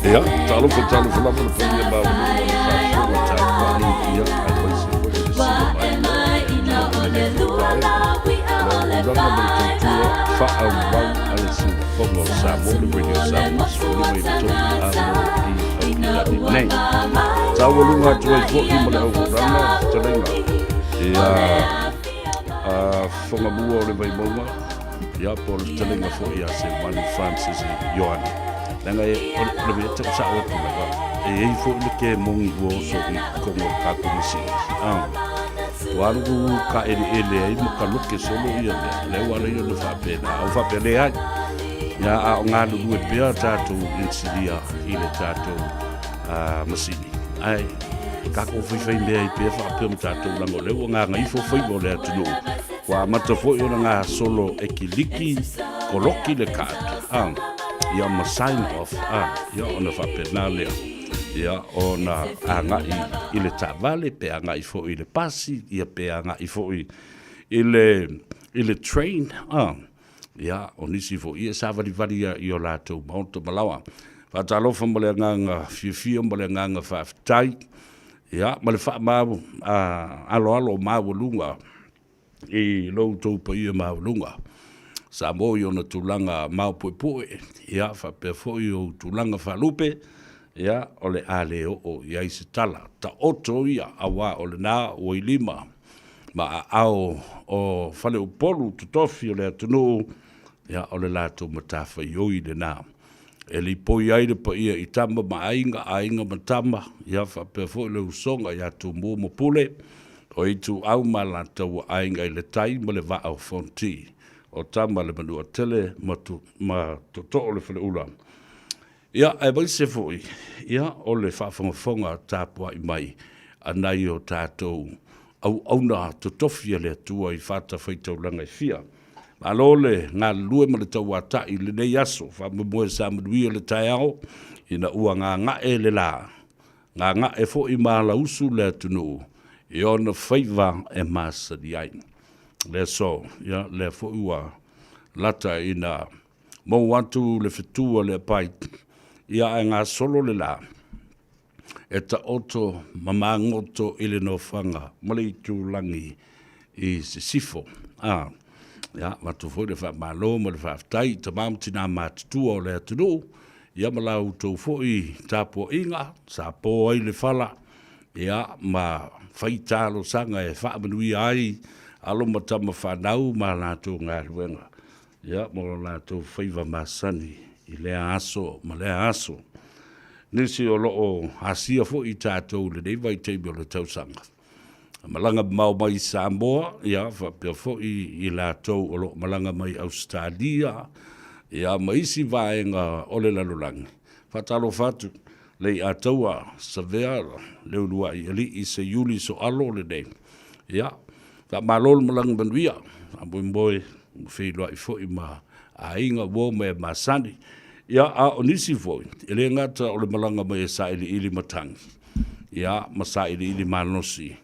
Ia, talofa, talofa lava le paia maualuga o le faafofoga tapuai, ia, aemaise foi le sila mai o lenei foi vaega. O le auaunaga ma le tautua faaauau a le Siufofoga o Samoa, le Radio Samoa, 15 i le 3 a mo i Aukilani nei. Taualuga atu ai foi ma le auaunaga fetalaiga ia a Fogamua o le Vaimauga, ia po o le fetalaiga foi ia Seumanu Francis Ioane. Leaga e, o le mea e tau sao atu lava, e i ai foi le kemoni ua oso i totonu o le tatou masini. Ah, ua alu ka eleele ai ma ka loke solo ia mea, lea ua ala ai ona faapena, a ua faapea leai. Ia, a o galulue pea tatou inisinia i le tatou masini. Ae, tatou faifai mea ai pea faapea ma tatou leaga o lea ua gagaifo faiva o le atunuu. Ua amata foi ona gasolo e kiliki koloki le card, a, ia ma sign off, a, ia ona faapena lea, ia ona agai i le taavale pe agai foi i le pasi, ia pe agai foi i le, i le train, a, ia o nisi foi ia e savalivali i o latou maota ma laoa. Faatalofa ma le agaga fiafia ma le agaga faafetai, ia ma le faamau aloalo maualuga i lo outou paia maualuga. Samoa i ona tulaga maopuepue, ia faapea foi ou tulaga faalupe, ia o le a le oo i ai se tala. Taoto ia aua o lena ua i lima ma aao o faleupolu totofi o le atunuu, ia o le latou matafaioi lena. E lipoi ai le paia i tama ma aiga, aiga ma tama, ia faapea foi le usoga ia Tumua ma Pule, o Ituau ma Alataua, Aiga i le Tai ma le Vaa o Fonoti, o Tama le Manuatele ma, ma Tootoo le Faleula. Ia, aemaise foi, ia, o le faafogafoga tapuai mai a nai o tatou auauna totofi a le Atua i fatafaitaulaga e fia. Malo le galulue ma le tauatai i lenei aso, faamoemoe sa manuia le taeao ina ua gaga'e le la, gaga'e foi ma alausu le atunuu i ona faiva e masani ai. Le aso, ia, lea foi ua lata ina mou atu le fetu a le apai, ia ae gasolo le la, e taoto ma magoto i le nofoaga ma le itulagi i sisifo. A, ia, avatu foi le faamalo ma le faafetai i tama ma tina matutua o le atunuu, ia ma la outou foi tapuaiga sa po ai le fala, ia, ma fai talosaga e faamanuia ai alo ma tama fanau ma latou galuega, ia, ma o latou faiva masani i lea aso ma lea aso. Nisi o lo o asia foi i tatou i lenei vaitaimi o le tausaga. Malaga mamao mai i Samoa, ia, faapea foi i latou o lo o malaga mai Ausetalia, ia, ma isi vaega o le lalolagi. Faatalofa atu Leiataua Savea Leuluai Alii Seiuli Soalo lenei. Ia, faamalo le malaga manuia, faamoemoe ua feiloai foi ma aiga, uo ma e masani. Ia, a o nisi foi, e le gata o le malaga mai e sailiili matagi, ia, ma sailiili malosi,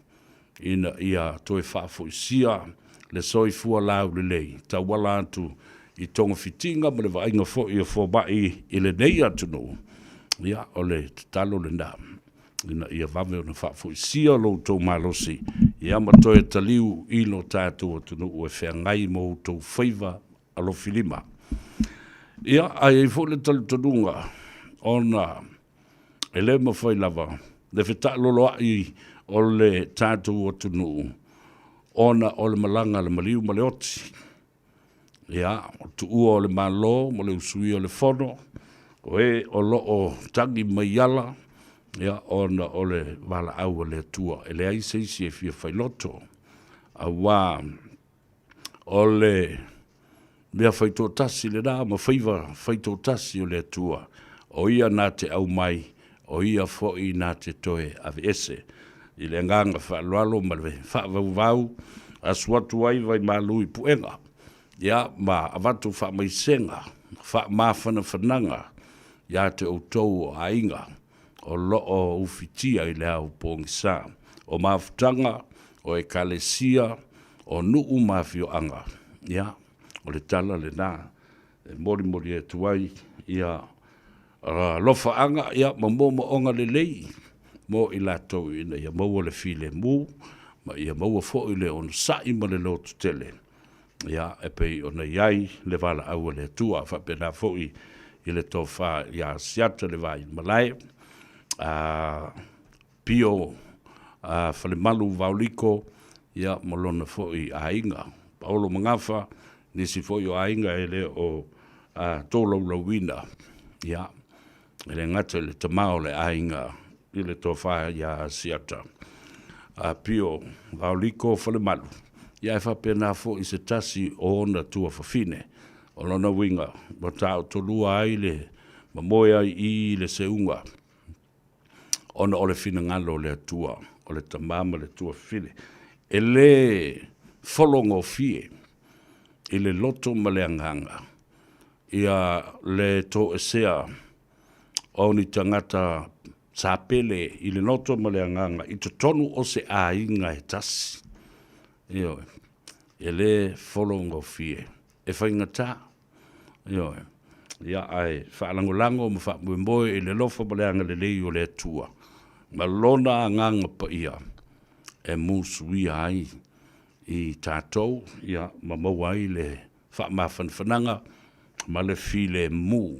ina ia toe faafoisia le soifua laulelei, tauala atu i togafitiga ma le vaaiga foi a fomai i lenei atunuu, ia, o le tatalo lena. ina ia vave ona faafoisia lo outou malosi, ia ma toe taliu i lo tatou atunuu e feagai ma outou faiva alofilima. Ia, ae i ai foi le talitonuga, ona e le mafai lava le fetaaloloai o le tatou atunuu ona o le malaga a le maliu ma le oti. Ia, o le tuua o le Malo ma le usuia o le Fono, o e o lo o tagi mai ala, ia, ona o le valaau a le Atua. E leai se isi e fia failoto, auā o le mea faitoatasi lena ma faiva faitoatasi o le Atua, o ia na te aumai, o ia foi na te toe aveese. I le agaga faaaloalo ma le faavauvau, asu atu ai Vaimalu i puega, ia, ma avatu faamaisega, faamafanafanaga ia te outou o aiga o lo o ufitia i le ao pogisa, o mafutaga, o ekalesia, o nuu ma afioaga. Ia, o le tala lena e molimoli atu ai, ia, Alofaaga ia ma moomooga lelei mo i latou ina ia maua le filemu ma ia maua foi le onosai ma le lototele ia e pei ona i ai le valaau a le Atua. Faapena foi i le tofa ia Asiata le Vaimalae, Pio Falemalu Vaoliko ia ma lona foi aiga, Paolo Magafa, nisi foi o aiga e le o tolaulauina, ia, e le gata i le tama o le aiga i le tofa ia Asiata Pio Vaoliko Falemalu, ia ae faapena foi se tasi o ona tuafafine. O lona uiga, ua taotolua ai le mamoe ai i i le seuga ona o le finagalo o le Atua, o le tama ma le tuafafine. E le fologofie i le loto ma le agaga ia le toesea o ni tagata sa pele i le loto ma le agaga i totonu o se aiga e tasi. Ioe, e le fologofie, e faigata. Ioe, ia ae faalagolago ma faamoemoe i le alofa ma le agalelei o le Atua ma Lona Agaga Paia e musuia ai i tatou ia ma maua ai le faamafanafanaga ma le filemu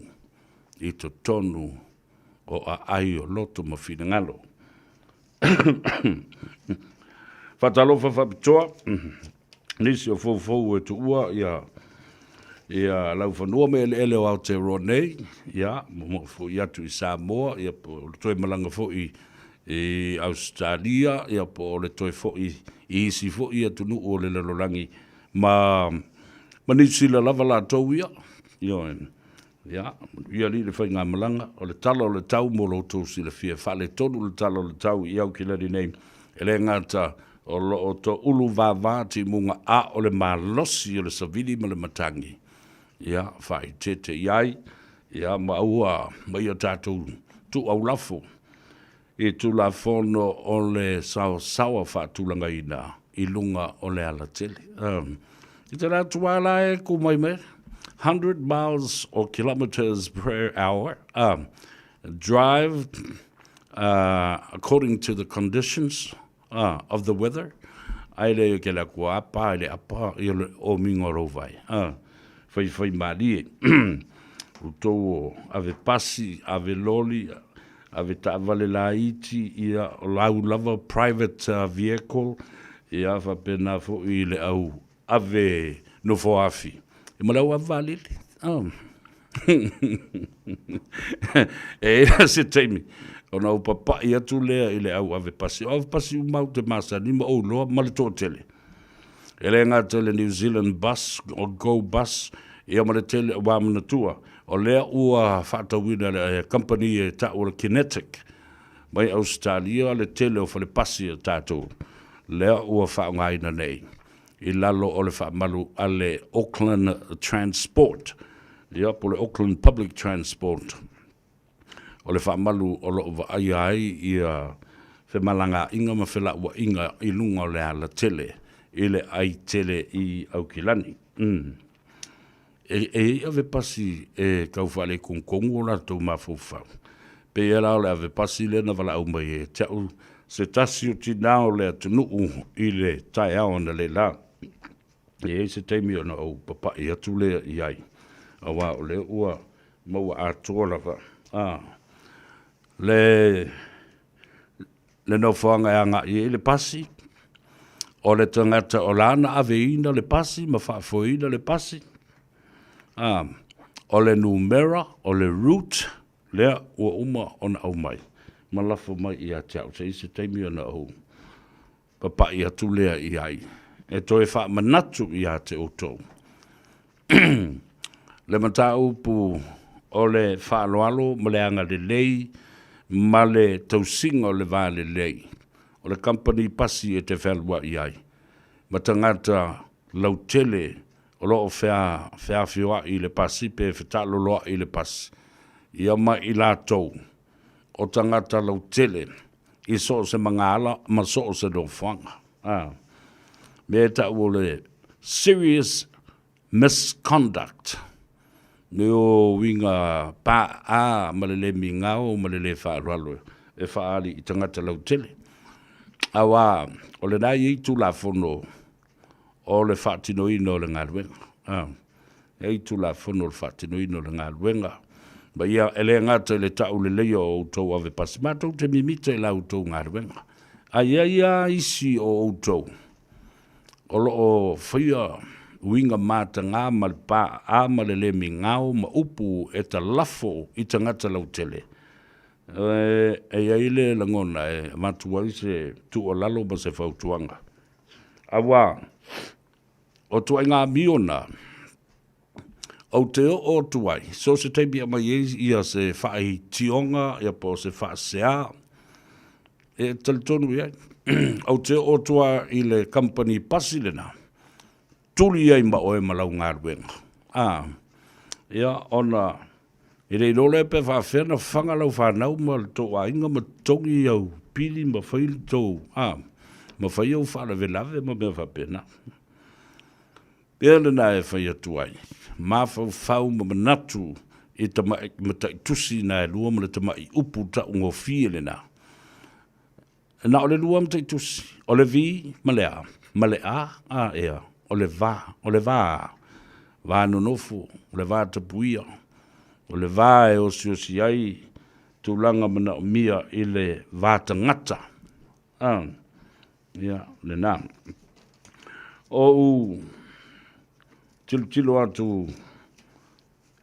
i totonu o aai o loto ma finagalo. Faatalofa faapitoa nisi o foufou e tuua ia ia laufanua ma eleele o Aotearoa nei, ia momoo foi atu i Samoa, ia po o le toe malaga foi i Ausetalia, ia po o le toe foi i isi foi atunuu o le lalolagi ma ma Niu Sila lava latou ia. Ioe. Ia, manuia alii le faigamalaga. O le tala o le tau mo lo outou silafia, e faaletonu le tala o le tau i Aukilani nei, e le gata o lo o toulu vava timuga a o le malosi o le savili ma le matagi, ia faaeteete i ai, ia ma aua ma ia tatou tuuaulafo i Tulafono o le saosaoa faatulagaina i luga o le alatele. I te rā atu la e ku mai me 100 miles or kilometers per hour drive according to the conditions of the weather ai le ke la kua apa ai le apa i le o mingo rau vai fai fai malie utou o ave pasi ave loli ave taavale laiti, ia, o lau lava private vehicle, ia, faapena foi i le au ave nofoafi, ma le au ave vaalele. Oh. E i ai se taimi ona ou papai atu lea i le au ave pasi. O ave pasi uma ou te masani ma ou iloa ma le toatele. E le gata i le New Zealand Bus o Go Bus, ia ma le tele, ua manatua, o lea ua faatauina e le kamupani e tau o le Kinetic mai Ausetalia le tele o fale pasi a tatou, lea ua faaaogaina nei i lalo o le faamalu a le Auckland Transport, ia po o le Auckland Public Transport. O le faamalu o lo o vaaia ai ia femalagaaiga ma felauaiga i luga o le alatele i le ai tele i Aukilani. E i ai ave pasi e tau faaletonutonu o latou mafaufau. Pei la o le ave pasi lea na valaau mai e te au se tasi o tina o le atunuu i le taeao analeila. E i ai se taimi ona ou papai atu lea i ai, aua o lea ua maua atoa lava a le le nofoaga e agai i ai le pasi, o le tagata o lana aveina le pasi ma faafoeina le pasi, a, o le numera, o le route, lea ua uma ona aumai ma lafo mai ia te au. Se i ai se taimi ona ou papai atu lea i ai e toe faamanatu ia te outou le mataupu o le faaaloalo ma le agalelei ma le tausiga o le va lelei o le kamupani pasi e te fealuai ai ma tagata lautele o lo o feafioai i le pasi pe fetaaloloai i le pasi, ia ma i latou o tagata lautele i so o se magaala ma so o se nofoaga. A mea e tau o le serious misconduct. Mea o uiga paaa ma le le migao ma le le faaaloalo e faaali i tagata lautele. Aua o lena e i ai Tulafono o le faatinoina o le galuega. E i ai Tulafono o le faatinoina o le galuega. Ma ia, e le gata i le tauleleia o outou ave pasi, matou te mimita i la outou galuega. Ae i ai lava isi o outou o lo o faia uiga mataga ma le paaa ma le le migao ma upu e talafo i tagata lautele, e i ai le lagona e avatu ai se tuualalo ma se fautuaga, aua o ituaiga amio na, ou te oo atu ai, so o se taimi e aumai ai ia se faaitioga ia po o se faasea, e talitonu i ai. Ou te oo atu lava i le kamupani pasi lena, tuli ai ma oe ma lau galuega. A, ia, ona e le iloa lea pe faapefea ona fafaga lau fanau ma le tou aiga ma totogi au pili ma fai le tou, a, ma fai au faalavelave ma mea faapena. Pea lena e fai atu ai, mafaufau ma manatu i tamai mataitusi na e lua ma le tamai upu taugofie lena. Na o le lua mataitusi, o le V ma le A, ma le A, a ea, o le va, o le va, va nonofo, o le va tapuia, o le va e osiosi ai tulaga manaomia i le va tagata. A, ia, lena. Ou tilotilo atu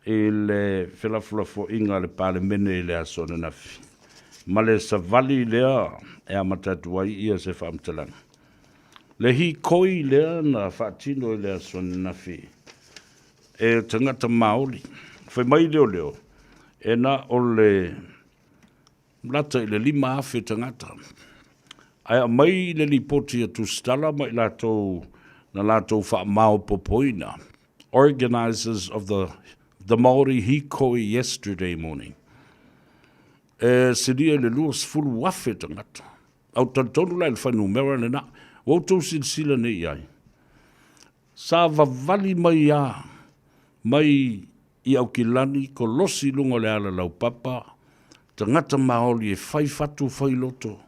i le felafolafoaiga a le Palemene i le aso ananafi, ma le savali lea e amata atu ai ia se faamatalaga. Le hikoi lea na faatino i le aso ananafi e tagata Maori. Fai mai leoleo, e na o le lata i le 5,000 tagata. Ae aumai le lipoti a Tusitala ma i latou na latou faamaopopoina, organizers of the, the Maori hikoi yesterday morning. E silia i le 20,000 tagata. Au talitonu la i le fuainumera lena. Ua outou silasila nei i ai. Sa vavali mai a mai i Aukilani, kolosi i luga o le ala laupapa, tagata Maoli e fai fatu fai loto,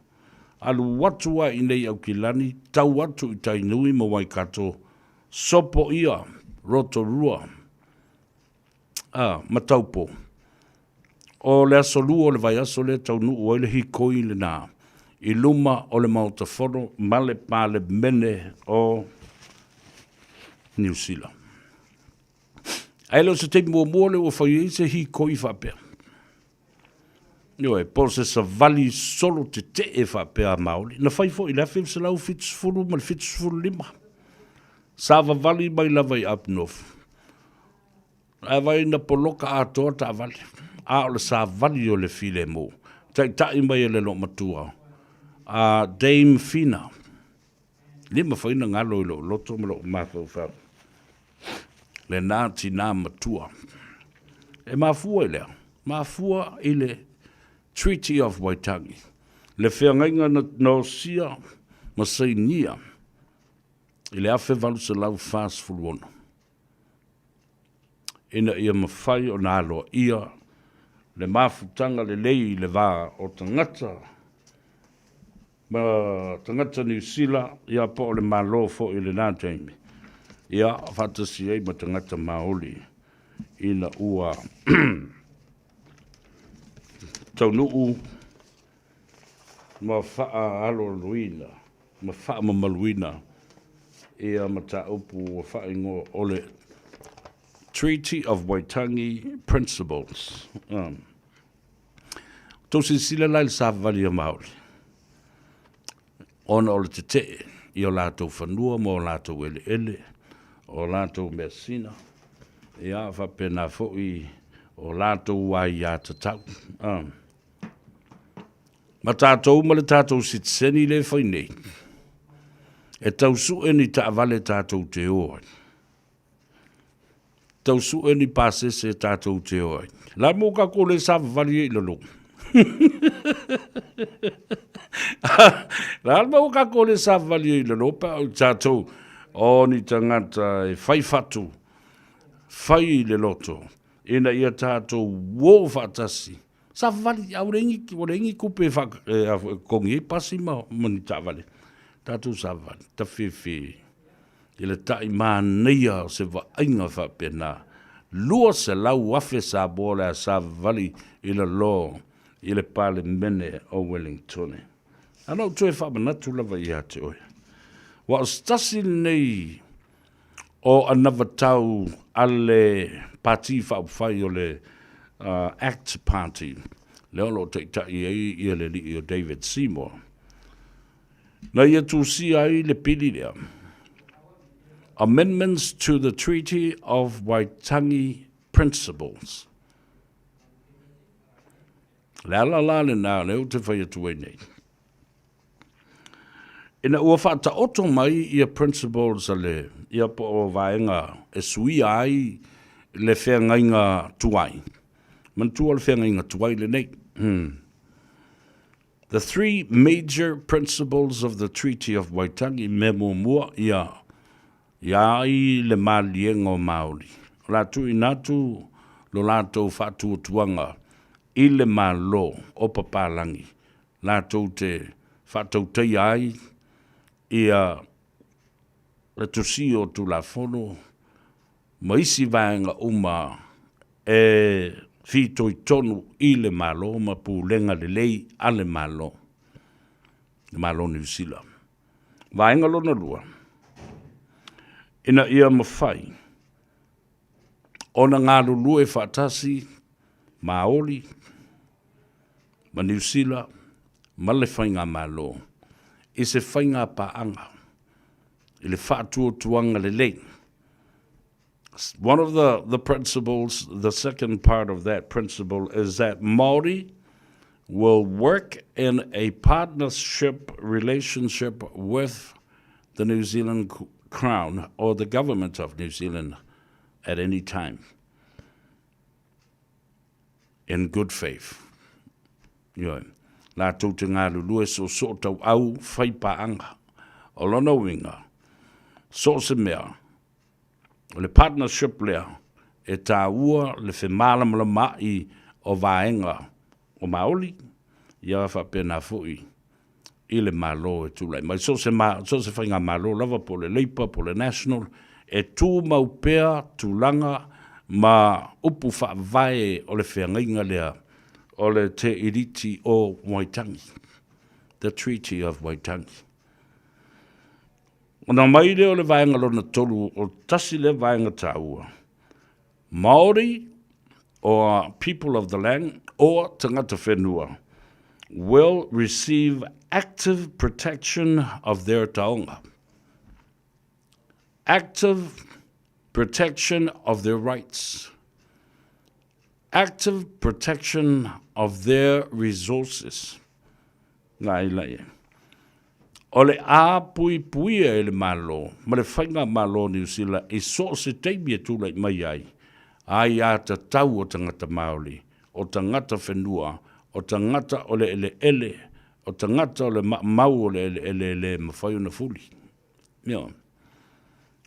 alu atu a i nei Aukilani, tau atu i Tainui ma Waikato, sopoia Rotorua, a, ma Taupo. O le aso Lua o le vaiaso lea taunuu ai le hikoi lena i luma o le Maota Fono ma le Palemene o Niu Sila. Ae le o se taimi muamua lea ua fai ai se hikoi faapea. Ioe, po o se savali solo tetee faapea a Maori. Na fai foi i le 1970 ma le 75. Sa vavali mai lava i Up North. Ae vai na poloka atoa taavale, a o le savali o le filemu, taitai mai e le loomatua a Dame Whina. Le mafai ona galo i lou loto ma lou mafaufau lena tinā matua. E mafua i lea, mafua i le Treaty of Waitangi, le feagaiga na osia ma sainia i le 1846. Ina ia mafai ona aloaia le mafutaga lelei i le va o tagata ma tagata Niu Sila, ia po o le Malo foi i lena taimi, ia faatasi ai ma tagata Maoli ina ua taunuu ma faaaloaloina ma faamamaluina ia mataupu ua faaigoa o le Treaty of Waitangi Principles. Tou silasila la i le savavali a Maori, ona o le tetee i o latou fanua ma o latou eleele, o latou measina, ia faapena foi o latou aiatatau. Ma tatou ma le tatou sitiseni lea e fai nei, e tau sue ni taavale tatou te o ai, tau sue ni pasese tatou te o ai. La mo kākou le savavali ai i lalo. La mo kākou le savavali ai i lalo pe o tatou o ni tagata e fai fatu, fai le loto. ina ia tatou uō faatasi. Savavali, a ua leai ni tupe e totogi ai pasi ma ni taavale. Tatou savavali, tafefe i le tai manaia o se vaaiga faapena. 200,000 Samoa o le a savavali i lalo i le Palemene o Wellingtone. A na ou toe faamanatu lava ia te oe, aua o se tasi lenei o anavatau a le Pati Faaupufai o le Act Party, lea o lo o taitai ai ia le alii o David Seymour, na ia tusia ai le pili lea, Amendments to the Treaty of Waitangi Principles. Le ala la lena lea ou te fai atu ai nei. Ina ua faataoto mai ia principles a le, ia po o vaega e suia ai le feagaiga tuai. Manatua o le feagaiga tuai lenei. Hmm. The three major principles of the Treaty of Waitangi, mea muamua, ia, ia ai le maliega o Māori. O le a tuuina atu lo latou faatuatuaga i le Malo o papalagi latou te faatautaia ai ia le tusia o Tulafono ma isi vaega uma e fitoitonu i le Malo ma pulega lelei a le Malo, le Malo o Niu Sila. Vaega lona lua, ina ia mafai ona galulue faatasi Māori ma Niu Sila ma le Faigamalo i se faiga paaga i le faatuatuaga lelei. One of the, the principles, the second part of that principle is that Māori will work in a partnership relationship with the New Zealand Crown or the government of New Zealand at any time in good faith. Ioe. Latou te galulue soosoo tauau whai pāanga. O lona uiga, so o se mea, o le partnership lea e tāua le femālamalamaai o vaega o Māori, ia faapena foi i le Malo e tulai mai. So se, ma, so se faigamalo lava po o le Labour po o le National, e tumau pea tulaga ma upu faavae o le feagaiga lea o le Te Iriti o Waitangi, The Treaty of Waitangi. Ona mai lea o le vaega lona tolu, o tasi lea vaega tāua, Māori or people of the land or tangata whenua will receive active protection of their taonga. Active protection of their rights. Active protection of their resources. Nā ila ia. O le a puipuia e le Malo ma le Faigamalo o Niu Sila i so o se taimi e tulai mai ai, aiā tatau o tagata Māori, o tagata whenua, o tagata o le eleele, o tagata o le maamau o le eleele e le mawhai ona fuli. Ioe.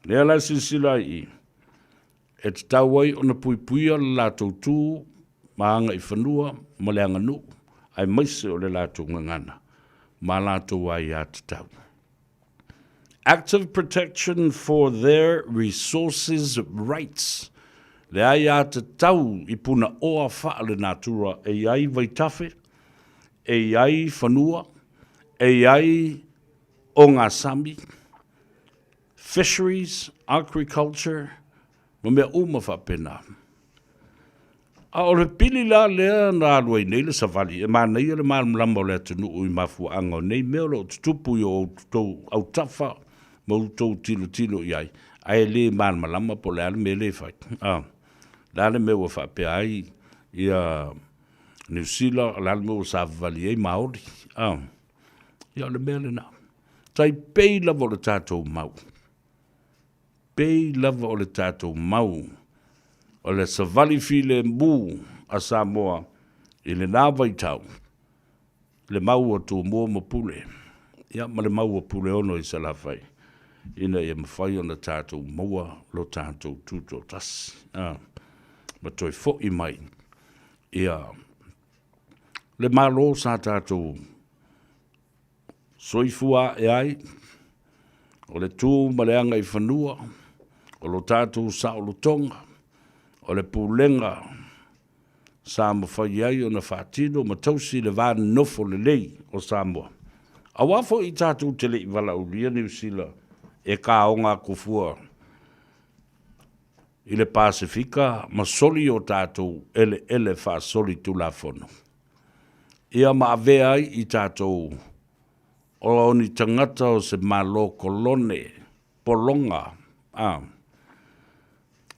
Lea la e silasila ai i, e tatau ai ona puipuia le latou tū ma agaifanua ma le aganuu, aemaise o le latou gagana ma latou aiatatau. Active protection for their resources rights, le aiatatau i punaoa faalenatura e i ai vaitafe, e i ai fanua, e i ai ogasami, fisheries, agriculture, ma mea uma faapena. A o le pili la lea na alu ai nei le savali, e manaia le malamalama o le atunuu i mafuaaga o nei mea o lo o tutupu i o outou autafa ma outou tilotilo i ai, ae le malamalama po o le a le mea lea e fai. A, le a le mea ua faapea ai ia Niu Sila, o le a le mea ua savavali ai Māori. A, ia o le mea lena. Tai pei lava o le tatou mau. Pei lava o le tatou mau o le savali filemu a Samoa i lena vaitau, le mau a Tumua ma Pule, ia ma le mau a Puleono i Salafai, ina ia mafai ona tatou maua lo tatou tutoatasi. A. ma toe fo'i mai ia le Malo sa tatou soifua ae ai, o le tu ma le agaifanua, o lo tatou saolotoga, o le pulega sa mafai ai ona faatino ma tausi le va nonofo lelei o Samoa, aua foi tatou te le i valaaulia Niu Sila e kaoga atu fua i le Pasefika ma soli o tatou eleele faasolitulafono, ia ma avea ai i tatou o ni tagata o se Malo kolone pologa.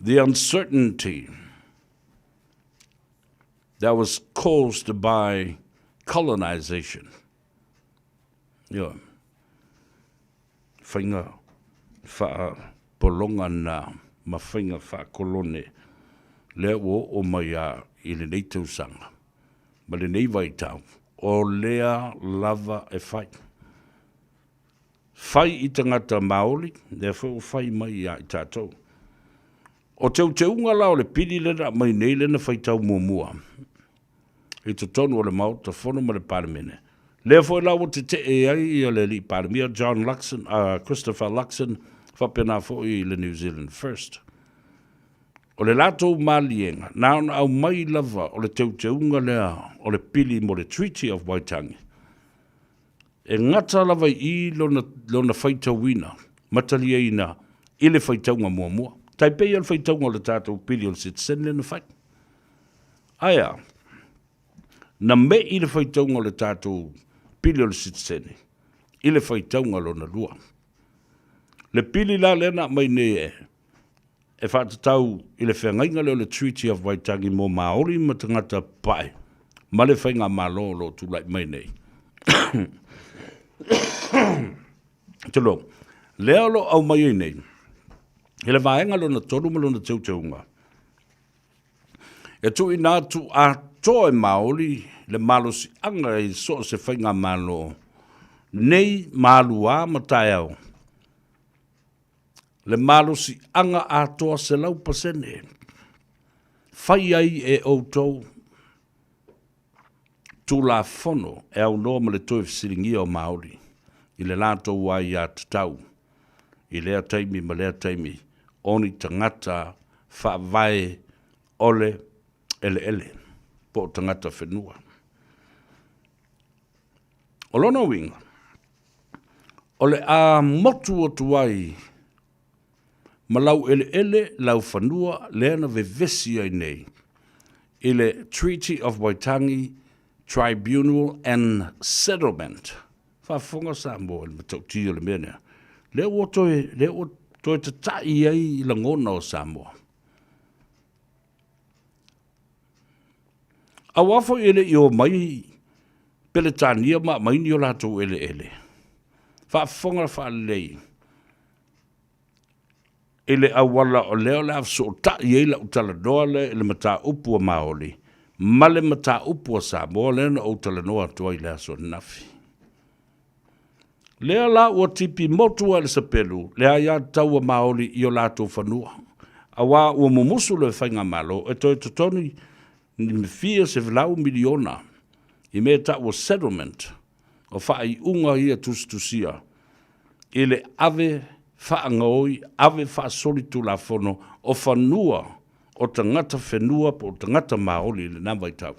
The uncertainty that was caused by colonization. Ioe. Faiga faapologa na ma faiga faakolone lea ua oo mai lava i lenei tausaga ma lenei vaitau, o lea lava e fai. Fai i tagata Maori, lea foi ua fai mai ia i tatou. O teuteuga la o le pili lea na aumai nei lea na faitau muamua i totonu o le Maota Fono ma le Palemene, lea foi la ua tetee ai le Alii Palemia John Luxon, Christopher Luxon, faapena foi le New Zealand First. O le latou maliega, na ona aumai lava o le teuteuga lea o le pili mo le Treaty of Waitangi, e gata lava i i lona faitauina ma taliaina i le faitauga muamua. Tai pei o le faitauga o le tatou pili o le sitiseni lea na fai. Ae a? Na me'i le faitauga o le tatou pili o le sitiseni i le faitauga lona lua. Le pili la lea na aumai nei e faatatau i le feagaiga lea o le Treaty of Waitangi mo Maori ma tagata papae ma le faigamalo o lo o tulai mai nei. Tulou. Lea o lo o aumai ai nei, i le vaega lona tolu ma lona teuteuga, e tuuina atu atoa e Maori le malosiaga i so o se faigamalo nei ma aluā ma taeao, le malosiaga atoa 100%, fai ai e outou Tulafono e aunoa ma le toe fesiligia o Maori i le latou aiatatau i lea taimi ma lea taimi o ni tagata faavae o le eleele po o tagata whenua. O lona uiga, o le a motu atu ai ma lau eleele, lau fanua lea na vevesi ai nei i le Treaty of Waitangi Tribunal and Settlement. Faafofoga Samoa i le matautia o le mea lea, lea ua toe, lea ua toe tatai ai lagona o Samoa. Aua foi e le i o mai Peretania ma aumai ni o latou eleele. Faafofoga faalelei i le auala o lea o le a fesootai ai lau talanoa lea i le mataupu a Maori ma le mataupu a Samoa lea na ou talanoa atu ai i le aso ananafi. Lea la ua tipi motu ai le sapelu le aiatatau a Maori i o latou fanua, aua ua mumusu le faigamalo e toe totogi ni fia sevelau miliona i mea e tau o settlement o faaiuga ia tusitusia i le ave faagaoi, ave faasolitulafono o fanua o tagata whenua po o tagata Maori i lena vaitau.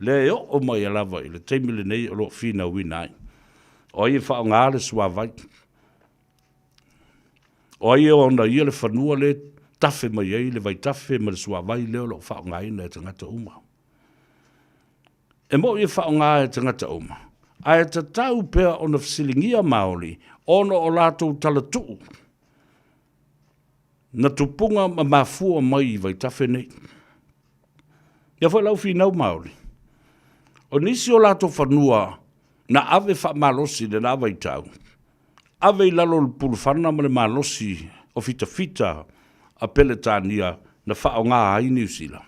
Lea e oo mai lava i le taimi lenei o lo o finauina ai. O ai e faaaoga le suavai? O ai e ona ia le fanua lea e tafe mai ai le vaitafe ma le suavai lea o lo o faaaogaina e tagata uma? E mo'i e faaaoga e tagata uma, ae tatau pea ona fesiligia Maori ona o latou talatuu na tupuga ma mafua mai i vaitafe nei. Ia foi lau finau Maori, o nisi o latou fanua na ave faamalosi i lena vaitau, ave i lalo o le pulufana ma le malosi o fitafita a Peretania na faaaoga ai Niu Sila.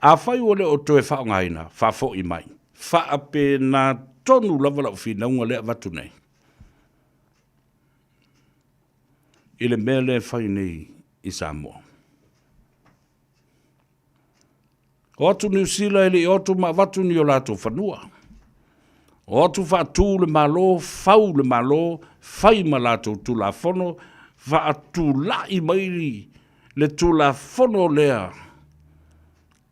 Afai ua le o toe faaaogaina, faafoi mai. Faapena tonu lava lau finauga lea e avatu nei i le mea lea e fai nei i Samoa. O atu Niu Sila e le i o atu ma avatu ni o latou fanua. O atu faatu le Malo, fau le Malo, fai ma latou Tulafono, faatulai mai le Tulafono lea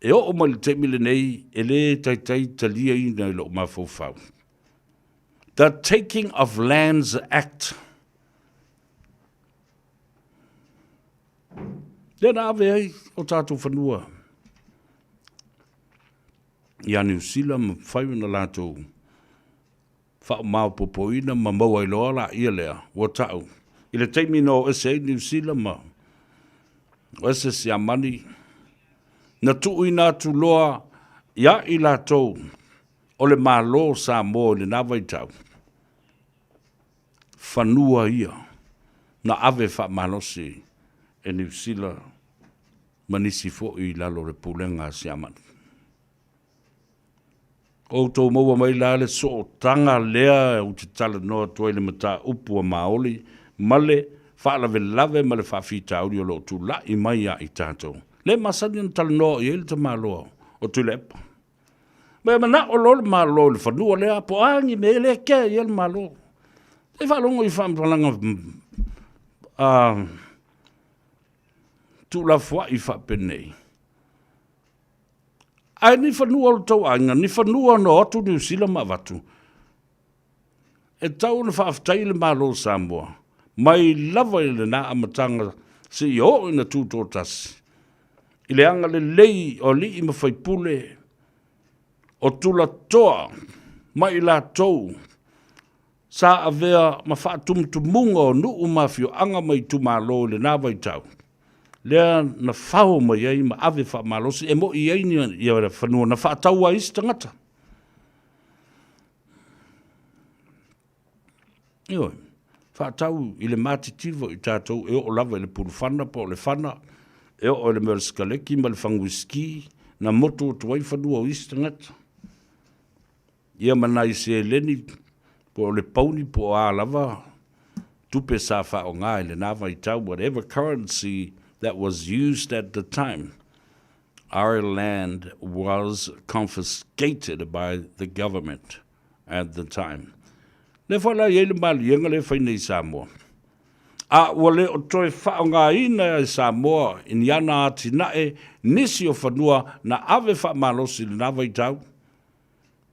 e oo mai le taimi lenei e le taitai taliaina i lou mafaufau. The Taking of Lands Act. Lea na ave ai o tatou fanua ia Niu Sila ma fai ona latou faamaopopoina ma maua ai loa laia lea ua ta'u i le taimi na o ese ai Niu Sila ma o ese Siamani, na tuuina atu loa ia i latou o le Malo o Samoa i lena vaitau fanua ia na ave faamalosi e Niu Sila ma nisi foi i lalo o le pulega a Siamani. O outou maua mai la le sootaga lea ou te talanoa atu ai i le mataupu a Maoli ma le faalavelave ma le faafitauli o lo o tulai mai ia i tatou. Le masani ona talanoa i ai le tamaloa o Tuilaepa. Ma e manao loa le Malo i le fanua lea, po o a ni mea e le kea i ai le Malo. E faalogo i faamatalaga tuulafoai faapenei. Ae ni fanua o le tou aiga, ni fanua na o atu Niu Sila ma avatu, e tatau ona faafetai le Malo o Samoa, mai lava i lena amataga seia oo ina tutoatasi, i le agalelei o alii ma faipule, o tulatoa ma i latou sa avea ma faatumutumuga o nuu ma afioaga ma itumalo i lena vaitau, lea na fao mai ai ma ave faamalosi e mo'i ai ia fanua na faatau ai isi tagata. Ioe, faatau i le matitiva i tatou e oo lava i le pulufana po o le fana, e oo i le mea o le sikaleki ma le fagu uisiki, na motu atu ai fanua o isi tagata. Ia ma nai seleni po o le pauni po o a lava tupe sa faaaoga i lena vaitau, whatever currency that was used at the time, our land was confiscated by the government at the time. Lea foi la e i ai le maliega lea e fai nei i Samoa. A ua le o toe faaaogaina e Samoa i ni ana atinae nisi o fanua na ave faamalosi i lena vaitau,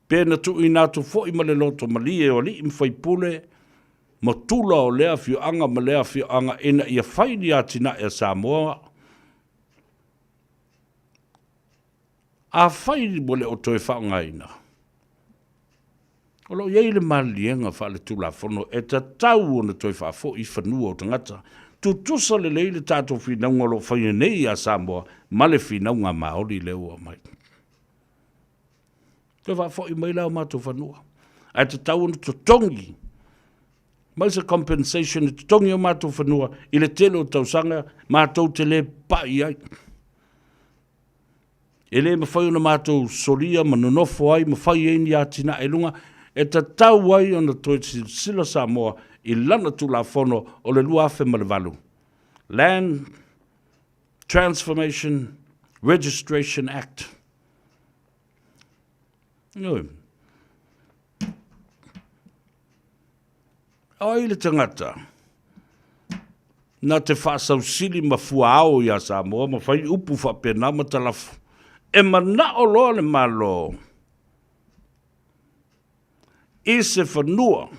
Pe na tuuina atu foi ma le loto malie o alii ma faipule ma tula o lea afioaga ma lea afioaga ina ia fai ni atinae a Samoa, afai ua le o toe faaaogaina, o lo o i ai le maliliega faaletulafono e tatau ona toe faafoi fanua o tagata. Tutusa lelei le tatou finauga o lo o faia nei ia Samoa ma le finauga a Maori lea ua aumai. Toe faafoi mai la o matou fanua. Ae tatau ona totogi mai se compensation e totogi o matou fanua i le tele o tausaga matou te le pai ai. E le mafai ona matou solia ma nonofo ai ma fai ai ni atinae i luga, e tatau ai ona toe silasila Samoa i lana Tulafono o le 2008, Land Transformation Registration Act. Ioe. O ai le tagata na te faasausili ma fuaao iā Samoa ma fai upu faapena ma talafu, e manao loa le Malo i se fanua.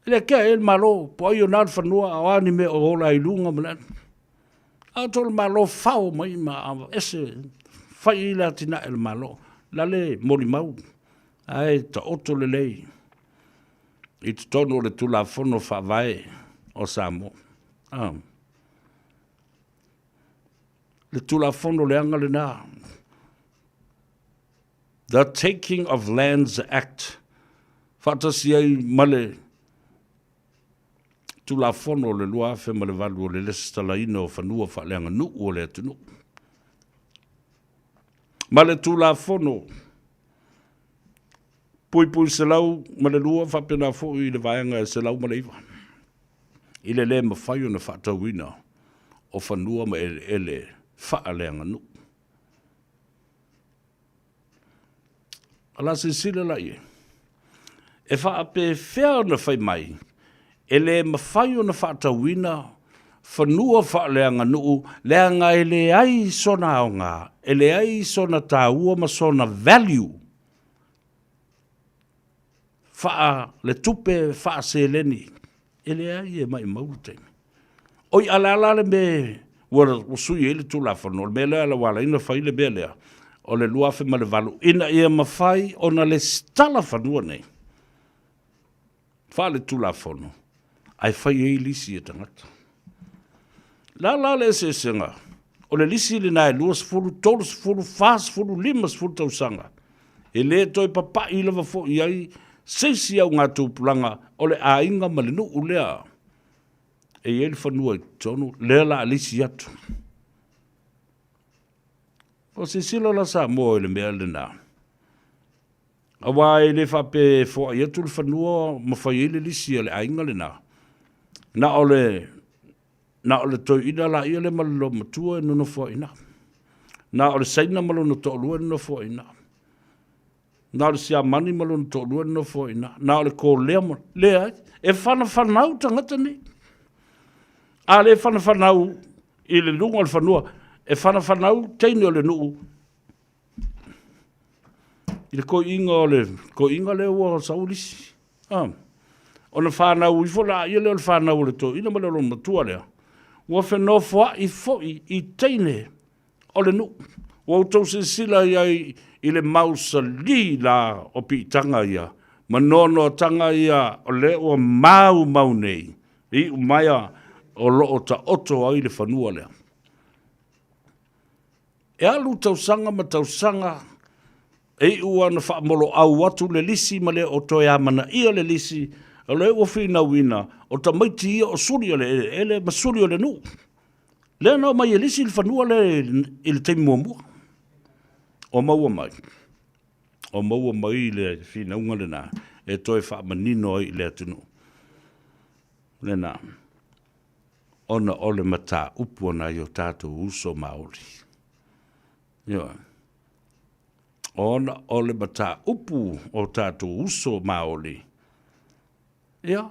E le kea e le Malo, po ai o na le fanua, a o a ni mea o ola ai luga ma le anu. A o le Malo fao mai ma ese fai i le atinae le Malo. La le molimau, ae taoto lelei i totonu o le Tulafono Faavae o Samoa. Ah. Le Tulafono leaga lena. The Taking of Lands Act, faatasi ai ma le Tulafono o le 2008 o le Lesitalaina o Fanua Faaleaganuu o le Atunuu, ma le Tulafono puipui 102 faapena foi i le vaega e 109 i le le mafai ona faatauina o fanua ma eleele faaleaganuu. O le a silasila la i ai. E faapefea ona fai mai e le mafai ona faatauina fanua faaleaganuu leaga e leai sona aoga, e leai sona taua ma sona value faaletupe, faaseleni. E leai, e maumau le taimi. Oi, a o le a la le mea ua sui ai le Tulafono? O le mea lea ua ala ai ona fai le mea lea o le 2008 ina ia mafai ona resitala fanua nei faaletulafono ae fai ai lisi a tagata. O le a la le eseesega? O le lisi lena e 20, 30, 40, 50 tausaga. E le toe papai lava foi i ai se isi augatupulaga o le aiga ma le nuu lea e i ai le fanua i totonu, lea o le a lisi atu. Ua silasila la Samoa i le mea lena, aua e le faapea e foai atu le fanua ma fai ai le lisi a le aiga lena, na o le na o le toeaina laia lea ma le loomatua e nonofo ai i ina, na o le Saina ma lona toalua e nonofo ai i ina, na o le Siamani ma lona toalua e nonofo ai i ina, na o le Kolea ma... Leai, e fanafanau tagata nei. A le fanafanau i le luga o le fanua, e fanafanau teine o le nuu i le koiina o le koiina lea ua sau lisi. Ah. Ona fanau ifo la ia lea o le fanau o le toeaina ma le olomatua lea, ua fenofoai foi i teine o le nuu. Ua outou silasila i ai i le mausali la o piitaga ia ma noanoataga ia o lea ua maumau nei, e iu maia o lo o taoto ai le fanua lea. E alu tausaga ma tausaga e iu ana faamoloau atu le lisi ma le o toe amanaia le lisi, o lea ua finauina o tamaiti ia o suli o le eleele ma suli o le nuu. Lea na omai e lisi le fanua lea i le taimi muamua. O maua mai, o maua mai le finauga lena e toe faamanino ai i le atunuu lena, ona o le mataupu a nai o tatou uso Maori. Ioe. Ona o le mataupu o tatou uso Maori, ia,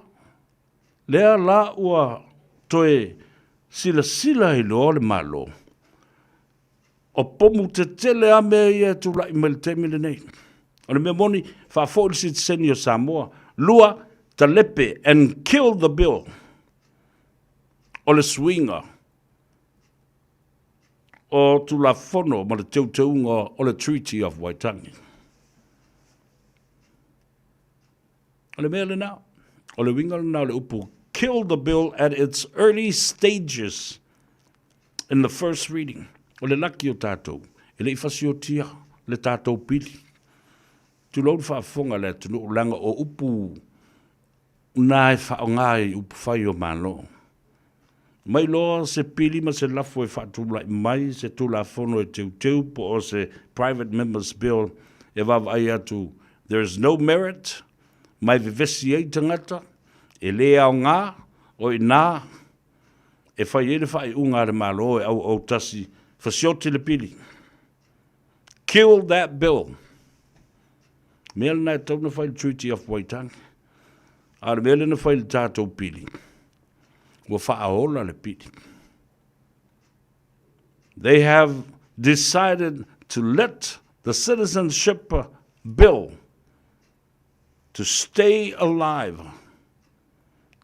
lea la ua toe silasila ai loa le Malo, o pomu tetele lava mea ia e tulai mai i le taimi lenei. O le mea moni, faafoi le sitiseni o Samoa. Lua, talepe and kill the bill o le suiga o Tulafono ma le teuteuga o le Treaty of Waitangi. O le mea lena, o le uiga lena o le upu kill the bill at its early stages in the first reading. O le laki o tatou, e le i fasiotia le tatou pili. Tulou le faafofoga a le atunuu, leaga o upu na e faaaoga i upufai o Malo. Mai loa se pili ma se lafo e faatulai mai se Tulafono e teuteu po o se Private Members Bill e vaavaai atu there is no merit, mai vevesi ai tagata, e le aoga, o i ina e fai ai le faaiuga a le Malo e auautasi, fasioti le pili. Kill that bill. Mea lena e tatau ona fai i le Treaty of Waitangi. A o le mea lea na fai i le tatou pili, ua faaola le pili. They have decided to let the citizenship bill to stay alive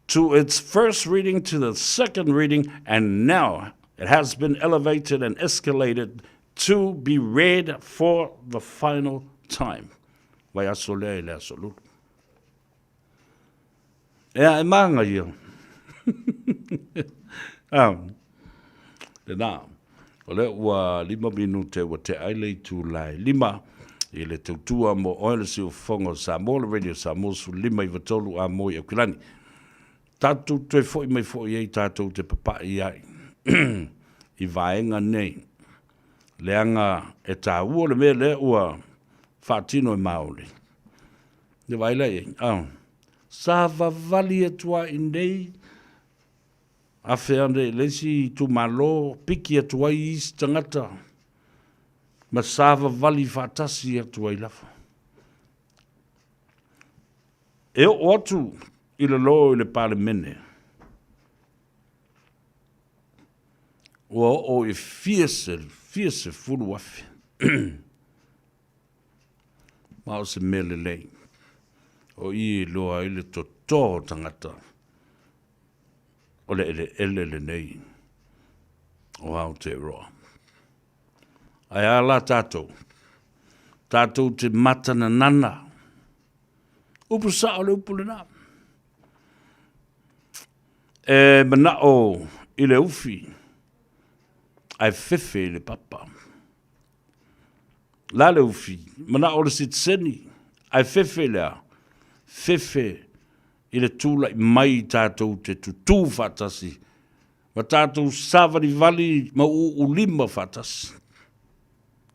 to its first reading to the second reading and now it has been elevated and escalated to be read for the final time. Vaiaso lea i le aso Lulu. Ea, e mānga ia. Ah, lena, o lea ua 5 minute ua tea ai le itula e 5 i le tautua mo oe le siufofoga o Samoa, le Radio Samoa 15 93 a moi Aukilani. Tatou toe foi mai foi ai tatou te papai ai i vaega nei, leaga e taua le mea lea ua faatino e Maori. Ia vaai la i ai. Ah. Sa vavali atu ai nei afe ane i le isi itumalo, piki atu ai isi tagata ma sa vavali faatasi atu ai lava. E oo atu i lalo i le Palemene, ua oo i fia se, fia sefulu afe. Ma o se mea lelei, o i e iloa ai le toto o tagata o le eleele lenei o Aotearoa. Ae a la tatou? Tatou te matananana. Upu sao le upu lena. E manao i le ufi ae fefe i le papa. La le ufi, manao le sitiseni ae fefe i le a? Fefe i le tulai mai tatou te tutū faatasi ma tatou savalivali ma uulima faatasi.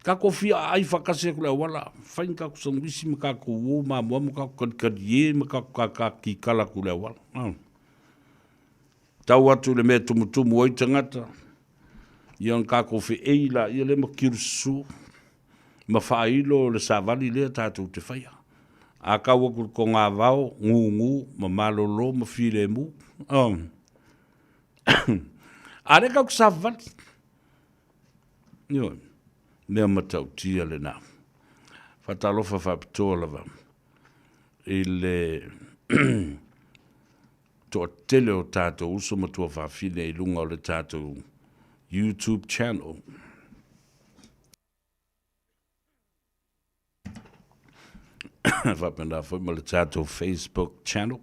Tatou fia aai faatasi atu le auala, fai ni tatou sanuisi ma tatou uo ma amoamo tatou kalikalie ma tatou kakikala atu i le auala. Tau atu i le mea e tumutumu ai tagata, ia ona tatou feei laia lea ma tiulususu ma faailo le savali lea tatou te faia. A tau atu i le togavao, gugu ma malolo ma filemu. A lea tatou te savavali. Ioe, mea matautia lena. Faatalofa faapitoa lava i le toatele o tatou uso ma tuafafine i luga o le tatou YouTube channel. Faapena foi ma le tatou Facebook channel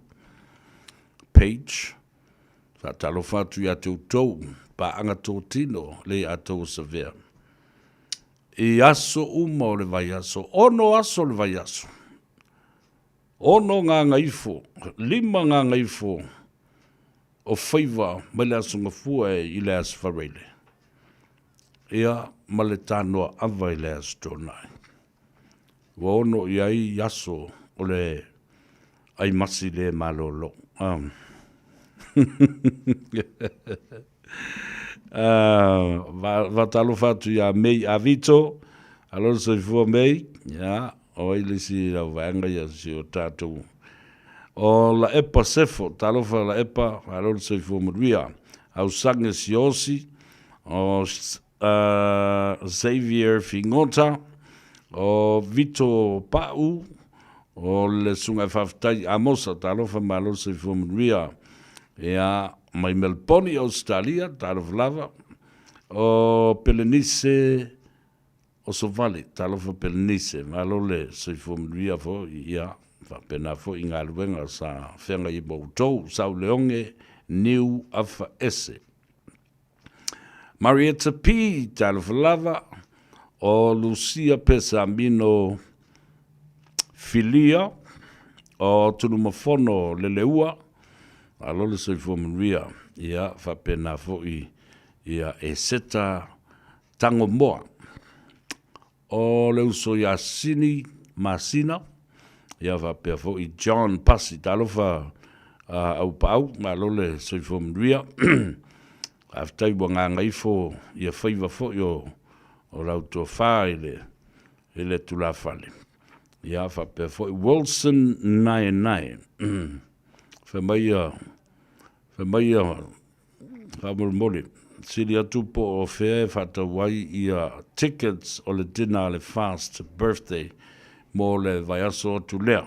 page. Faatalofa atu ia te outou, paaga totino le ia tou o Savea. I aso uma o le vaiaso, ono aso o le vaiaso, ono gagaifo, lima gagaifo o faiva mai le Aso Gafua i le Aso Faraile. Ia, ma le tanoa ava i le Aso Toonai. Ua ono i ai aso o le aimasi le malolo. Faatalofa atu ia May Avito, alo le soifua May, ia, o ai le isi lau vaega ia si o tatou. O Laepa Sefo, talofa Laepa, alo le soifua manuia. Ausage Siosi, o Xavier Figota, o Vito Pau, o le Susuga e Faafetai Amosa, talofa malo le soifua manuia. Ia, mai Melponi, Ausetalia, talofa lava. O Pelenise Osovale, talofa Pelenise, malo le soifua manuia foi, ia, faapena foi i galuega sa feagai ma outou, Sauleoge Niu Afaese. Marietta P, talofa lava, o Lucia Pesamino Filia, o Tunumafono Leleua, malo le soifua manuia, ia faapena foi ia Eseta Tagomoa. O le uso ia Sini Masina, ia faapea foi John Pasi. Talofa Aupaau, malo le soifua manuia. Faafetai ua gagaifo ia faiva foi o lau tofa i le tulafale. Ia faapea foi Wilson Naenae. Fai mai ia, fai mai ia Faamolemole, sili atu po o fea e faatau ai ia tickets o le dinner a le Fast Birthday mo le vaiaso atu lea.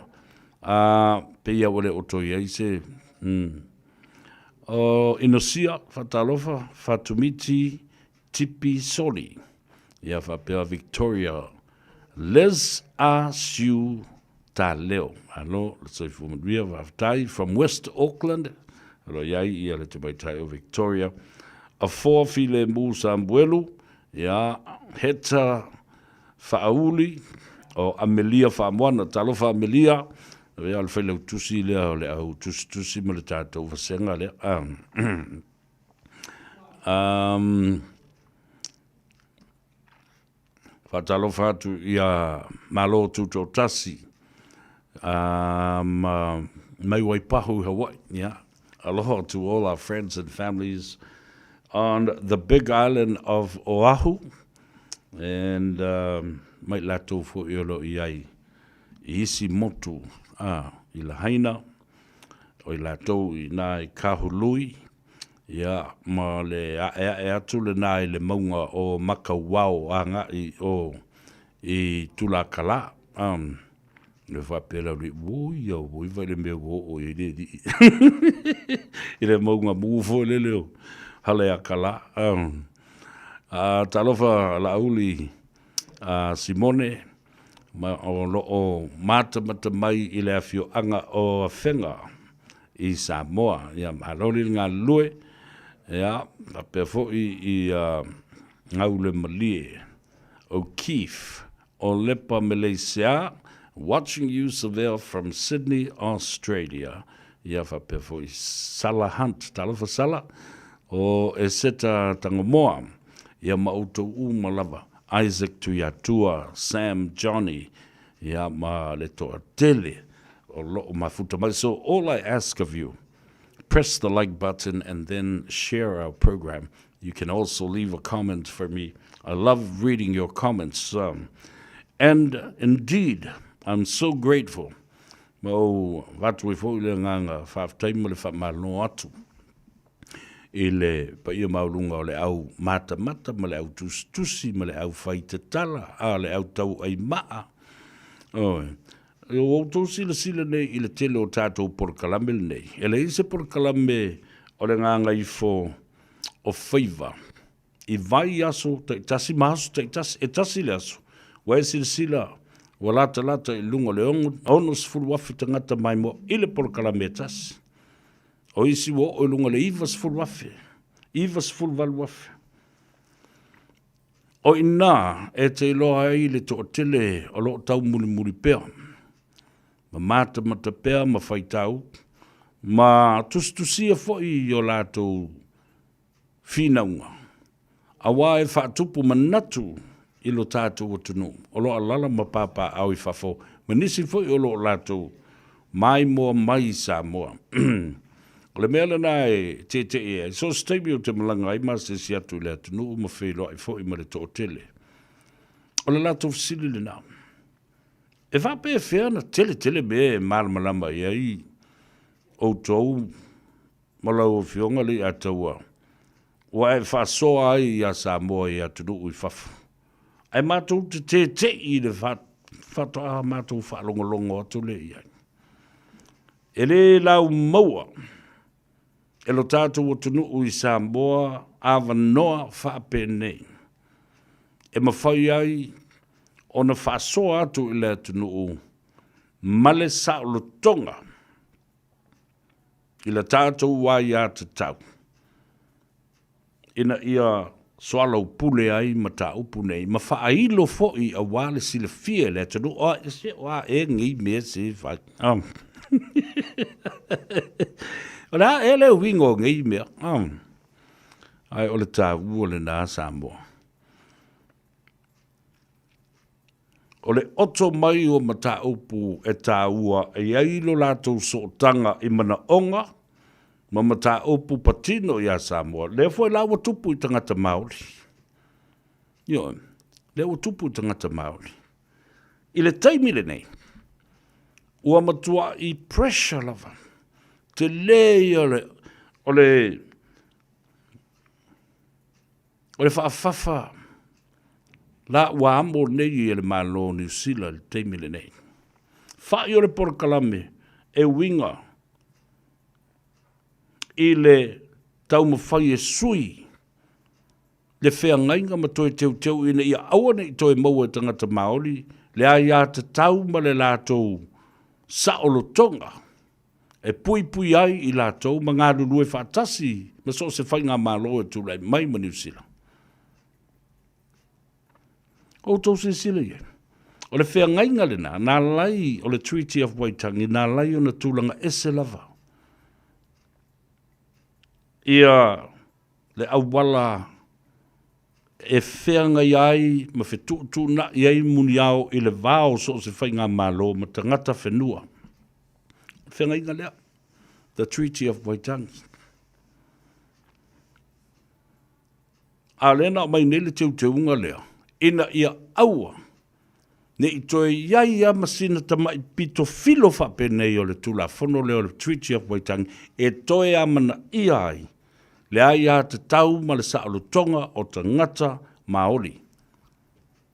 A, pei a ua le o toe i ai se, mm. O Inosia, faatalofa, Fatumiti Tipi Soli, ia faapea Victoria Les A Siu Ta Leo. Malo le soifua manuia, faafetai. From West Auckland, o lo o i ai ia le tamaitai o Victoria. Afoa Filemu Samuelu, ia, Heta Faauli, o Amelia Faamoana. Talofa Amelia, ia o le failautusi lea o le au tusitusi ma le tatou vasega lea. Um, Faatalofa atu ia Malo Tutoatasi ma mai Waipahu i Hawaii. Yeah. Aloha to all our friends and families on the big island of Oahu and mai latou foi o lo o i ai i isi motu. Ah. i Lahaina, o i latou i ina i Kahului, ia, ma le aeae atu lena i le mauga o Makauao agai i o i Tulakala. Ona faapea lea o le alii, oi auoi, vaai i le mea ua oo i ai le alii i le mauga mu foi lele o Haleakalā. Talofa Laauli Simone, ma o lo o matamata mai i le afioaga o Afega i Samoa. Ia malo le galulue, ia faapea foi i Gaulemalie O'Keefe o Lepa Meleisia, watching you Savea from Sydney, Australia. Ia faapea foi Sala Hunt, talofa Sala, o Eseta Tangomoa, ia ma outou uma lava, Isaac Tuiatua, Sam Johnny, ia ma le toatele o lo o mafuta mai. So all I ask of you, press the like button and then share our program. You can also leave a comment for me. I love reading your comments. And indeed, I'm so grateful. Ma ou avatu ai foi le agaga faafetai ma le faamalo atu i le paia maualuga o le au matamata ma le au tusitusi ma le au faitatala, a le au tauaimaa. Oi. Ua outou silasila nei i le tele o tatou polokalame lenei. E leai se polokalame o le gagaifo o faiva i vaiaso taitasi ma aso taitasi, e tasi le aso, ua e silasila ua latalata i luga o le 60,000 tagata maimoa i le polokalame e tasi. O isi ua oo i luga o le 90,000, 98,000. O i ina e te iloa ai le toatele o lo o taumulimuli pea, ma matamata pea ma faitau, ma tusitusia foi i o latou finauga, aua e faatupu manatu i lo tatou atunuu o lo o alaala ma papaaao i fafo, ma nisi foi o lo o latou maimoa mai i Samoa. O le mea lena e teetee ai, so o se taimi ou te malaga ai ma asiasi atu i le atunuu ma feiloai foi ma le toatele. O le latou fesili lena, e faapefea ona tele tele mea e malamalama i ai outou ma lau Afioga Leiataua ua e faasoa ai ia Samoa i atunuu i fafo, ae matou te tete'i i le faatoa matou faalogologo atu lea i ai. E le laumaua e lo tatou atunuu i Samoa avanoa faapenei e mafai ai ona faasoa atu i le atunuu ma le saolotoga i la tatou aiatatau ina ia soalaupule ai mataupu nei ma faailo foi aua le silafia e le atunuu, o se o a ea nei mea se fai. O le a ea le uiga o nei mea? Ae o le taua lena Samoa. O le oto mai o mataupu e taua e i ai lo latou sootaga i manaoga ma mataupu patino iā Samoa, lea foi la ua tupu i tagata Māori. Ioe, lea ua tupu i tagata Māori. I le taimi lenei, ua matua'i pressure lava, tele ia o le, O le faafafa la ua amo nei e le Malo o Niu Sila i le taimi lenei. Fa'i o le polokalame e uiga i le taumafai e sui le feagaiga ma toe teuteu ina ia aua ne i toe maua e tagata Māori le aiatatau ma le latou saolotoga e puipui ai i latou ma galulue faatasi ma so o se faigamalo e tulai mai ma Niu Sila. Outou silasila i ai. O le feagaiga lena, na ala ai o le Treaty of Waitangi, na ala ai ona tulaga ese lava ia le auala e feagai ai ma fetuutuunai ai muniao i le va o so o se faigamalo ma tagata whenua. Feagaiga lea, the Treaty of Waitangi. A o lea na aumai nei le teuteuga lea, ina ia aua. Ne i toe i ai a ma sina tamaʻi pito filo faapenei o le Tulafono lea o le Treaty of Waitangi e toe amanaia ai le aiatatau ma le saolotoga o tagata Maoli.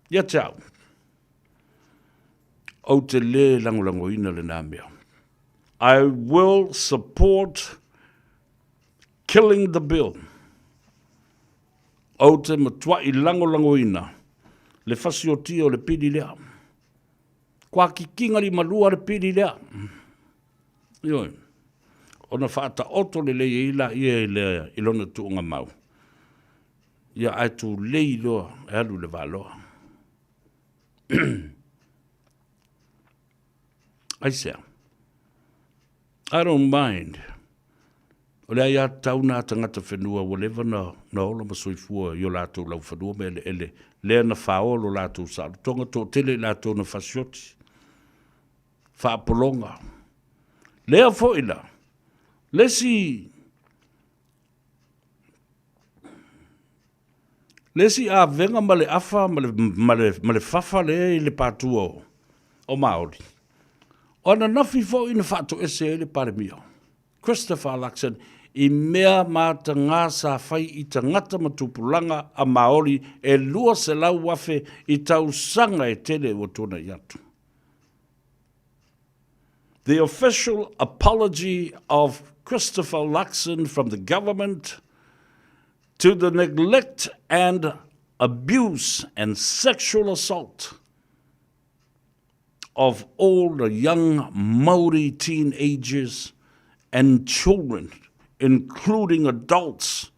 Ia te au, ou te lē lagolagoina lenā mea. I will support killing the bill. Ou te matuaʻi lagolagoina le fasiotia o le pili lea. Kua kikiga limalua le pili lea. Ioe. Ona faataoto lelei ai laia i le i lona tuugamau. Ia ae tulei loa e alu i le valoa. Aisea? I don't mind. O le aiatatau na a tagata whenua ua leva na, na ola ma soifua i o latou laufanua ma eleele, lea na whaoa lo latou saolotoga, toatele i latou na fasioti, faapologa. Lea foi la, le isi, le isi avega ma le afa ma le, ma le, ma le fafa lea i le patua o, o Maori, o ananafi foi na faatoese ai le Palemia. Christopher Luxon, i mea matagā sa fai i tagata ma tupulaga a Maori e 200,000 i tausaga e tele ua tuanai atu. The official apology of Christopher Luxon from the government to the neglect and abuse and sexual assault of all the young Maori teenagers and children, including adults,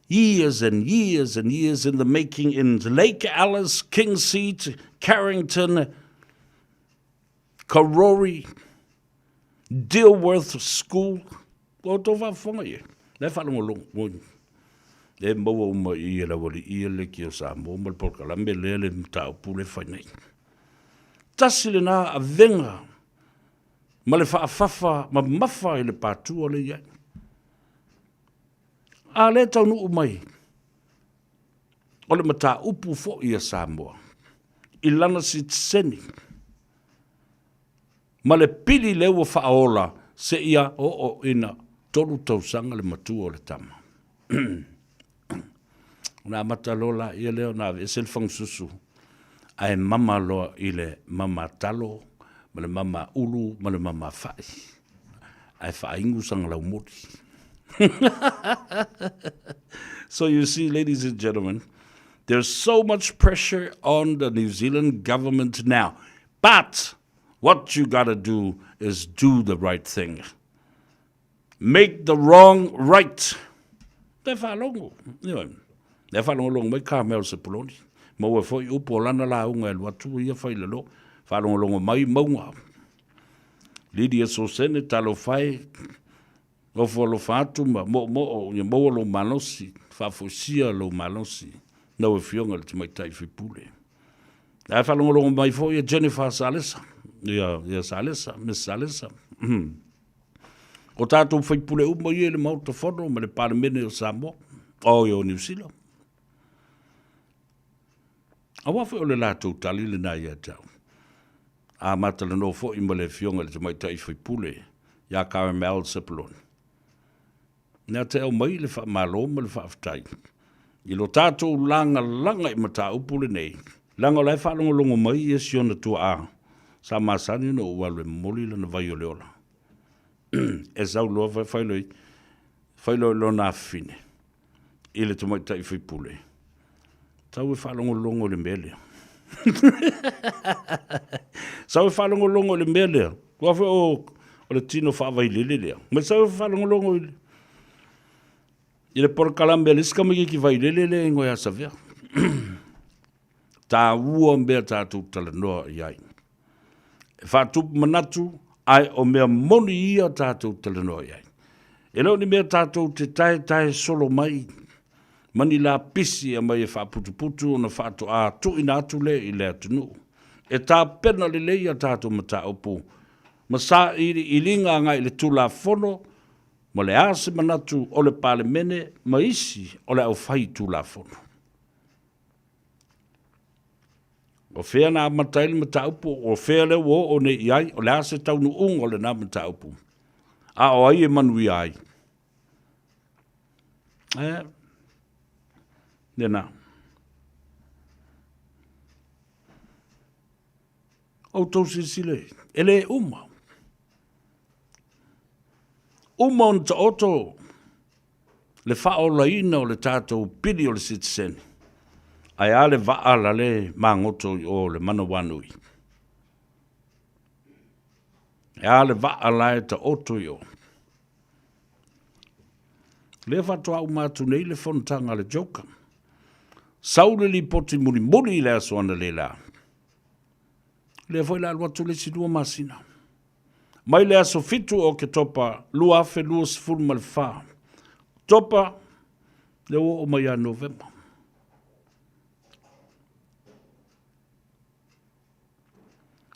years and years and years in the making in Lake Alice, Kingseat, Carrington, Karori, Dilworth School. Ua outou faafofoga i ai. La e faalogologo. E maua uma i i e le aualii ia le Leki o Samoa ma le polokalame lea le mataupu lea e fai nei. Tasi lena avega ma le faafafa mamafa i le patua lea i ai. A lea taunuu mai, o le mataupu foi a Samoa i lana sitiseni ma le pili lea ua faaola seia oo ina 3 tausaga le matua o le tama. Ona amata loa laia lea ona aveese le fagasusu ae mama loa i le mama talo ma le mama ulu ma le mama fai ae faainu sana laumoli. So you see, ladies and gentlemen, there's so much pressure on the New Zealand government now. But what you gotta do is do the right thing. Make the wrong right. Te faalogo. Ioe. Le faalogologo mai Carmel Sepuloni. Maua foi upu o lana lauga e alu atu ia fai lalo. Faalogologo mai mauga. Lydia Sosene, talofa e. Nofo alofa atu ma moomoo ia maua lou malosi, faafoisia lou malosi, lau Afioga i le Tamaitai Faipule. Ae faalogologo mai foi ia Jennifer Salesa, ia, ia Salesa, Miss Salesa. O tatou faipule uma ia i le Maota Fono ma le Palemene o Samoa, o o Niu Sila. Aua foi o le latou tali lena ia te au. A ma talanoa foi ma le Afioga i le Tamaitai Faipule ia Carmel Sepuloni. Ia te aumai le faamalo ma le faafetai i lo tatou lagalaga i mataupu lenei, leaga o la e faalogologo mai ia si ona tuaa sa masani ona ou alu e momoli lana vai o le ola. E sau loa fai, fai loa fai loa i lona afafine i le tamaitai faipule, tau e faalogologo i le mea lea. Sau e faalogologo i le mea lea. Ua foi o, o le tino faavailele lea. Mai sau e faalogologo i le, i le polokalame a le isi tamaitiiti vailele lea e igoa ia Savea. Taua mea tatou talanoa i ai. E faatupu manatu, ae o mea moni ia tatou talanoa i ai. E le o ni mea tatou te taetae solo mai ma ni lapisi e aumai e faaputuputu ona faatoa tuuina atu lea i le atunuu. E tapena lelei a tatou mataupu ma sailiiliga agai i le Tulafono ma le a se manatu o le Palemene ma isi o le aufai Tulafono. O fea na amata ai le mataupu, o fea lea ua oo nei i ai, o le a se taunuuga o lena mataupu, a o ai e manuia ai? E, lena. Outou silasila i ai, e le uma. Uma ona taoto le faaolaina o le tatou pili o le sitiseni, ae a le vaa la le magoto i o le Manawanui? E a le vaa la e taoto i o? Lea faatoa uma atu nei le fonotaga a le Joker. Sau le lipoti mulimuli i le aso analeila. Lea foi le alu atu le isi 2 masina. Mai le aso 7 o Oketopa 2024. Oketopa, lea ua oo mai ia Novema.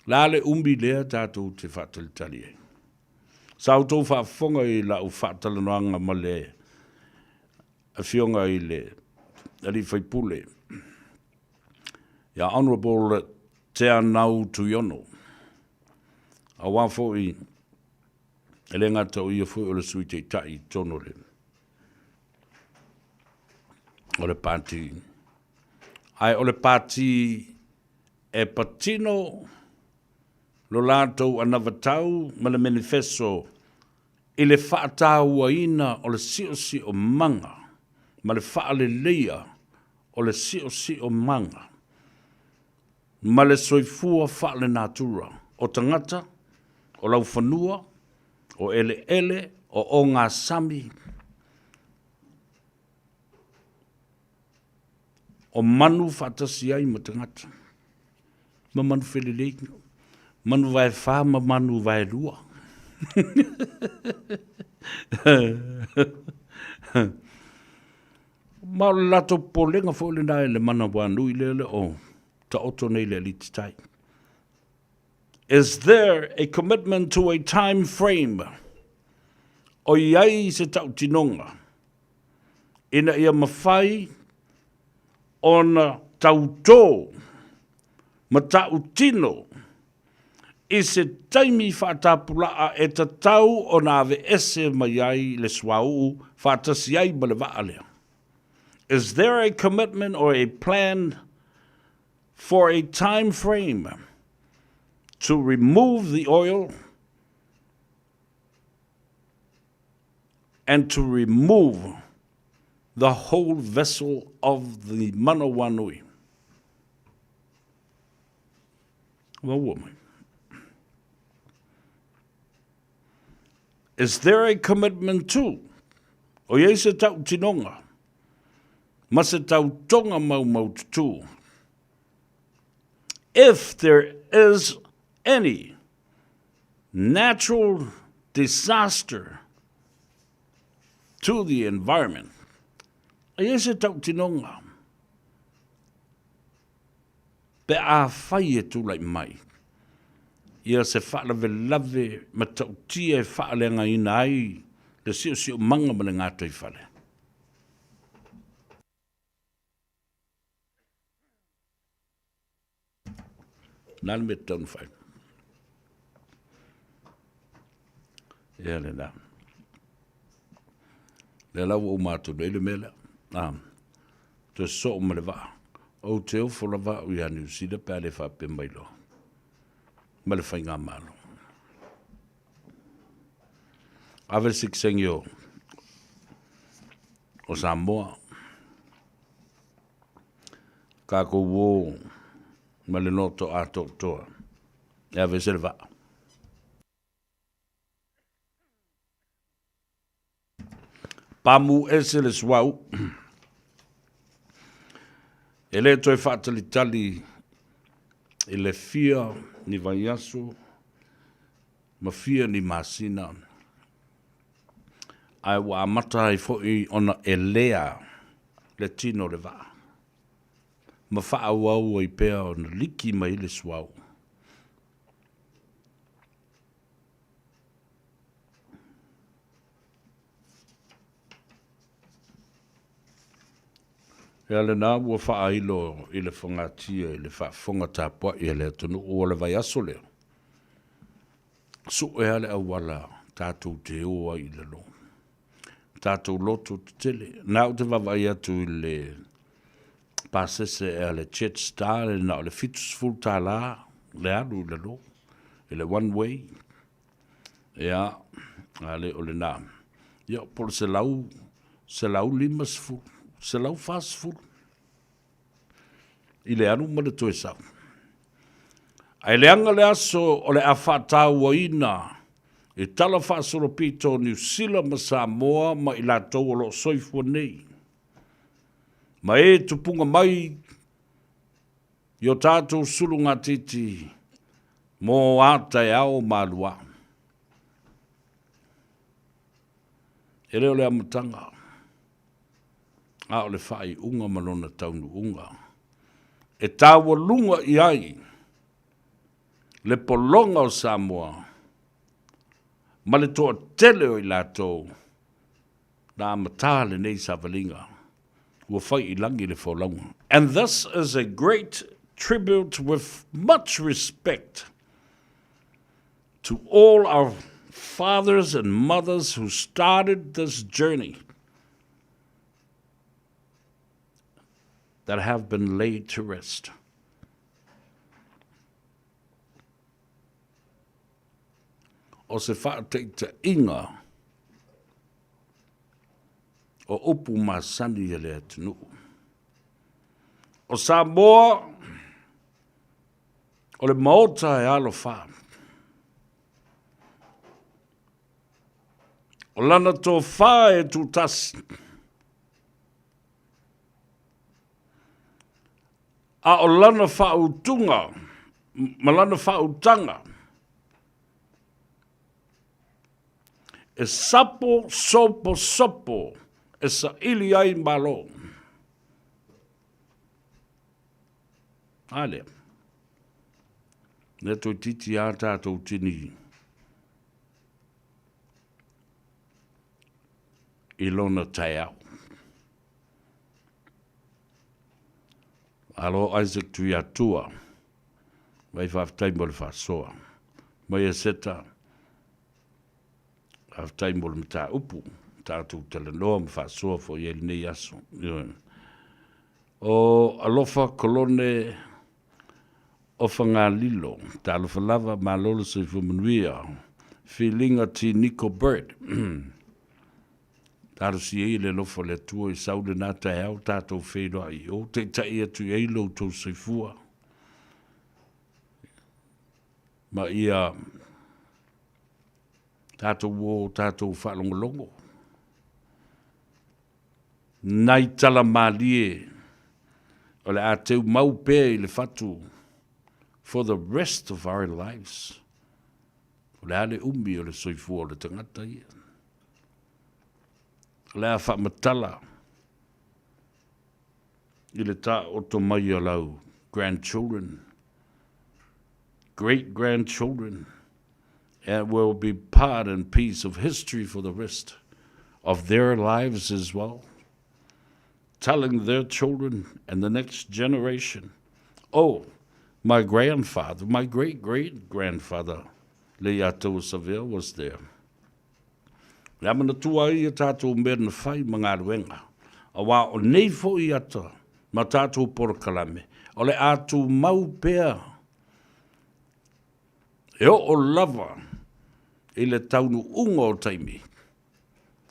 La le umi lea tatou te faatalitali ai. Sa outou faafofoga i lau faatalanoaga ma le afioga i le alii faipule ia Honourable Teanau Tuiono, aua foi e le gata o ia foi o le Sui Taitai i totonu o le o le Pati, ae o le Pati e patino lo latou anavatau ma le menifeso i le faatauaina o le siosiomaga ma le faaleleia o le siosiomaga ma le soifua faalenatura o tagata, o laufanua, o eleele, o ogasami, o manu faatasi ai ma tagata, ma manu felelei, manu vaefa ma manu vaelua. Ma o le latou popolega foi lena i le manawanui lea le o taoto nei le alititai. Is there a commitment to a time frame? O i ai se tautinoga ina ia mafai ona tautō ma tautino i se taimi faatapulaa e tatau ona aveese mai ai le suauu faatasi ai ma le vaa lea. Is there a commitment or a plan for a time frame to remove the oil and to remove the whole vessel of the Manawanui? Maua mai. Is there a commitment to? O i ai se tautinoga ma se tautoga maumaututu. If there is any natural disaster to the environment, e ai se tautinoga pe afai e tulai mai ia se faalavelave matautia e faaleagaina ai le siosiomaga ma le gataifale. Na le mea tatau ona fai. Ia lena. Lea la ua uma atu nei le mea lea. Ah, toe soo ma le vaa. Ou te ofo lava au ia Niu Sila pe a le faapea mai loa ma le faigamalo. Ave le sikisengi o, o Samoa. Kākou ō ma le loto atoatoa e ave se le vaa. Pamu ese le suauu. E le toe faatalitali i le fia ni vaiaso ma fia ni masina, ae ua amata ai foi ona elea le tino o le vaa ma faaauau ai pea ona liki mai le suauu. Ia lena ua faailo i le fogatia i le faafofoga tapuai a le atunuu o le vaiaso lea. Sue lava le auala tatou te o ai i lalo. Tatou loto tetele. Na ou te vaavaai atu i le pasese a le Jetstar le na o le $70 le alu i lalo i le one way. Ia, a le o lena. Ia, po o le 100, 150, 140 i le alu ma le toe sau. Ae leaga le aso o le a faatauaina i tala faasolopito o Niu Sila ma Samoa ma i latou o lo o soifua nei, ma e tupuga mai i o tatou sulugatiti mo a taeao ma aluā. E le o le amataga, a o le faaiuga ma lona taunuuga e taualuga i ai le pologa o Samoa ma le toatele o i latou na amata lenei savaliga ua fai i lagi le folauga. And this is a great tribute with much respect to all our fathers and mothers who started this journey that have been laid to rest. O se faataitaiga o upu masani a le atunuu. O Samoa, o le Maota e alofa. O lana tofa e tutasi. A o lana faautuga ma lana faautaga e sapo soposopo e saili ai Malo. A lea. Lea toeitiiti a tatou tini i lona taeao. Alo Isaac Tuiatua, mai faafetai mo le faasoa. Mai e Seta, faafetai mo le mataupu, tatou talanoa ma faasoa foi i ai lenei aso. O Alofa Kolone o Fagalilo, talofa lava, malo le soifua manuia. Filiga T. Nico Bird. Talosia ia le alofa o le Atua i sau lena taeao tatou feiloai i o, taitai atu i ai lo outou soifua ma ia tatou o tatou faalogologo nai tala malie o le a teu mau pea i le fatu for the rest of our lives. O le a le umi o le soifua o le tagata ia? O le a faamatala i le taoto mai o lau grandchildren, great grandchildren, and will be part and piece of history for the rest of their lives as well, telling their children and the next generation, oh, my grandfather, my great-great-grandfather, Leiataua Savea was there. Le a manatua ai ia tatou mea na fai ma galuega, aua o nei foi ata ma tatou polokalame, o le a tumau pea e oo lava i le taunuuga o taimi.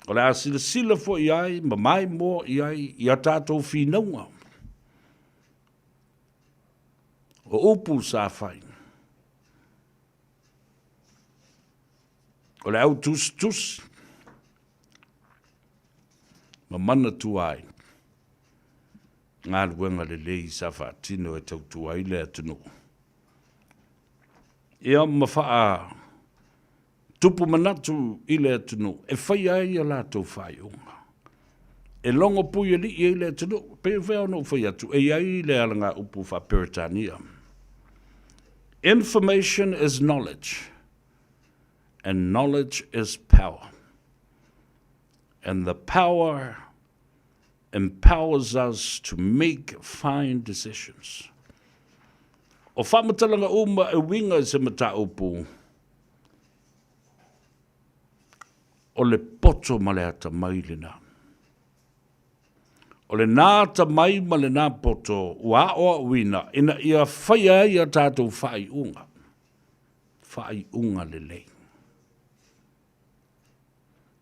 O le a silasila foi i ai ma maimoa i ai i a tatou finauga. O upu sa fai. O le au tusitusi ma manatua ai galuega lelei sa faatino e tautua ai le atunuu. Ia ma faa tupu manatu i le atunuu e faia ai a latou faaiuga. E logo puialii ai le atunuu. Pei foi ona ou fai atu, e i ai le alagaupu faa-Peretania, Information is knowledge, and knowledge is power. And the power empowers us to make fine decisions. O faamatalaga uma e uiga i se mataupu, o le poto ma le atamai lena. O lena atamai ma lena poto ua aoaoina ina ia faia ai a tatou faaiuga, faaiuga lelei.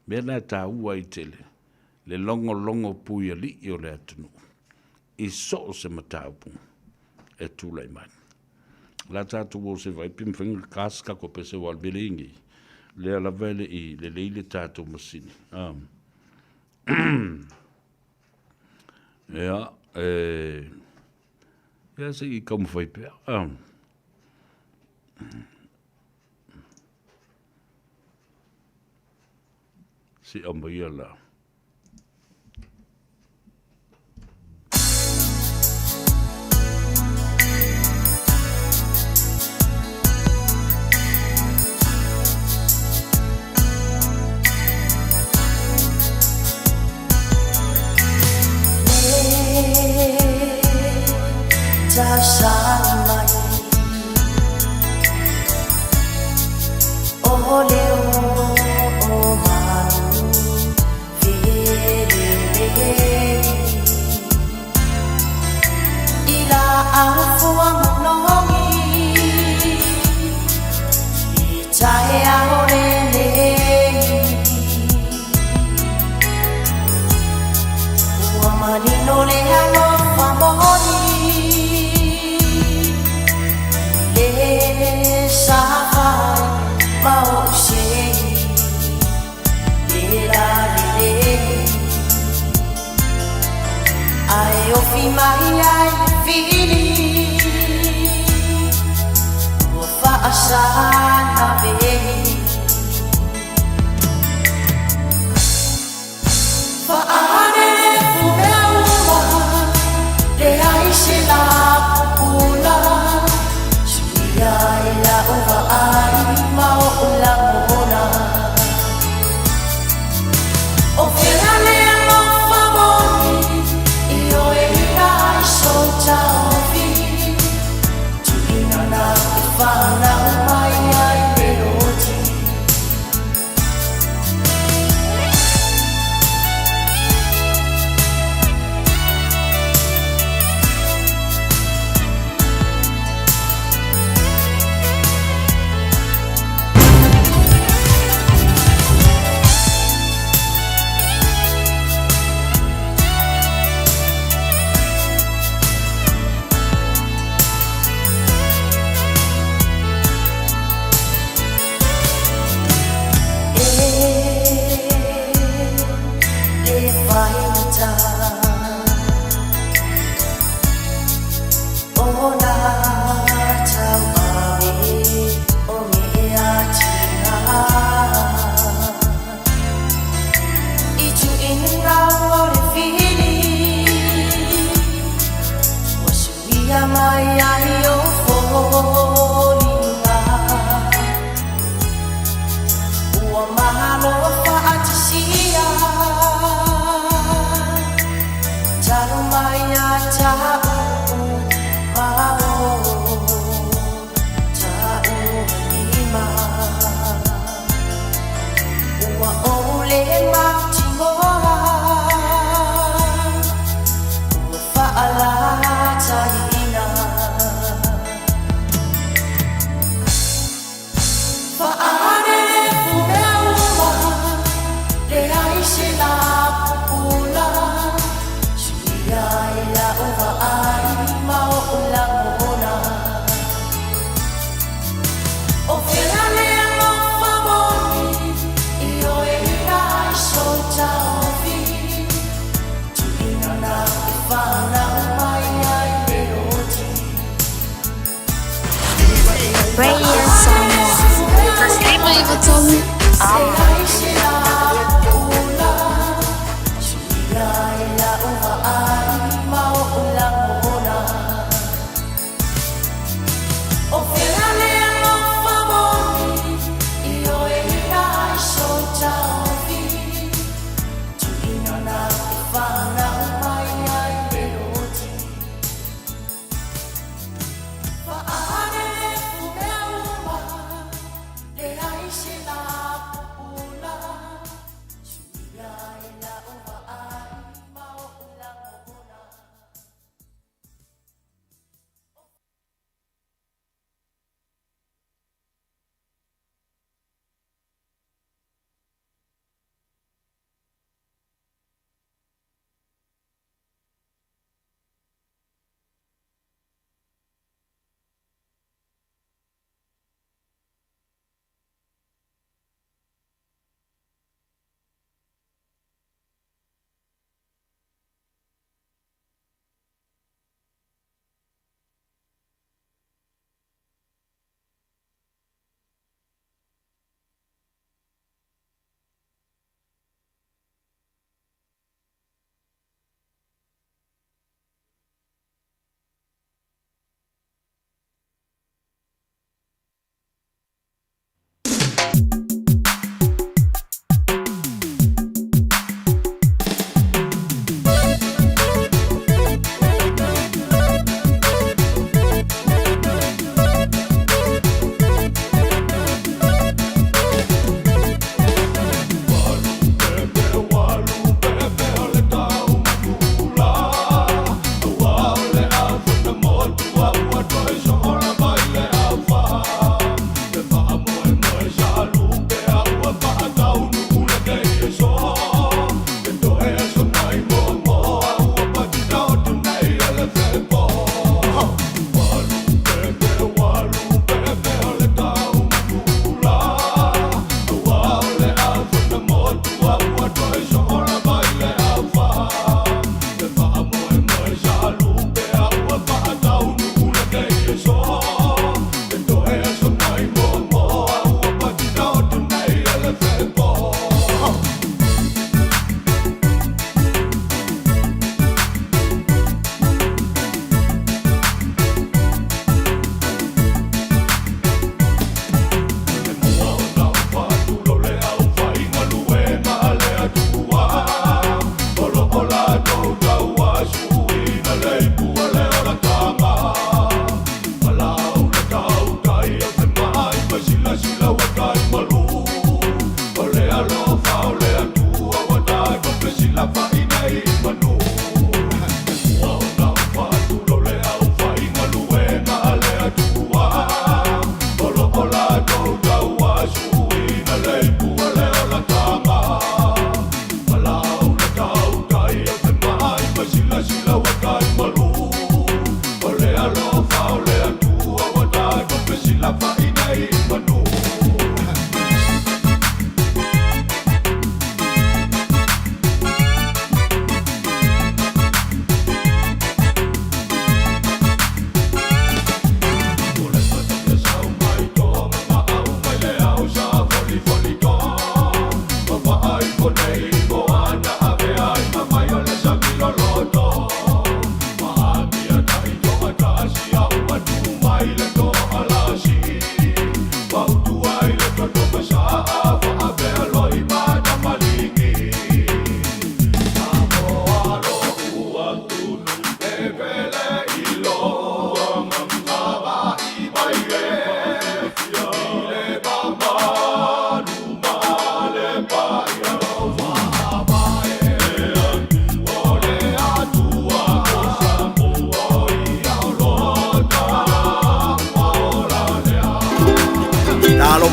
Mea lena e taua ai tele le logologo puialii o le atunuu i so o se mataupu e tulai mai. O le a tatou o se i vaai pe mafai ona ka se tatou pese aua o le mea lea e i ai nei, o lea lava e le i lelei le tatou masini. Ia, ia se i taumafai pea. Se i aumaia la. Radio Samoa. 59.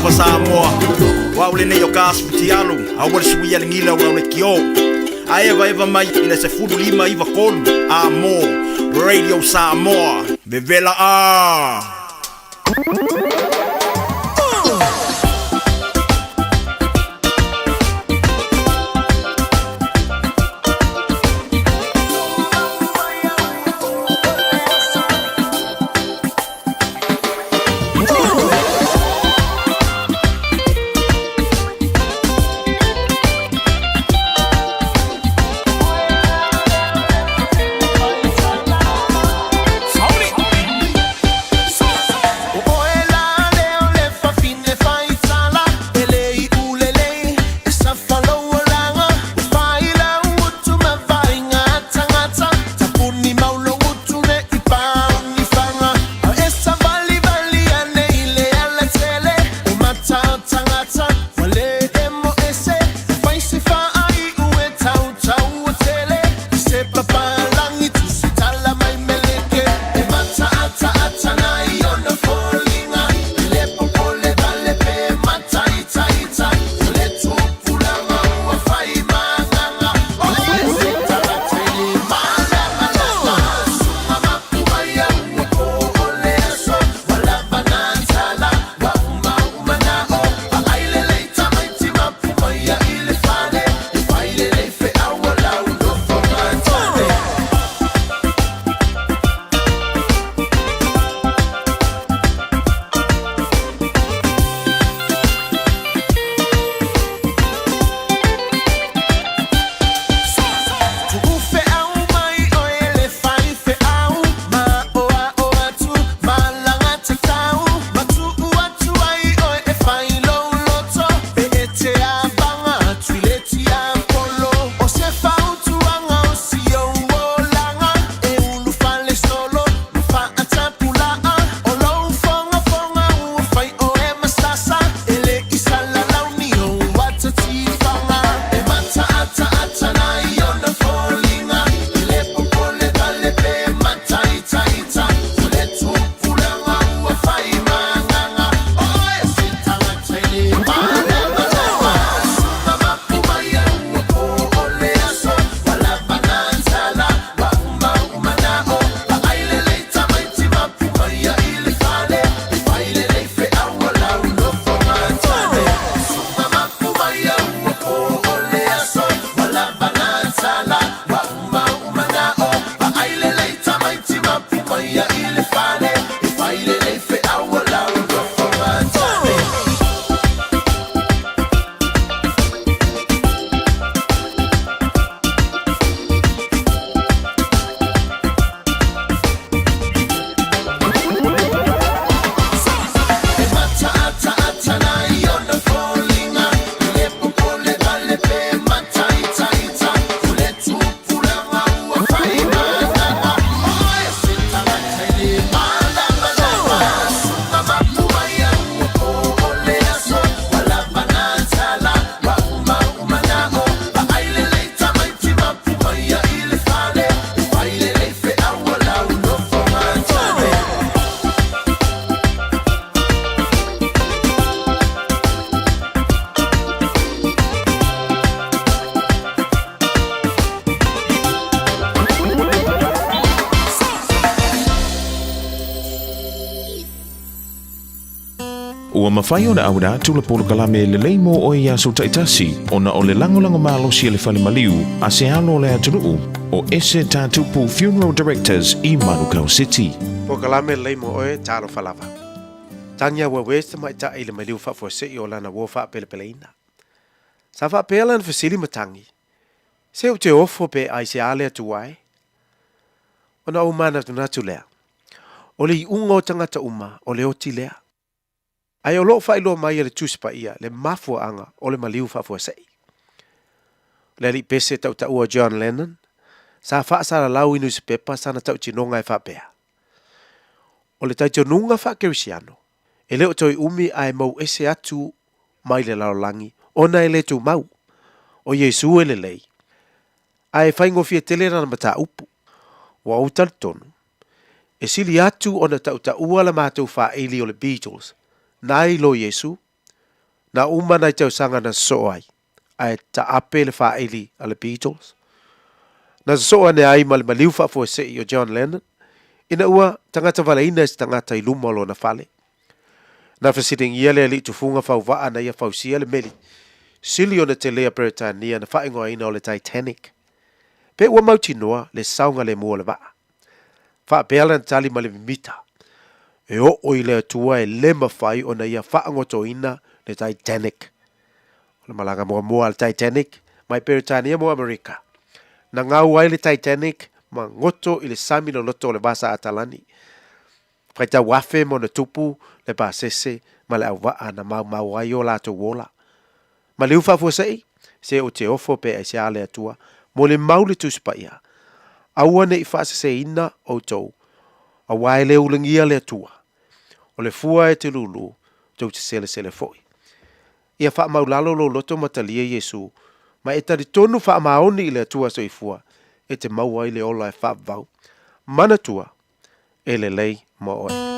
Talofa Samoa, o au lenei o Gas Futialu, aua le suia le gila o le kio. A eva eva mai i le 15 93 a mo Radio Samoa. Vevela a! Ua mafai ona auina atu le polokalame lelei mo oe i aso taitasi ona o le lagolago malosi a le fale maliu a se alo o le atunuu o Ese Tatupu Funeral Directors i Manukau City. Polokalame lelei mo oe, talofa lava. Tagi auauē se tamaitai i le maliu faafuasei o lana uo faapelepeleina. Sa faapea lana fesili matagi, Se ou te ofo pe aisea le Atua e? Ona ou manatunatu lea, o le iuga o tagata uma o le oti lea. Ae o lo o faailoa mai e le Tusi Paia le mafuaaga o le maliu faafuasei. O le alii pese tautaua John Lennon, sa faasalalau i nusipepa sana tautinoga e faapea, O le talitonuga faakerisiano, e le o toe umi ae mou ese atu mai le lalolagi ona e le tumau, o Iesu e lelei, ae e faigofie tele lana mataupu. Ua ou talitonu, e sili atu ona tautaua la matou faaili o le Beatles nai lo Iesu. Na uma nai tausaga na sosoo ai, ae taape le faaili a le Beatles. Na sosoo ane ai ma le maliu faafuasei o John Lennon, ina ua tagata valaina e se tagata i luma o lona fale. Na fesiligia le alii tufuga fauvaa na ia fausia le meli sili ona telē a Peretania na faaigoaina o le Titanic. Pe ua mautinoa le saogalemu o le vaa. Faapea lana tali ma le mimita, E oo i le Atua e le mafai ona ia faagotoina le Titanic. O le malaga muamua a le Titanic mai Peretania mo Amerika. Na gau ai le Titanic ma goto i le sami loloto o le Vasa Atalani. Faitau afe ma ona tupu le pasese ma le auvaa na maumau ai o latou ola. Maliu faafuasei, se ou te ofo pe aisea le Atua, molimau le Tusi Paia, Aua ne i faaseseina outou, aua e le ulagia le Atua. O le fua e te lulu, tou te selesele foi. Ia faamaulalo lou loto ma talia Iesu, ma e talitonu faamaoni i le Atua soifua, e te maua ai le ola e faavavau. Manatua, e lelei mo oe.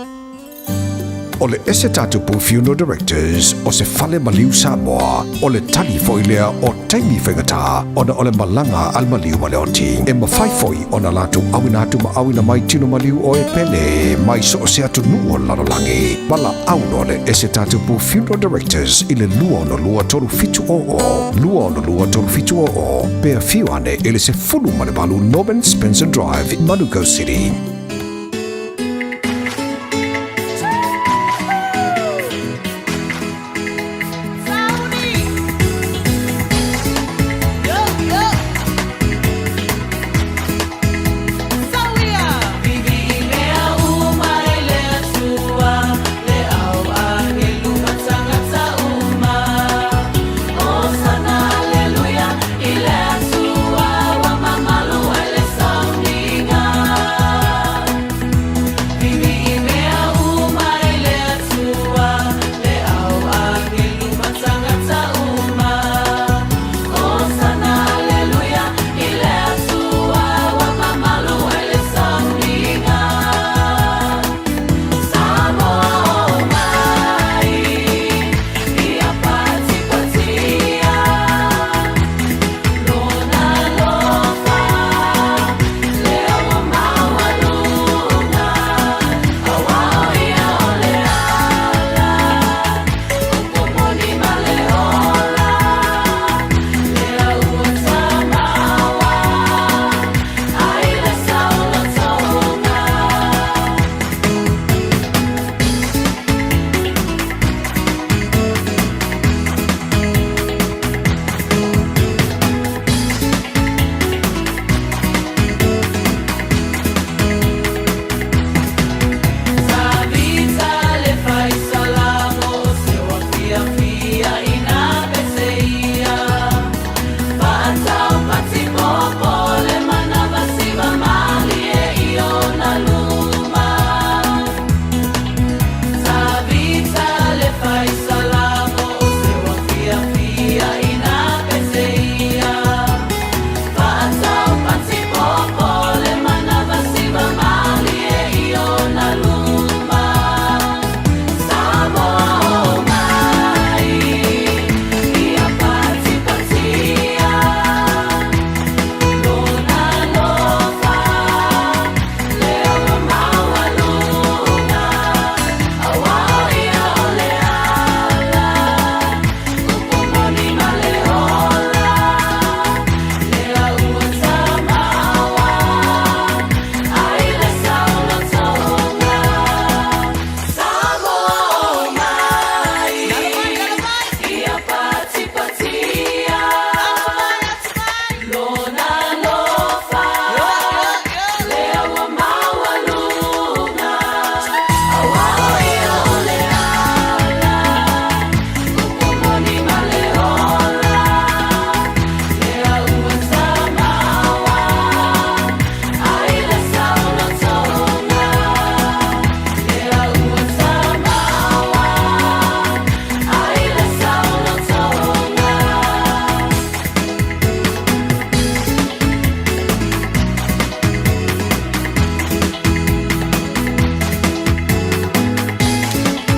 O le Ese Tatupu Funeral Directors o se fale maliu Samoa, o le tali foi lea o taimi faigata ona o le malaga a le maliu ma le oti. E mafai foi ona latou auina atu ma auina mai tino maliu o e pele mai so o se atunuu o le lalolagi. Valaau loa le Ese Tatupu Funeral Directors i le 262 3700, 262 3700, pe afio ane i le 18 Norman Spencer Drive, Manukau City.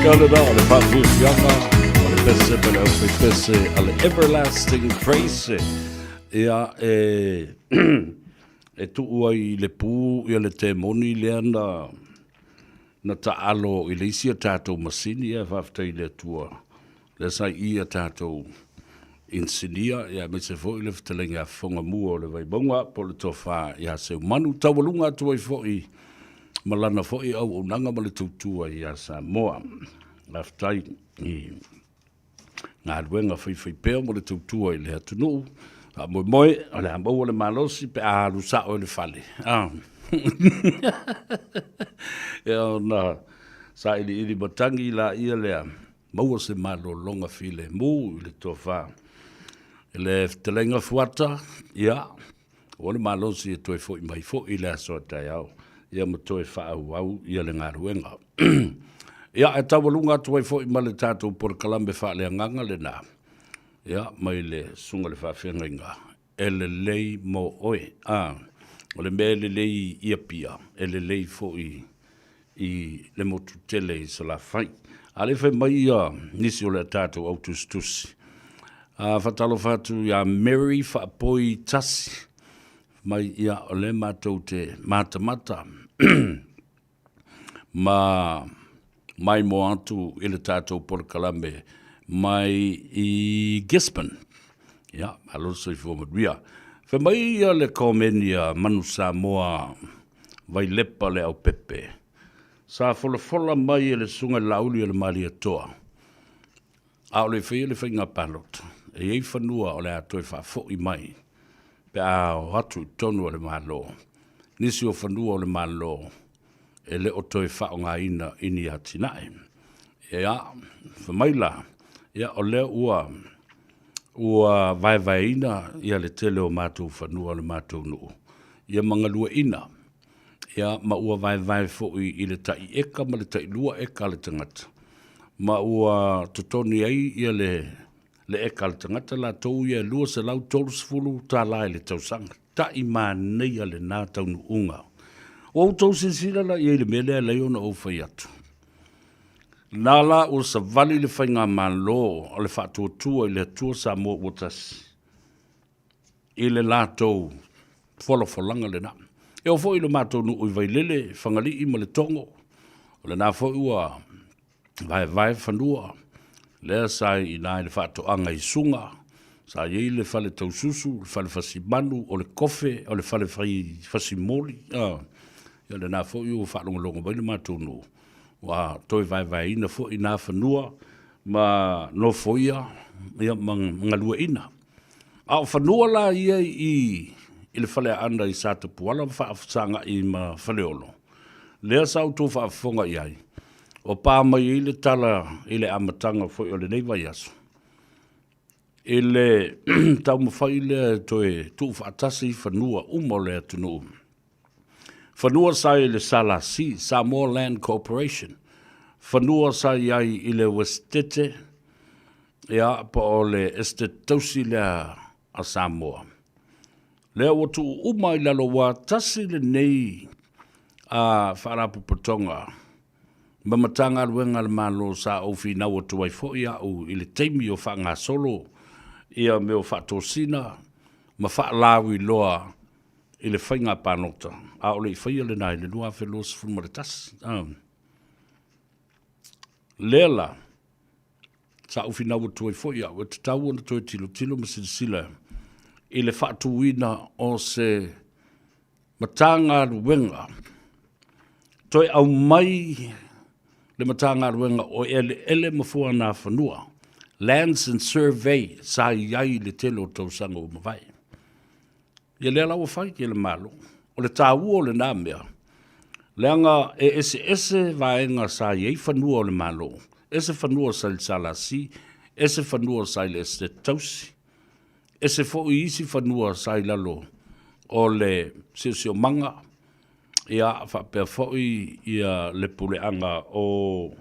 Ia lena o le faafiafiaga o le Pese ma le aufaipese a le Everlasting Praise. Ia, e, e tuu ai i le pū ia le temoni lea na, na taalo i le isi a tatou masini, ia faafetai i le Atua. Lea sa i a tatou inisinia, ia aemaise foi le fetalaiga ia Fofogamua o le Vaimauga po o le Tofa ia Seumanu, taualuga atu ai foi ma lana foi auaunaga ma le tautua ia Samoa. Faafetai i galuega faifaipea mo le tautua i le atunuu. Faamoemoe o le a maua le malosi pe a alu sao i le fale. Ah. Ia ona sailiili matagi laia lea, maua se malologa filemu i le tofa. I le fetalaiga Fuata, ia, ua le malosi e toe foi mai foi i le aso a taeao, ia ma toe faaauau ia le galuega. Ia, e taualuga atu ai foi ma le tatou polokalame faaleagaga lena, ia, mai le Susuga i le Faafeagaiga, e lelei mo oe. A, o le mea e lelei i Apia, e lelei foi i le motu tele i Salafai. A o le i fai mai ia nisi o le tatou au tusitusi, a faatalofa atu ia Mary Faapoi Tasi, mai ia o lea matou te matamata ma maimoa atu i le tatou polokalame mai i Gisborne. Ia, malo le soifua manuia. Fai mai ia le komeni a Manu Samoa Vailepa Leaupepe, sa folafola mai e le Susuga i le Laauli o le Malietoa, a o le i faia le faiga palota, e i ai fanua o le a toe faafoi mai pe a o atu i totonu o le Malo, nisi o fanua o le Malo e le o toe faaaogaina i ni atinae. Ia, fai mai la, ia o lea ua ua vaevaeina ia le tele o matou fanua o le matou nuu, ia ma galueaiina, ia ma ua vaevae foi i le tai eka ma le tai lua eka a le tagata, ma ua totogi ai ia le le eka a le tagata latou ia e $230 i le tausaga. Tai manaia lena taunuuga. Ua outou silasila la i ai i le mea lea e alai ona ou fai atu. Na la ua savali le faigamalo o le Faatuatua i le Atua Samoa ua Tasi i le latou folafolaga lena. E oo foi i lo matou nuu i Vailele, Fagalii ma Letogo, o lena foi ua vaevae fanua, lea sa i ina i le faatoaga i Suga, sa i ai le fale taususu, le fale fasimanu, o le kofe, o le fale fai fasimoli, a, ia lena foi ua faalogologo mai le matou nuu, ua toe vaevaeina foi na fanua ma nofoia, ia ma galueaiina. A o fanua la ia i i le Faleaana i Satapuala ma faafesagai ma Faleolo, lea sa outou faafofoga i ai, ua pa mai ai le tala i le amataga foi o lenei vaiaso, i le taumafai lea e toe tuufaatasi fanua uma o le atunuu. Fanua sa i le SLC, Samoa Land Corporation, fanua sa i ai i le Uesetete, ia, po o le Esetete Tausi lea a Samoa. Lea ua tuu uma i lalo ua tasi lenei a Faalapotopotoga ma Matagaluega a le Malo sa ou finau atu ai foi au i le taimi o faagasolo ia mea o faatosina ma faalauiloa i le faiga palota, a o le i faia lena i le 2021. Lea la, sa ou finau atu ai foi au, e tatau ona toe tilotilo ma silasila i le faatuina o se Matagaluega toe aumai le Matagaluega o Eleele ma Fuanafanua, Lands and Survey, sa i ai i le tele o tausaga ua mavae. Ia lea la ua fai e le Malo. O le taua o lena mea, leaga e eseese vaega sa i ai fanua o le Malo, ese fanua sa i le SLC, ese fanua sa i le Esetete Tausi, ese foi isi fanua sa i lalo o le Siosiomaga, ia faapea foi ia le puleaga o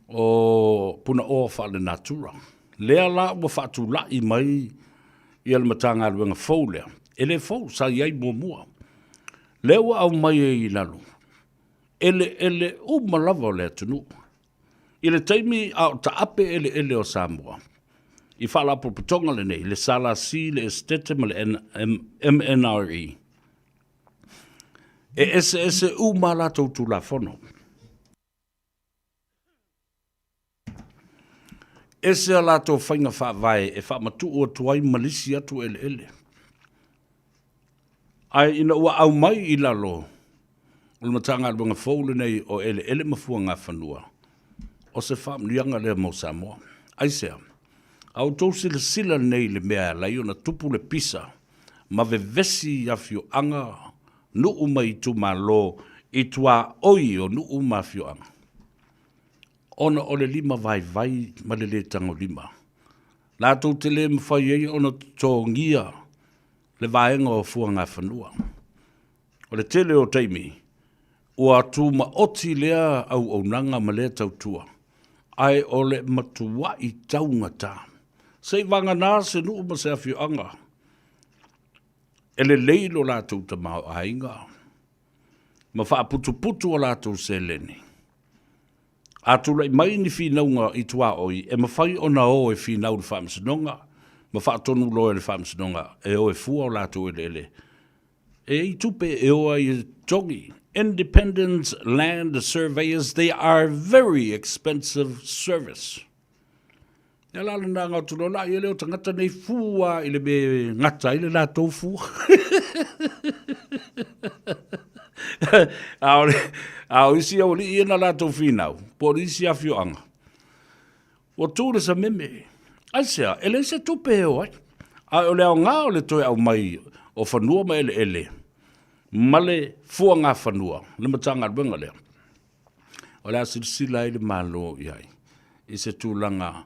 o punaoa faalenatura. Lea la ua faatulai mai ia le Matagaluega fou lea, e le fou, sa i ai muamua. Lea ua aumai ai i lalo eleele uma lava o le atunuu. I le taimi a o taape eleele o Samoa, i Faalapotopotoga lenei, le SLC, le Esetete ma le MNRE, e eseese uma a latou Tulafono. Ese a latou faiga faavae e faamatuu atu ai ma lisi atu eleele. Ae ina ua aumai i lalo o le Matagaluega fou lenei o Eleele ma Fuagafanua, o se faamanuiaga lea mo Samoa. Aisea? A outou silasila nei i le mea e ala ai ona tupu le pisa ma vevesi i afioaga, nuu ma itumalo i tuaoi o nuu ma afioaga, ona o le lima vaivai ma le lē tagolima, latou te le mafai ai ona totogia le vaega o fuagafanua. O le tele o taimi, ua tumaoti lea auaunaga ma lea tautua, ae o le matuai taugata. Seivaganā se nuu ma se afioaga e lelei lo latou tamaoaiga ma faaputuputu a latou seleni. A tulai mai ni finauga i tuaoi, e mafai ona o e finau i le Faamasinoga ma faatonu loa e le Faamasinoga e o e fua o latou eleele e i ai tupe e o ai e totogi. Independent Land Surveyors, they are very expensive service. Ia la lena ga atu loa la ia lea o tagata nei fua i le mea e gata ai le latou fua. A o, le, a o isi aualii ia na latou finau, po o isi afioaga, ua tu le sameme. Aisea, e leai se tupe e o ai. A o le aoga o le toe aumai o fanua ma eleele ma le fuagafanua, le Matagaluega lea, o le a silasila ai le Malo i ai i se tulaga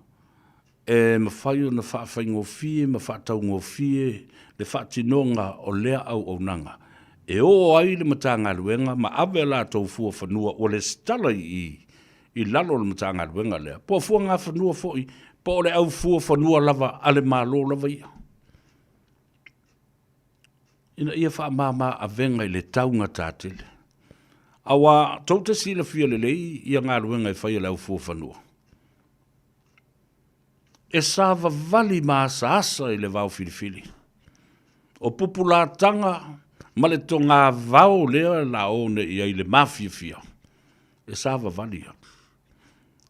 e mafai ona faafaigofie ma faataugofie le faatinoga o lea auaunaga e o ai le Matagaluega ma ave a latou fuafanua ua lesitala i i i lalo o le Matagaluega lea, po o fuagafanua foi, po o le au fuafanua lava a le Malo lava ia, ina ia faamama avega i le taugata tele. Aua tou te silafia lelei ia galuega e fai e le au fuafanua. E savavali ma asaasa i le vao filifili. O pupulataga ma le togavao lea la o nei i ai le mafiafia, e savavali atu.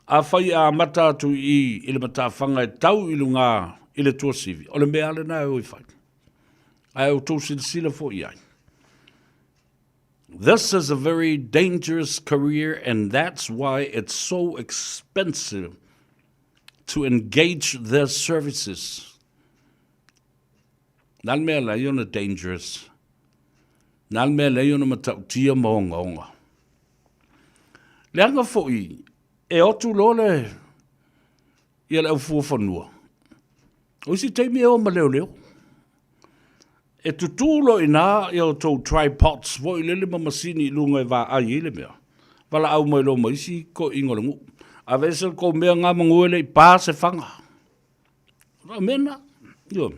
Afai e amata atu i i i le matafaga e tau i luga i le tuasivi, o le mea lava lena e o e fai. Ae outou silasila foi i ai. This is a very dangerous career and that's why it's so expensive to engage their services. Na le mea lai ona dangerous. Na le mea lai ona matautia ma ogaoga. Leaga foi e otu loa le ia le au fuafanua. O isi taimi e o ma leoleo. E tutū loa i ina ia outou tripods foi lele ma masini i luga e vaai ai le mea. Valaau mai loa ma isi toeaiina o le nuu. Aveese le tou mea na manu e le i pa se faga. O mea na. Ioe.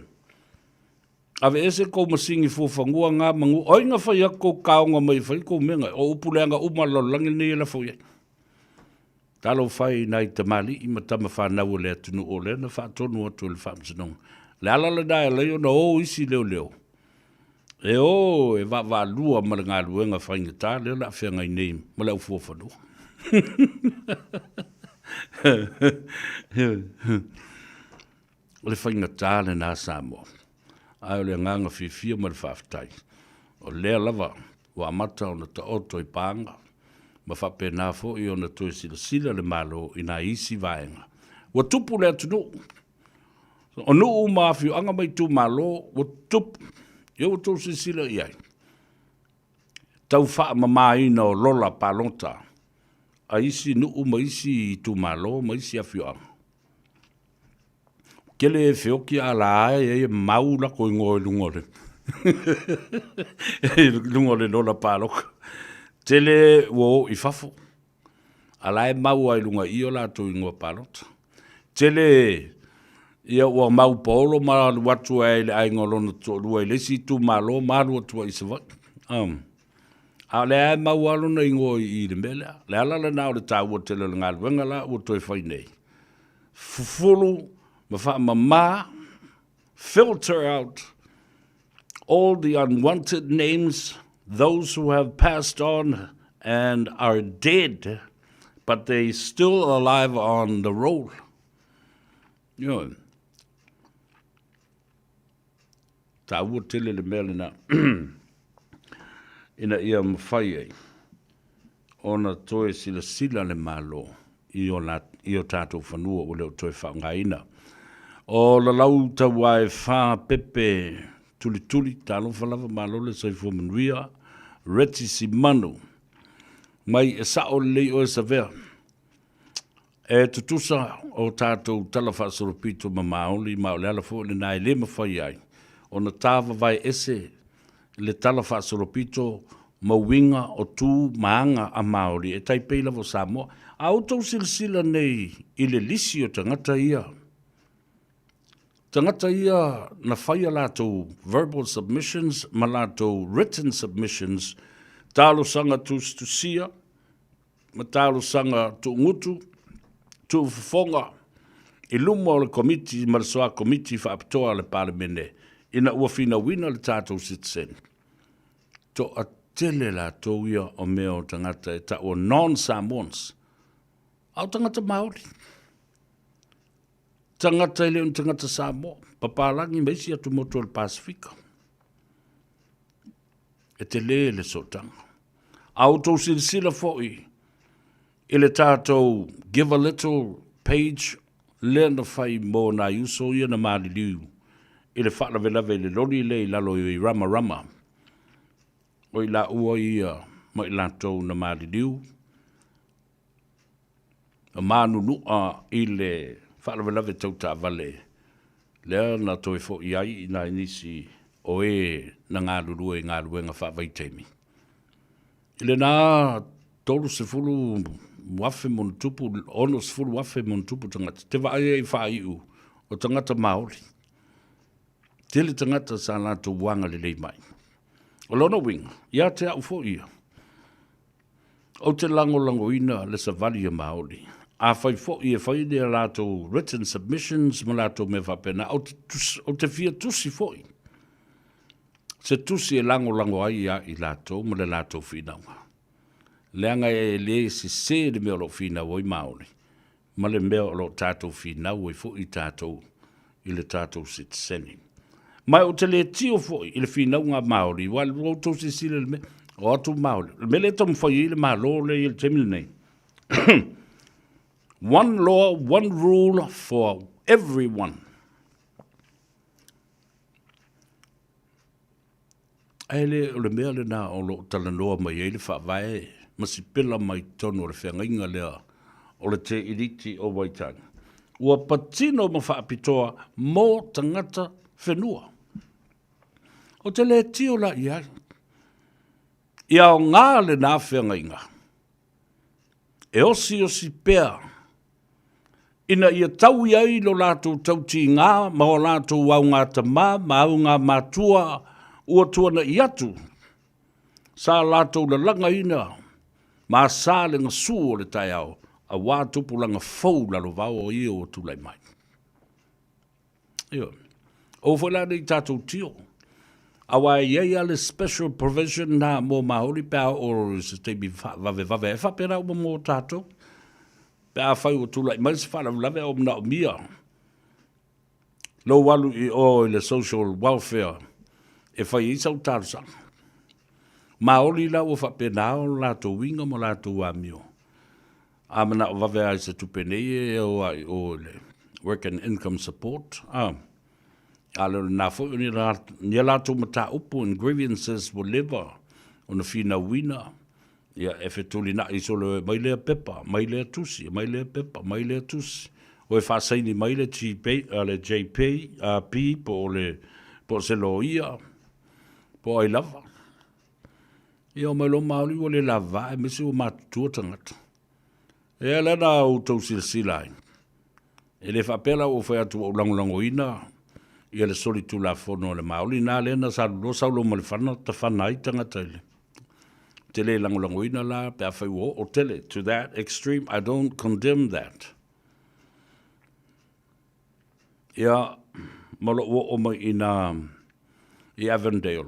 Aveese tou masini fuafanua na manu. O ai na fai atu tou taoga mai e fai tou mea na? O upu leaga uma a le lalolagi lenei e lafo i ai. Talofa e i nai tamalii ma tama fanau a le atunuu o lea na faatonu atu e le Faamasinoga. O le ala lena e ala ai ona o isi leoleo e o e vaavaalua ma le galuega faigata lea o le a feagai nei ma le aufuafanua. O le faigata lena Samoa, ae o le agaga fiafia ma le faafetai, o lea lava ua amata ona taoto i paga ma faapena foi ona toe silasila le Malo i nai isi vaega ua tupu le atunuu. O nuu ma afioaga ma itumalo ua tupu, ia ua outou silasila i ai, tau faamamaina o lola palota a isi nuu ma isi itumalo ma isi afioaga. Tele e feoti a la e ai e mau latou igoa i luga o le i luga o le lola palota. Tele ua o i fafo, a la e mau lava i luga i i o latou igoa palota. Tele ia ua mau paolo ma alu atu ai i le aiga o lona toalua i le isi itumalo ma alu atu ai i Savaii. A o lea e mau lava lona igoa i i le mea lea. Le ala lena o le taua tele o le galuega la ua toe fai nei, fufulu ma faamama, filter out all the unwanted names, those who have passed on and are dead, but they still alive on the roll. Ioe. Taua tele le mea lena ina ia mafai ai ona toe silasila le Malo i o, la, i o tatou fanua ua le o toe faaaogaina. O lalau tauae whā pepe tulituli, talofa lava malo le soifua manuia, Reti Simanu, mai e sao lelei oe Savea. E tutusa o tatou tala faasolopito ma Maoli, ma o le ala foi lena e le mafai ai ona tāvavae ese le tala faasolopito ma uiga o tu ma aga a Maoli e tai pei lava o Samoa. A outou silasila nei i le lisi o tagata ia, tagata ia na fai a latou verbal submissions ma latou written submissions, talosaga tusitusia, ma talosaga tuugutu, tuufofoga i luma o le Komiti ma le Soa Komiti Faapitoa a le Palemene ina ua finauina le tatou sitiseni. Toatele latou ia o mea o tagata e taua non-Samoans, a o tagata Maori. Tagata e le o ni tagata Samoa, papalagi ma isi atumotu o le Pasifika. E tele le sootaga. A outou silasila foi i le tatou Give a Little page lea na fai mo nai uso ia na maliliu i le faalavelave i le loli lea i lalo i Ramarama, o i laua ia ma i latou na maliliu, na manunua i le faalavelave tau taavale lea na toe foi ai i nai nisi o e na galulue i galuega faavaitaimi. I lena 30,000 ma ona tupu, 60,000 ma ona tupu tagata, te vaai ai i faaiu o tagata Maori. Tele tagata sa latou agalelei mai. O lona uiga, ia te au foi ia, Ou te lagolagoina le savali a Maori. Afai foi e fai ni a latou written submissions ma latou mea faapena, ou te, ou te fia tusi foi. Se tusi e lagolago ai ia i latou ma le latou finauga. Leaga e le sese le mea o lo o finau ai Maori, ma le mea o lo o tatou finau ai foi tatou i le tatou sitiseni. Ma ou te le tio foi i le finauga a Māori, ua outou silasila i le mea, o atu Māori, le mea lea e taumafai ai le Malo lea i le taimi lenei, one law, one rule for everyone. Ae le o le mea lena o lo o talanoa mai ai le Faavae ma sipela mai totonu o le feagaiga lea o le Te-iliti o Waitangi. Ua patino ma faapitoa mo tagata whenua. O te le tio la i ai. Ia aoga lena feagaiga e osiosi pea ina ia tau i ai lo latou tautīgā ma o latou augātamā ma augāmatua ua tuanaʻi atu, sa latou lalagaina ma asā le gasū o le taeao auā tupulaga fou lalovao o ia ua tulai mai. Ioe. Aua foi la ne i tatou tio. Aua e i ai lava le special provision na mo Māori pe a oo i se taimi faavavevave ai. E faapena uma mo tatou. Pe afai ua tulai mai se faalavelave a ua manaomia lou alu i o i le social welfare e fai ai sau talosaga. Maoli la ua faapena o latou uiga ma latou amio. A manao vave lava i se tupe nei e o lava i o i le Work and Income Support, a. A le o lena foi o ni a latou mataupu and grievances ua leva ona finauina, ia e fetulinai solo e aumai lea pepa, aumai lea tusi, aumai lea pepa, aumai lea tusi. O e faasaini mai le GP, le JP, P po o le, po o se loia, po o ai lava. Ia omai loa Maoli ua le lava aemaise ua matutua tagata. E ala na outou silasila ai. E le faapea la ua ou fai atu ua ou lagolagoina ia le solitulafono a le Maoli, na lea na saluloa saulo ma le fana, tafana ai tagata i le. Te le lagolagoina la pe afai ua oo tele to that extreme, I don't condemn that. Ia, ma lou oo mai i nā i Avondale,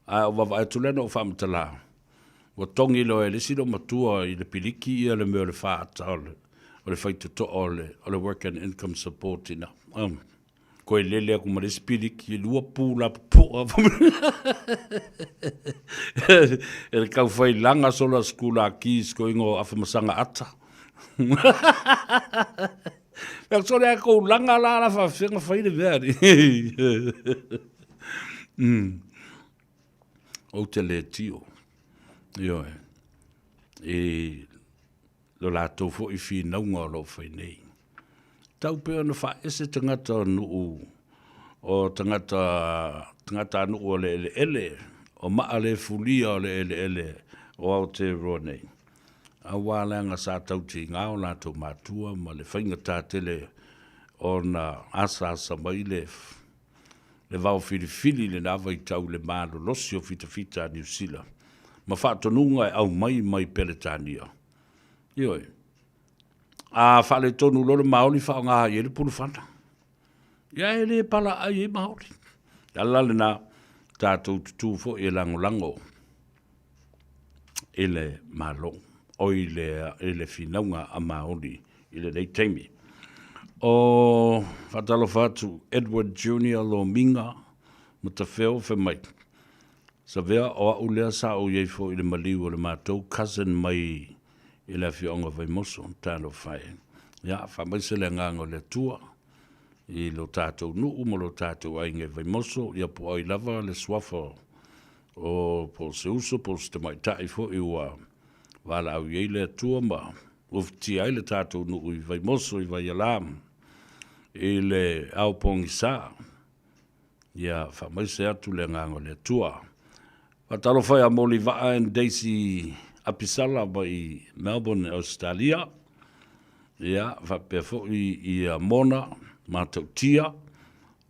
a o vaavaai atu lea na ou faamatala, ua togi loa e le isi loomatua i le piliki ia le mea o le faata o le, o le faitotoa o le, o le work and income support ina. Um, koe lele aku ma le isi piliki, e lua pu la pupua. e le kau whai langa sola skula kis ko ingo awhamasaga ata. Mea sole a kou langa la la whawhenga whai le mea ni. Ou te le tio. Ioe. I lo latou foi finauga o lo o fai nei. Tau pea ona faaese tagata o nuu o tagata tagata a nuu o le eleele o maa le fulia o le eleele o Aotearoa nei. Auā leaga sa tautiga o latou matua ma le faigata tele ona asaasa mai le le vao filifili i lena vaitau i le malolosi o fitafita a Niu Sila ma faatonuga e aumai mai Peretania. Ioe. A faaletonu loa le maoli faaaoga ai e le pulufana. Ia e le palaai ai maoli. Ala lena tatou tutū foi e lagolago i le Malo, o i le, i le finauga a Maori i lenei taimi. O faatalofa atu Edward Junior Lomiga Matafeo fai mai, Savea o au lea sa ou i ai foi i le maliu o le matou cousin mai i le afioaga o Vaimoso, talofa e. Ia, faamaise le agaga o le Atua i lo tatou nuu ma lo tatou aiga i Vaimoso, ia po o ai lava le suafa O po o se uso po o se tamaitai foi ua valaau i ai le Atua ma ufitia ai le tatou nuu i Vaimoso i Vaialā i le ao pogisa. Ia faamaise atu le agaga o le Atua. Faatalofa ia Molivaa and Daisy Apisala mai Melbourne, Ausetalia. Ia faapea foi ia Mona Matautia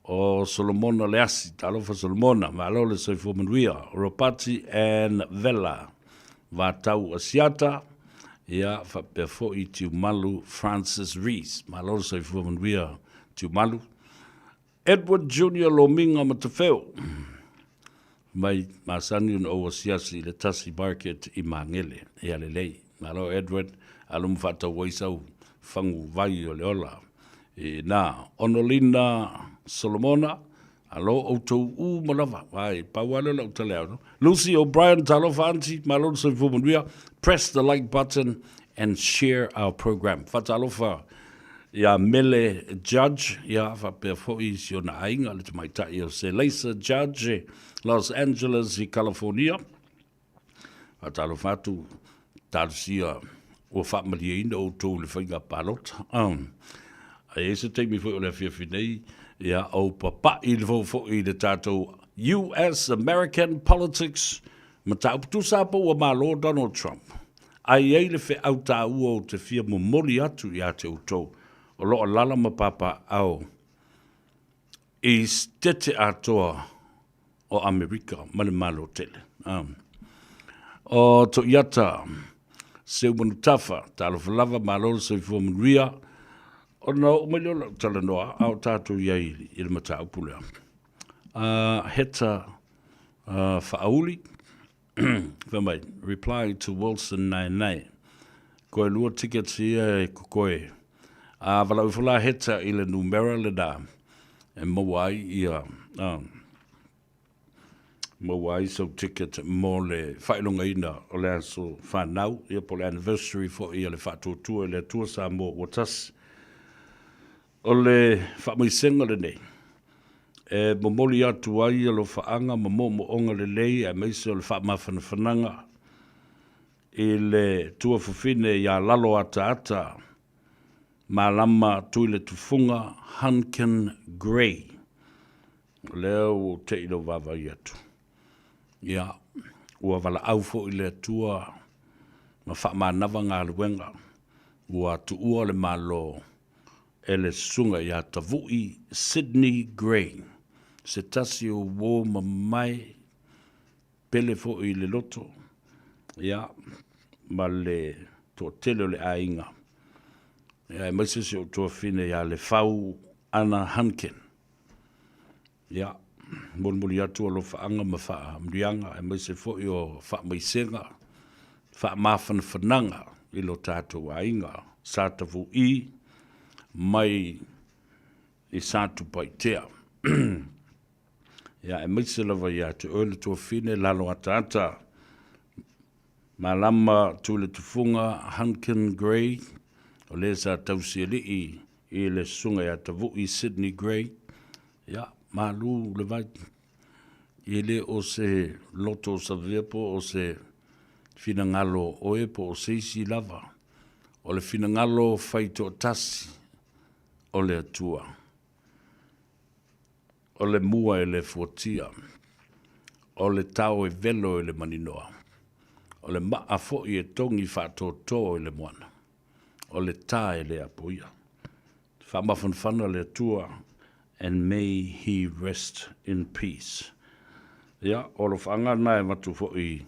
O Solomona Leasi, talofa Solomona, malo le soifua manuia. Ropati and Vela, Vatau Asiata, ia faapea foi Tiumalu Francis Rees, malo le soifua manuia Tiumalu. Edward Junior Lomiga Matafeo, mai masani ona ou asiasi i le Tasi Market i Magele. Ia lelei, malo Edward, alu ma faatau ai sau fagu vai o le ola. I na Onolina Solomona, alo outou uma lava. Ai, pau lava lea o lau tala e ao. Lucy O'Brien, talofa aunty, malo le soifua manuia. Press the like button and share our program. Faatalofa ia Mele Judge, ia faapea foi si ona aiga le tamaitai o Seleisa Judge, Los Angeles i California. Faatalofa atu, talosia ua faamalieina outou i le faiga palota. A i ai se taimi foi o le afiafi nei, ia ou papai le fou foi i le tatou US American Politics mataupu tusa po ua malo Donald Trump. A i ai le feau taua ou te fia momoli atu ia te outou o lo o alaala ma papaaao i Setete atoa o Amerika ma le Malo tele. O Toiata Seumanutafa, talofa lava, malo le soifua manuia. Ona oo mai lea o lau talanoa, a o tatou i ai i le mataupu lea. Heta Faauli, fai mai, reply to Wilson Naenae. Koe lua tickets ia e kokoe. A valaau ifo la Heta i le numera lena e maua ai ia maua ai sau ticket mo le faailogaina o le aso fanau, ia po o le anniversary foi a le Faatuatua i le Atua Samoa ua tasi. O le faamaisega lenei e momoli atu ai alofaaga ma moomooga lelei aemaise o le faamafanafanaga i le tuafafine ia Laloataata Malama Tuiletufuga Hunkin Gray. O lea ua ou te i lou vaavaai atu. Ia, ua valaau foi le Atua ma faamanava galuega ua tuua le Malo e le Susuga ia Tavui Sydney Gray, se tasi o uo mamae pele foi i le loto. Ia, ma le toatele o le aiga. Ia, aemaise si ou tuafine ia Lefau Ana Hunkin. Ia, molimoli atu alofaaga ma faamanuiaga, aemaise foi o faamaisega, faamafanafanaga i lo tatou aiga Sa Tavu'i mai i Satupaitea. Ia, aemaise lava ia te oe le tuafine lalo ataata, Malama Tuiletufuga Hunkin Gray, o le sa tausialii i le susuga ia Tavu'i Sydney Gray. Ia, malu le vai. E le o se loto o Savea po o se finagalo o oe po o se isi lava. O le finagalo fai toatasi o le Atua. O le mua e le fuatia, o le tao e velo i le maninoa, o le maa foi e togi faatoatoa i le moana, o le ta e le apoia. Faamafanafana le Atua and may he rest in peace. Ia, o alofaaga na e avatu foi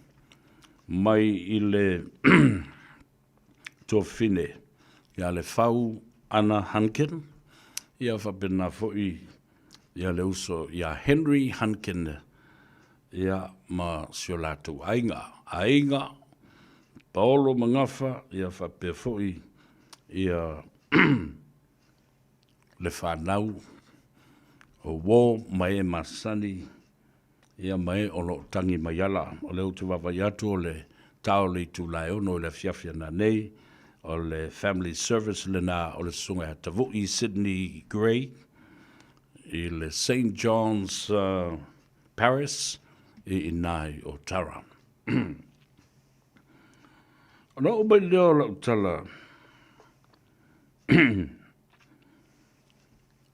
mai i le tuafafine ia Lefau Anna Hunkin, ia faapena foi ia le uso ia Henry Hunkin, ia ma si o latou aiga, aiga Paolo ma Gafa, ia faapea foi ia le fanau o uo ma e masani Ia ma e o lo o tagi mai ala. O lea ou te vaavaai atu o le ta o le itula e 6 i le afiafi ana nei, o le family service lena o le Susuga ia Tavu'i Sydney Gray i le St. John's Parish i ina i Otara. Ona oo mai lea o lau tala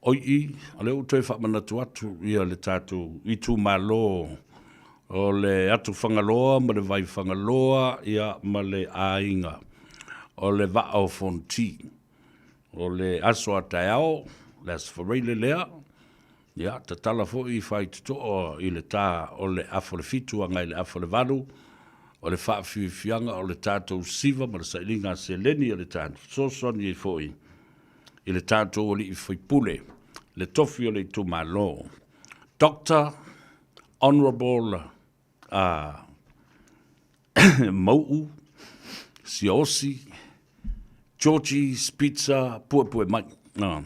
Oi i, o lea ua toe faamanatu atu ia le tatou itumalo o le atu Fagaloa ma le vai Fagaloa ia ma le aiga o le Vaa o Fonoti. O le aso a taeao, le aso Faraile lea, ia tatala foi faitotoa i le ta o le afa o le 7 agai i le afa o le 8, o le faafiafiaga o le tatou siva ma le sailiga seleni a le tatou fesoasoani ai foi i le tatou alii faipule, le tofi o le itumalo, Doctor Honourable Mau'u Siaosi Georgie Spitzer Puepuemai. O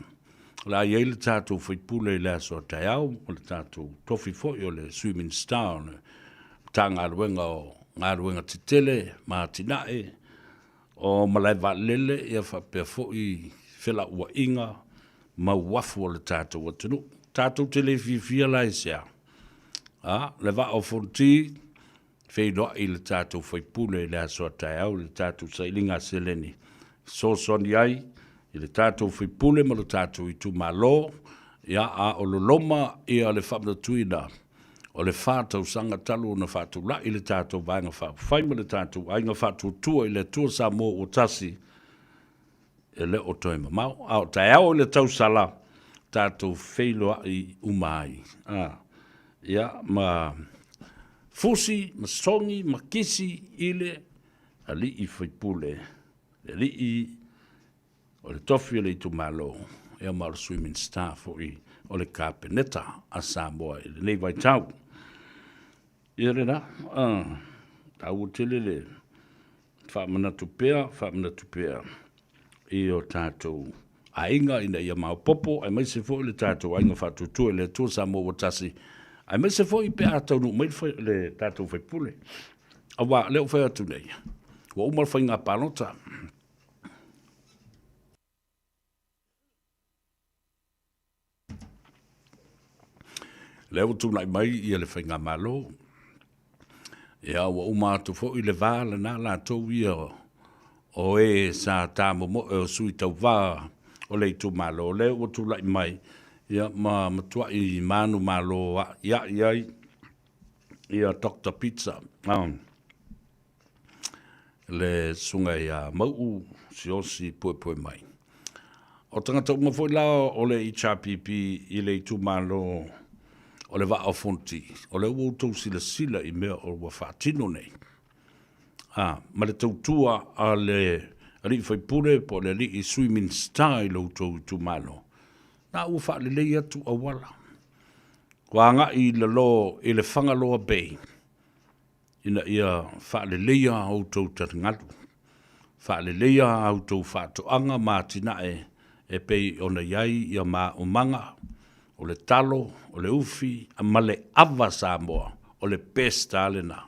le a i ai le tatou faipule i le aso a taeao, o le tatou tofi foi o le Sui Minisita o le Matagaluega o Galuega Tetele ma Atinae, O malaevaalele ia faapea foi felauaiga ma uafu o le tatou atunuu. Tatou te le fiafia la i se a? A, le Vaa o Fonoti, feiloai i le tatou faipule i le aso a taeao i le tatou sailiga seleni, fesoasoani ai i le tatou faipule ma lo tatou itumalo, ia a o loloma ia le faamanatuina o le fa tausaga talu ona faatulai le tatou Vaega Faaupufai ma le tatou Aiga Faatuatua i le Atua Samoa ua Tasi, e le o toe mamao. A o taeao i le tausala, tatou feiloai uma ai. A, ia, ma fusi, ma sogi, ma kisi i le alii faipule, le alii O le tofi o le itumalo, ia ma o le Sui Minisita foi o le Kapeneta a Samoa i lenei vaitau. Ia lena, taua tele le faamanatu pea, faamanatu pea i o tatou aiga ina ia maopoopo, aemaise foi le tatou aiga faatuatua i le Atua Samoa ua tasi, aemaise foi pe a taunuu mai le tatou faipule. Aua o lea ua fai atu nei, ua uma le faiga palota. Lea ua tulai mai ia le faigamalo, ia ua uma atu foi le va lena latou ia o e sa tamomoe o sui tauva o le itumalo, lea ua tulai mai ia ma matuai manumalo a'ia'i ai ia Doctor Pizza. Le susuga ia Mau'u Siaosi Puepuemai. O tagata uma foi la o le HRPP i le itumalo o le Vaa o Fonoti, o lea ua outou silasila i mea o ua faatino nei. A, ma le tautua a le alii faipule po o le alii Sui Minisita i lo outou itumalo, na ua faalelei atu auala. Ua agai i lalo i le Fagaloa Bay ina ia faaleleia a outou taligalu, faaleleia a outou faatoaga ma atinae e pei ona i ai ia maaumaga, o le talo, o le ufi ma le ava Samoa, o le best lava lena.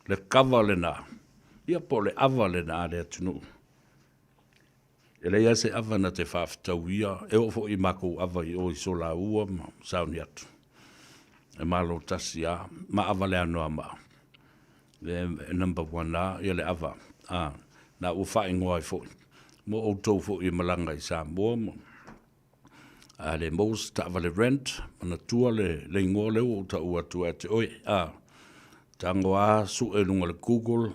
Le kava lena, ia po o le ava lena a le atunuu. E leai lava se ava na te faafetauia, e oo foi i makou ava i o i Solaua ma Sauniatu, e malo tasi lava ma ava leanoa ma e number one lava ia le ava, a, na ua faaigoa ai foi mo outou foi e malaga i Samoa ma a le maua se taavale rent, manatua le le igoa lea ua ou taua atu ia te oe, a, tago a sue i luga o le google,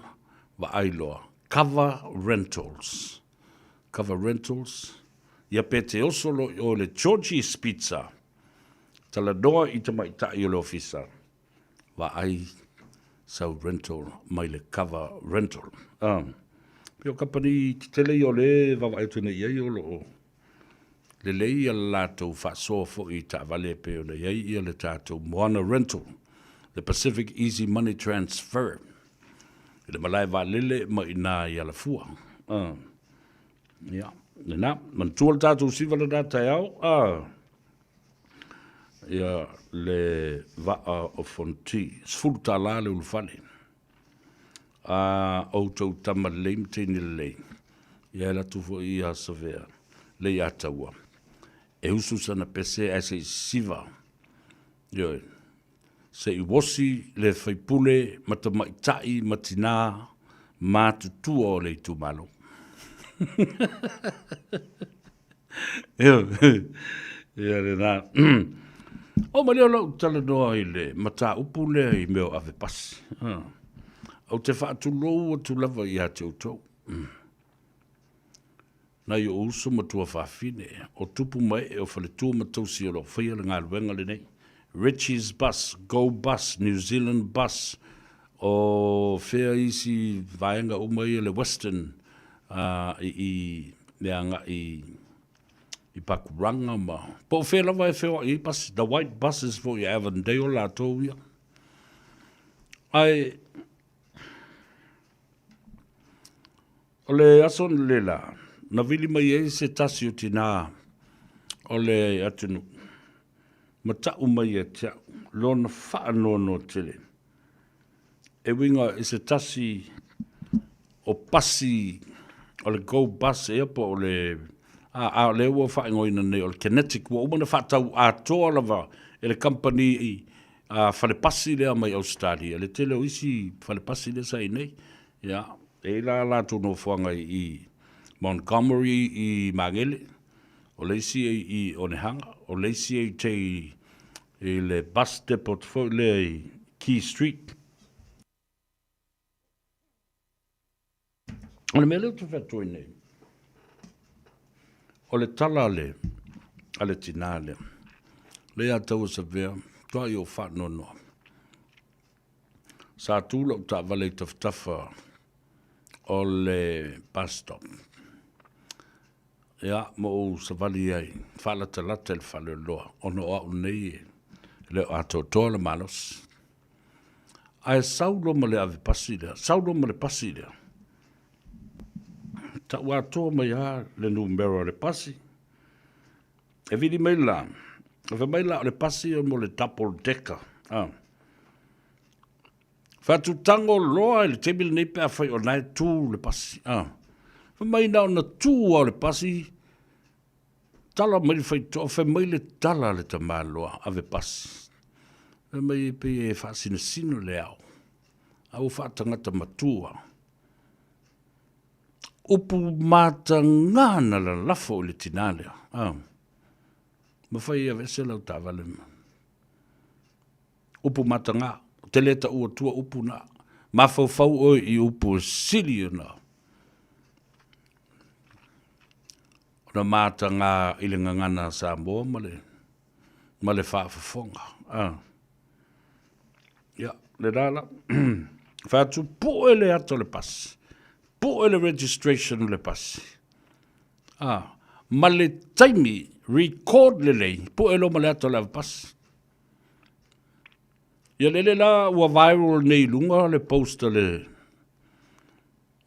vaai loa, Cover Rentals, Cover Rentals, ia pe te oso loa i o i le Georgie's Pizza, talanoa i tamaitai o le ofisa, vaai sau rental mai le Cover Rental. A, pei o kamupani tetele ia o lea e vaavaai atu nei i ai o lo o lelei ia le latou faasoa foi i taavale e pei ona i ai ia le tatou Moana Rental, the Pacific Easy Money Transfer, i le malae vaalele ma i ina i Alafua. Ia, lena, manatua le tatou siva lena taeao, ia le vaa o Fonoti, $10 le ulufale. A outou tama lelei ma teine lelei, ia e alu atu foi ia Savea Leiataua e usu sana pese ae se i sisiva, ioe, se i uosi le faipule ma tamaitai ma tinā matutua o le itumalo. Ia lena. Oo mai lea o lau talanoa i le mataupu lea i mea o ave pasi. Ou te faatulou atu lava ia te outou. Nai ou uso ma tuafafine, o tupu ma ee o faletua ma tausi o lo o faia le galuega lenei. Richie's Bus, Go Bus, New Zealand Bus, o fea isi vaega uma ia le Western i i le agai i Pakuranga ma po o fea lava e feoai ai pasi, the white buses foi i Avondale latou ia. Ae o le aso analeila na vili mai ai se tasi o tinā o le atunuu ma tau mai ia te au lona faanoanoa tele e uiga i se tasi o pasi o le Go Bus ea po o le a, a o lea ua faaigoaina nei o le Kinetic ua uma ona faatau atoa lava e le kamupani a falepasi lea mai Ausetalia le tele o isi falepasi lea sa i nei. Ia, e i ai la latou nofoaga i Montgomery i Magele, o le isi e i Onehanga, o le isi e i tai i le bus depot foi lea i Key Street. O le mea lea ou te fai atu ai nei, o le tala a le, a le tinā lea, lea ia Taua Savea, toa i ou faanoanoa. Sa tu lau taavale i tafatafa o le bus stop. Ia, ma ou savali ai, faalatalata i le faleoloa, ona o au nei e le o atoatoa le malosi. Ae sau loa ma le ave pasi lea, sau loa ma le pasi lea, tau atoa mai lava le numera o le pasi, e vili mai la, fai mai la o le pasi mo le double decker. Ah. Fai atu tago loa i le taimi lenei pe afai o lena e tu le pasi. Ah. Fai mai na ona tu lava o le pasi, tala mai le faitotoa, fai mai le tala a le tamaloa, ave pasi. Fai mai e pei e faasinasina le ao, a ua faatagata matua. Upu mataga na lalafo i le tinā lea. Ah. Mafai e aveese lau taavale ma. Upu mataga, ou te le taua atua upu na. Mafaufau oe i upu e sili ona ona mataga i le gagana a Samoa ma le ma le faafofoga. Ah. Ia, lena la. Fai atu, pue le ata o le pasi, pue le registration o le pasi. Ah, ma le taimi, record lelei, pue loa ma le ata o le ave pasi. Ia lele la ua viral nei i luga le post a le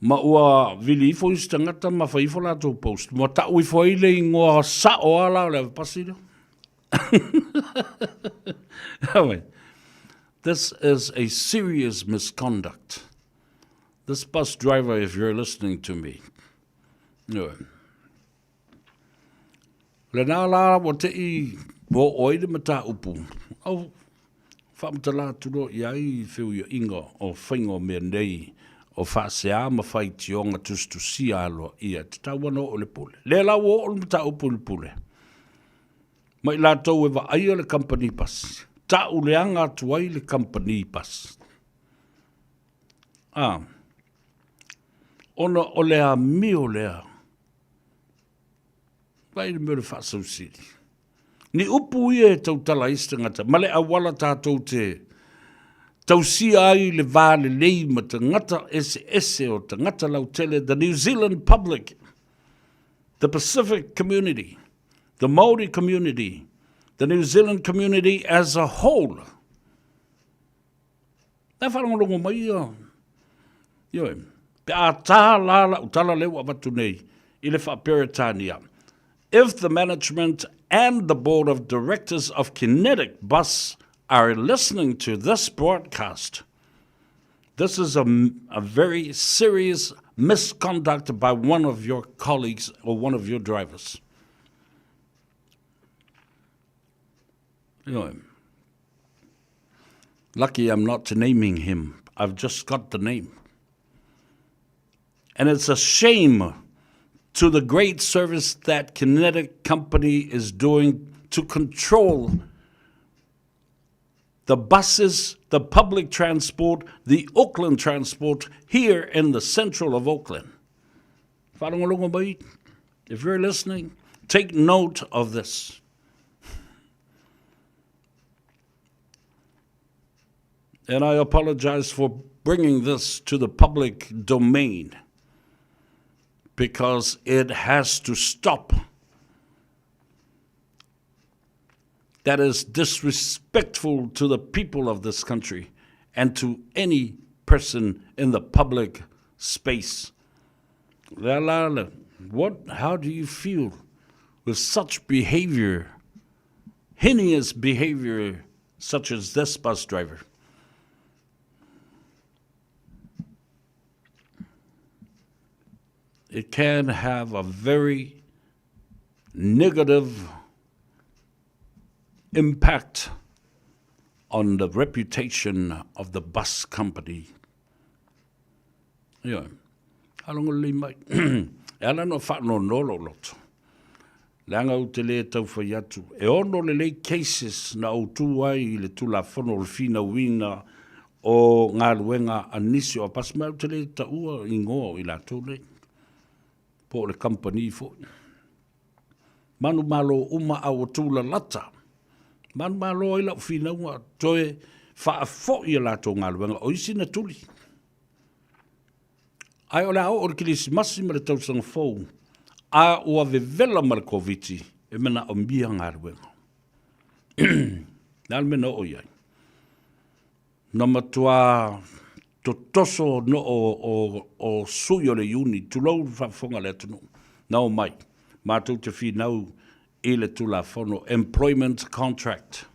ma ua vili ifo isi tagata ma fai ifo latou post ma tau ifo ai le igoa sao lava la o le ave pasi lea. This is a serious misconduct. This bus driver, if you're listening to me, no. Lena la ua te i ua oo ai le mataupu, au faamatala atu loa i ai i feuiaiga o faiga o mea nei o faasea ma faitioga tusitusia aloaia e tatau ona oo i le pule. Lea la ua oo le mataupu i le pule ma i latou e vaaia le kamupani pasi, tau leaga atu ai le kamupani pasi. A, ona o le amio lea Vaai le mea o le faasausili. Ni upu ia e tautala ai se tagata, ma le auala tatou te tausia ai le va lelei ma tagata eseese o tagata lautele, the New Zealand public, the Pacific community, the Māori community, the New Zealand community as a whole. La e faalogologo mai ia. Ioe. Pe a tā la lau tala lea ua avatu nei i le faa-Peretania. If the management and the board of directors of Kinetic Bus are listening to this broadcast, this is a, a very serious misconduct by one of your colleagues or one of your drivers. Ioe. Lucky I'm not naming him. I've just got the name. And it's a shame to the great service that Kinetic Company is doing to control the buses, the public transport, the Auckland transport here in the central of Auckland. If you're listening, take note of this. And I apologize for bringing this to the public domain because it has to stop. That is disrespectful to the people of this country and to any person in the public space. La la la. What, how do you feel with such behavior, heinous behavior such as this bus driver? It can have a very negative impact on the reputation of the bus company. Ioe. Alongo lelei mai. E ala no whaanono lou loto. Leaga ou te le tau fai atu. E ono lelei cases na ou tu ai i le Tulafono o le finauina o galuega a nisi o apasi mai ou te le taua ingoa o i latou nei. Po o le company foi. Manumalo uma a ua tulalata. Manumalo ai lau finauga toe faafoi a latou galuega o isi na tuli. Ae o le a oo le Kerisimasi ma le tausaga fou, a ua vevela ma le Koviti, e manaomia galuega. Le a le mea na oo i ai? Na matua totoso noo o, o sui o le iuni, tulou le faafofoga a le atunuu, na omai, matou te finau i le Tulafono Employment Contract.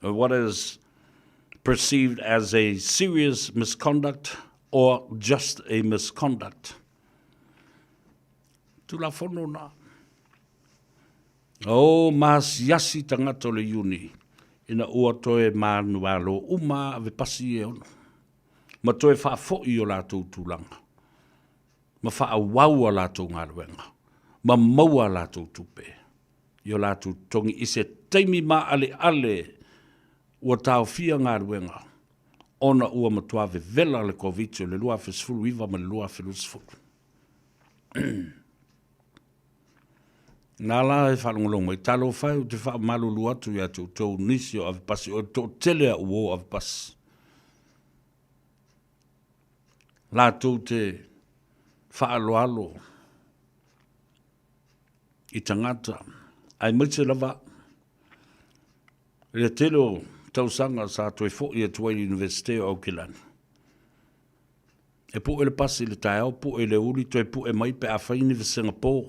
What is perceived as a serious misconduct or just a misconduct. Tulafono na. O maasiasi tagata o le iuni ina ua toe manualo uma ave pasi e ono, ma toe faafoi o latou tulaga, ma faaauau a latou galuega, ma maua a latou tupe i o latou totogi i se taimi maaleale ua taofia galuega ona ua matua vevela le Koviti o le 2019 ma le 2020. Nā la e faalogologo mai, talofa e ou te faamalulu atu ia te outou nisi o avepasi, o le toatele a uo avepasi. Latou te faaaloalo i tagata, aemaise lava i le tele o tausaga sa toe foi atu ai i le Iunivesite o Aukilani. E pue le pasi i le taeao, pue i le uli, toe pue mai pe a fai ni vasega po.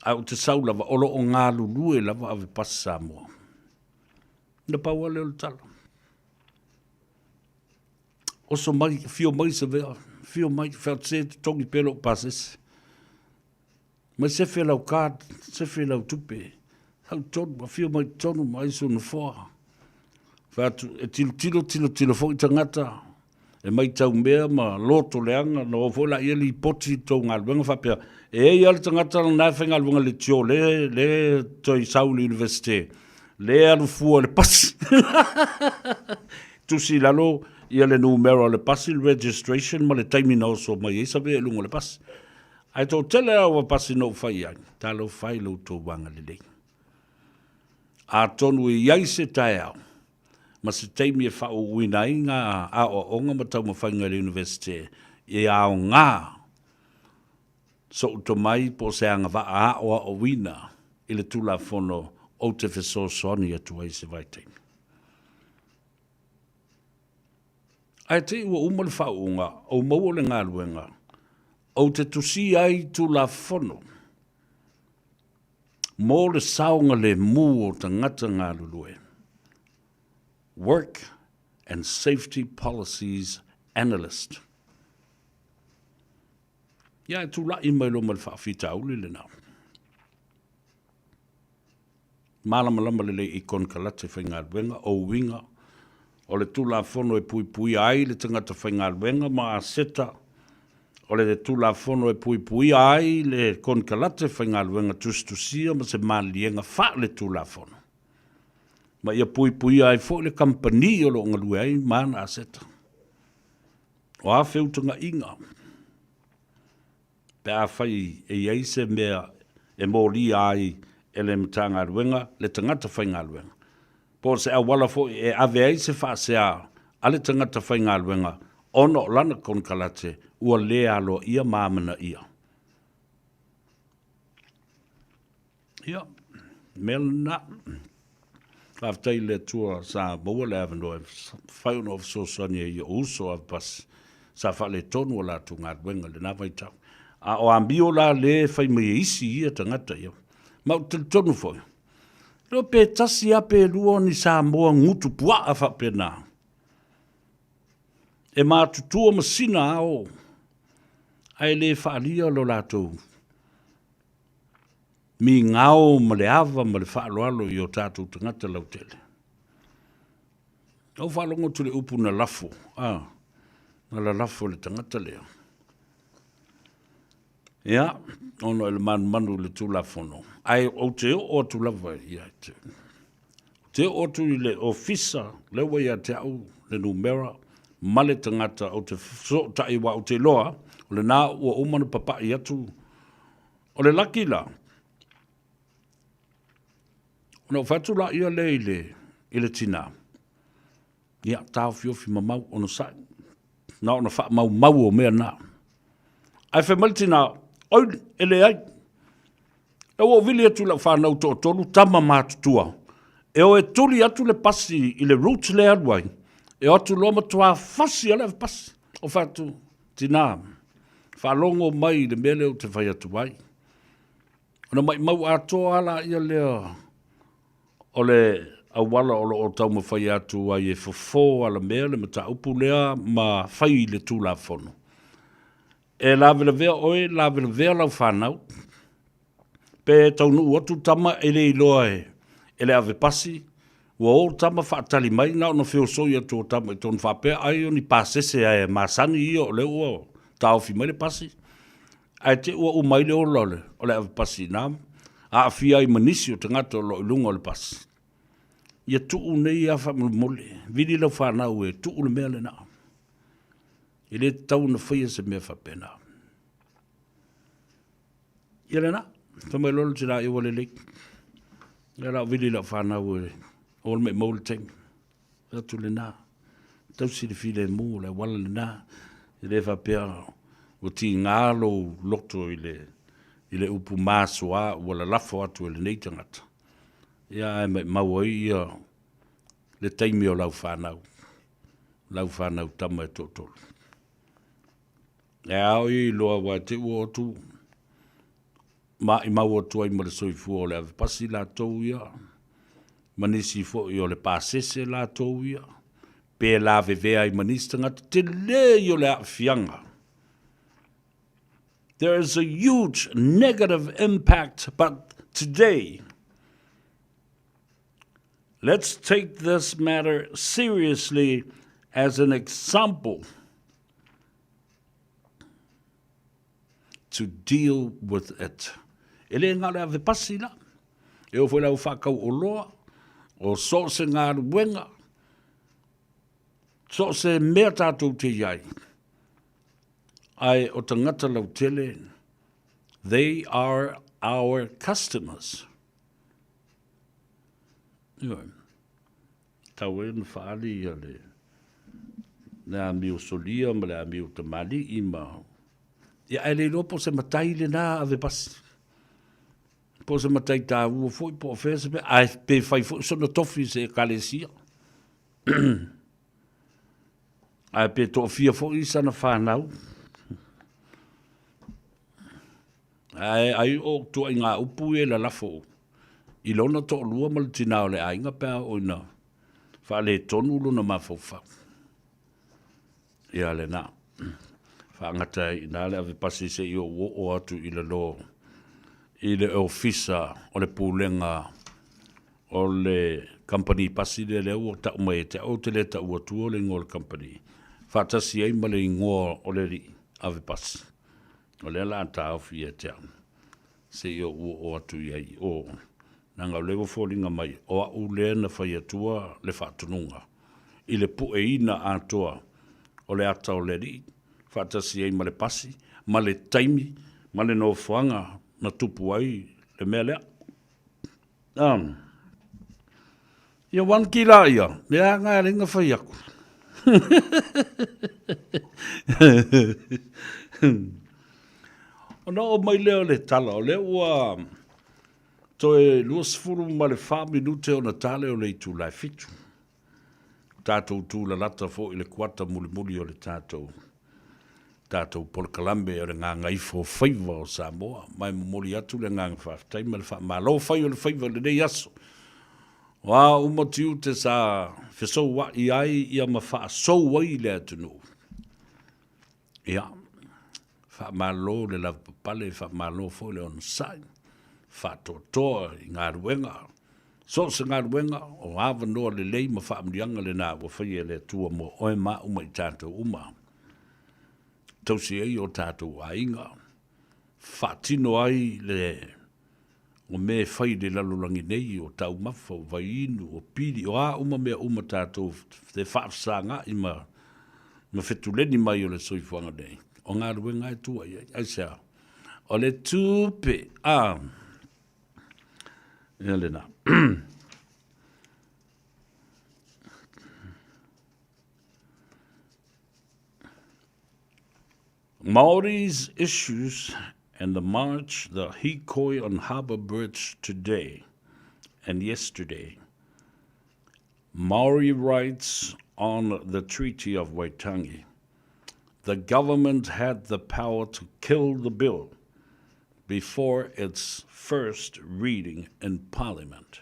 Ae ou te sau lava, o lo o galulue lava ave pasi Samoa. Na pau lava lea o le tala. Oso mai, afio mai Savea, afio mai, fai atu se totogi pea lou pasese. Mai sefe lau card, sefe lau tupe. Sau tonu, afio mai tonu ma ai sou nofoa. Fai atu, e tilotilo, tilotilo foi tagata, e maitau mea ma loto leaga, na o foi laia lipoti i tou galuega faapea, e i ai lava le tagata lena e faigaluega i le leitio, le, le toe sau i le Universite, le alu fua i le pasi. Tusi i lalo ia le numera o le pasi, le registration ma le taimi na oso mai ai Savea i luga o le pasi. Ae toatele lava ua pasi na ou fai i ai, talofa e i lo outou agalelei. Atonu e i ai se taeao ma se taimi e faauuina ai ngā aoaoga ma taumafaiga i le Iunivesite e aoga so'u tomai po o se agavaa aoaoina i le Tulafono ou te fesoasoani atu ai i se vaitaimi. Ae te i ua uma le faauuga, ou maua le galuega, ou te tusia ai Tulafono mo le saogalemu o tagata galulue, Work and Safety Policies Analyst. Ia, e tulai mai loa ma le faafitauli lena. Malamalama lelei i konekarate faigaluega o uiga o le Tulafono e puipuia ai le tagata faigaluega ma aseta o le Tulafono e puipuia ai le konekarate faigaluega tusitusia ma se maliliega faale-Tulafono, ma ia puipuia ai foi le kamupani o lo o galue ai ma ana aseta. O a feutagaiga pe afai e i ai se mea e molia ai e le Matagaluega le tagata faigaluega, po o se auala foi e ave ai se faasea a le tagata faigaluega ona o lana konekarate ua le aloaia ma amanaia. Ia, mea lena. Faafetai i le Atua sa maua le avanoa e mafai ona ou fesoasoani ai i ou uso avepasi sa faaletonu a latou galuega i lena vaitau. A o amio la lea e fai mai e isi ia tagata ia. Ma ou te talitonu foi, iloa pe tasi lava pe lua o ni Samoa gutu puaa faapena e matutua masina ao ae le faaalia lo latou migao ma le ava ma le faaaloalo i o tatou tagata lautele. Na ou faalogo atu i le upu na lafo, a, na lalafo e le tagata lea. Ia, ona o le manumanu i le Tulafono, ae ou te oo atu lava ia te. Ou te oo atu i le ofisa, lea ua ia te au le numera ma le tagata ou te fesootai aua ou te iloa o lena ua uma ona papai atu. O le laki la, ona ou fai atu laia lea i le, i le tinā, ia, taofiofi mamau, onosai, na ona faamaumau o mea na. Ae fai mai le tinā, oi, e leai, La ua ou vili atu i lau fanau toatolu, tama matutua, e o e tuli atu le pasi i le route lea e alu ai, e o atu loa matua fasi lava le ave pasi. Ou fai atu, tina, faalogo mai i le mea lea ou te fai atu ai. Ona maimau atoa lava laia lea o le auala o lo o taumafai atu ai e fofo alamea le mataupu lea ma fai i le Tulafono. E lavelavea oe, lavelavea lau fanau. Pe taunuu atu tama e le iloa e le ave pasi, ua o tama faatali mai, na ona feosoi atu o tama i totonu faapea ai o ni pasese ae masani ia o lea ua taofi mai le pasi. Ae te i ua uma ai le ola o le ave pasi i ina, aafia ai ma nisi o tagata o lo o i luga o le pasi. Ia tuu nei lava faamolemole, vili lau fanau e tuu le mea lena. E le tatau ona faia se mea faapena. Ia lena, fai mai loa le tina, ia ua lelei. Ia la o vili i lau fanau e o le maimau le taimi. Fai atu lena. Tausi le filemu, o le auala lena. E le faapea ua tiga lou loto i le, i le upu masoa ua lalafo atu e lenei tagata. Ia ae maimau ai ia le taimi o lau fanau, lau fanau tama e toatolu. E ao ia iloa aua e te ua oo atu maimau atu ai ma le soifua o le avepasi latou ia, ma nisi foi o le pasese latou ia, pe lavevea ai ma nisi tagata, tele ia o le aafiaga. There is a huge negative impact, but today, let's take this matter seriously as an example to deal with it. E le na o le ave pasi la. E oo foi i le au faatau oloa, o so o se galuega, so o se mea tatou te i ai, ae o tagata lautele, they are our customers. Ioe. Tau ai ona faaali ia le le amio solia ma le amio tamalii ma ia ae le iloa po o se matai lena ave pasi. Po o se matai taua foi po o fea se mea, ae pe fai foi sona tofi i se ekalesia. Ae pe toafia foi sana fanau. Ae ai o tuaiga upu ia e lalafo i lona toalua ma le tina o le aiga pe a oo ina faaletonu lona mafaufau. Ia lena. Faagata ai i ina le avepasi se i ou oo atu i lalo i le ofisa o le pulega o le kamupani pasi lea lea ua tau mai e te au, ou te le tau atua le igoa o le kamupani, faatasi ai ma le igoa o le alii avepasi. O lea o le a taofi ia te au se i ou oo atu i ai i o, leaga o lea ua foliga mai o au lea na fai atua le faatonuga i le pueina atoa o le ata o le alii, faatasi ai ma le pasi, ma le taimi, ma le nofoaga na tupu ai le mea lea. Ia one kila ia, mea nga e lenga fai aku. Ona oo mai lea o le tala, o lea ua toe 24 minute ona tale o le itula e fitu. Tatou tulalata foi i le kuata mulimuli o le tatou tatou polokalame o le gagaifo o faiva o Samoa. Ma e momoli atu le agaga faafetai ma le faamalo fai o le faiva i lenei aso. O a uma tiute sa fesoua'i ai ia ma faasou ai le atunuu. Ia, faamalo le lavapapale, faamalo foi le onosai, faatoatoa i galuega, so o se galuega, o avanoa lelei ma faamanuiaga lena ua faia e le Atua mo oe ma au ma i tatou uma. Tausi ai o tatou aiga, faatino ai le o mea e fai i le lalolagi nei, o taumafa, o vaiinu, o pili, o a uma mea uma tatou te faafesagaai ma, ma fetuleni mai o le soifuaga nei, o galuega e tua i ai. Aisea? O le tupe, a, ia lena. Maori's issues and the march the hikoi on Harbour Bridge today and yesterday. Maori rights on the Treaty of Waitangi. The government had the power to kill the bill before its first reading in Parliament.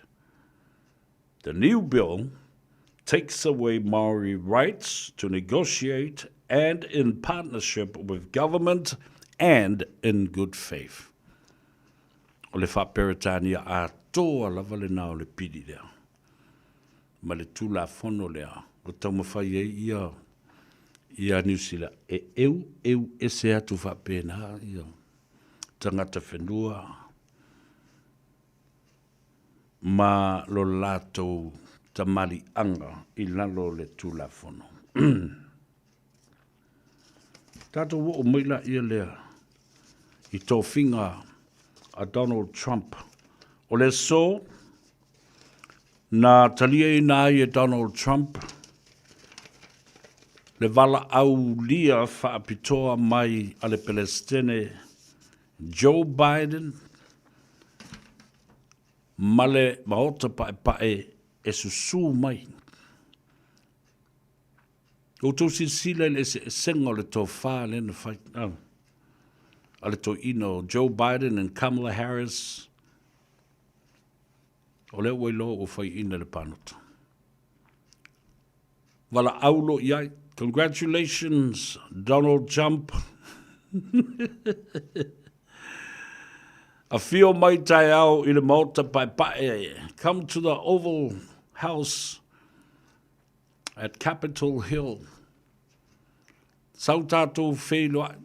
The new bill takes away Maori rights to negotiate and in partnership with government and in good faith. O le Faa-Peretania atoa lava lena o le pili lea, ma le Tulafono lea ua taumafai ai ia ia Niu Sila e eu eu ese atu faapena ia tagata whenua ma lo latou tamaliiaga i lalo o le Tulafono. Tatou oo mai laia lea i tofiga a Donald Trump. O le aso na taliaina ai e Donald Trump Le valaaulia faapitoa mai a le Peresetene Joe Biden ma le Maota Paepae e susū mai. Outou silasila i le eseesega o le tofa lea na fai a le toeaina o Joe Biden and Kamala Harris, o lea ua iloa ua faiaina le palota. Valaau loa i ai. Congratulations Donald Trump. Afio mai taeao i le Maota Paepae. Come to the Oval House at Capitol Hill. Sau tātou feiloai.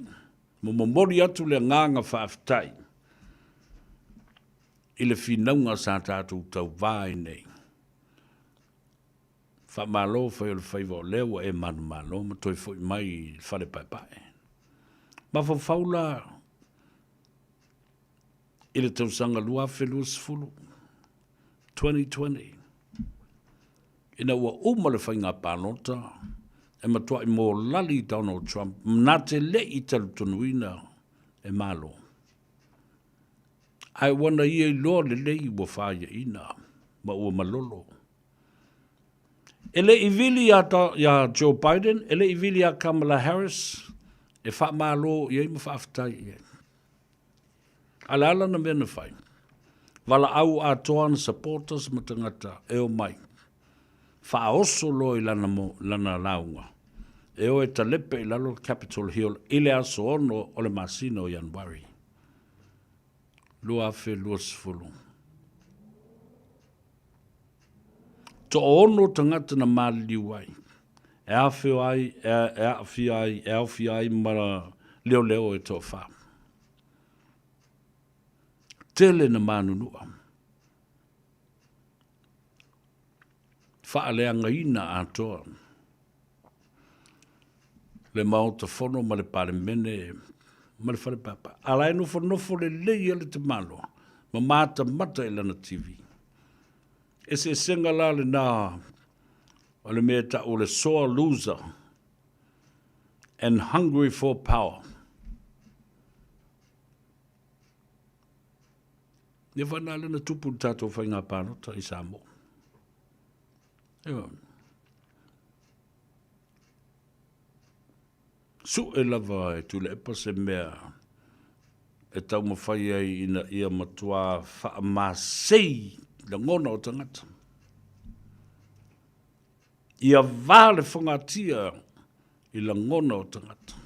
Mo momoli atu le agaga faafetai i le finauga sa tātou tauvā ai nei. Faamalo fai o le faiva o lea ua e manumalo ma toe foi mai i le fale paepae. Mafaufau la i le tausaga 2020, 2020, ina ua uma le faiga palota e matuai mōlali Donald Trump na te le i talitonuina e Malo. Ae ua na ia iloa lelei ua faiaina ma ua malolo. E le i vili iā, iā Joe Biden, e le i vili iā Kamala Harris e faamalo i ai ma faafetai i ai. A le a lana mea na fai? Valaau atoa ana supporters ma tagata e omai. Faaoso loa i lana, mo, lana lauga. E o e talepe i lalo Capitol Hill i le aso 6 o le masina o Ianuari 2020. Toono tagata na maliliu ai, e afio ai, e, e aafia ai, e aofia ai ma leoleo e toafa. Tele na manunua. Faaleagaina atoa le Maota Fono ma le Palemene ma le Fale Papa. A la e nofonofo lelei a le tamaloa ma matamata i lana TV. Eseesega la lena o le mea e tau o le sore loser and hungry for power. Ia whana lena tupu le tātou whainga pālota i Samoa. Ewa. Suʻe lava e Tuilaepa se mea e taumafai ai ina ia matuā faamasei lagona o tagata. Ia vā le fogatia i lagona o tagata.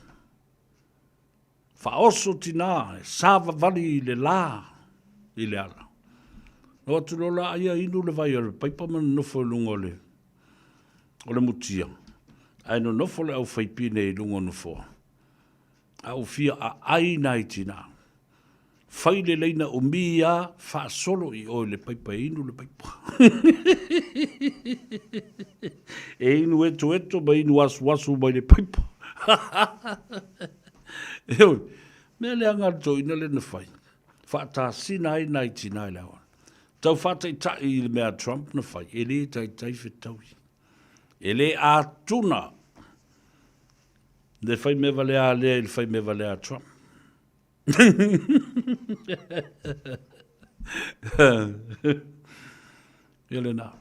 Faaoso tinā e savavali i le lā i le ala. No atu loa la aia inu le vai o le paipa ma nonofo i luga o le o le mutia. Ae nonofo le aufaipine i luga o nofoa. A ua fia aai nai tinā. Fai le laina umi a faasolo i o i le paipa e inu le paipa. e inu etoeto ma inu asuasu mai le paipa. Heoi, mea leaga a le toeaina lea na fai, faatasina ai nai tinā i le auala. Tau faataitai i le mea a Trump na fai, e le taitai fetaui. E le atuna le fai mea valea a lea i le fai mea valea a Trump. Ia lena.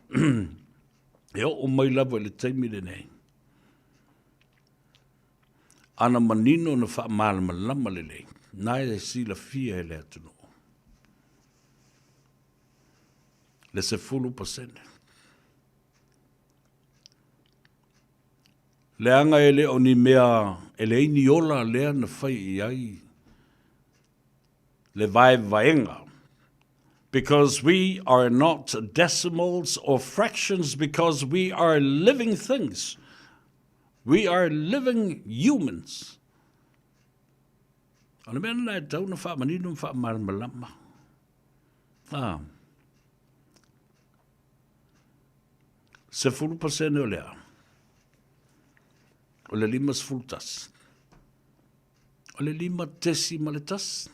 E oo mai lava i le taimi lenei. Ana manino na faamalamalama lelei, na e silafia e le atunuu. Le 10%. Leaga e le o ni mea, e leai ni ola lea na fai i ai le vaevaega. Because we are not decimals or fractions because we are living things. We are living humans. O le mea lena e tau na faamanino ma faamalamalama. Ah. 10% o le a? O le 51. O le 5.1.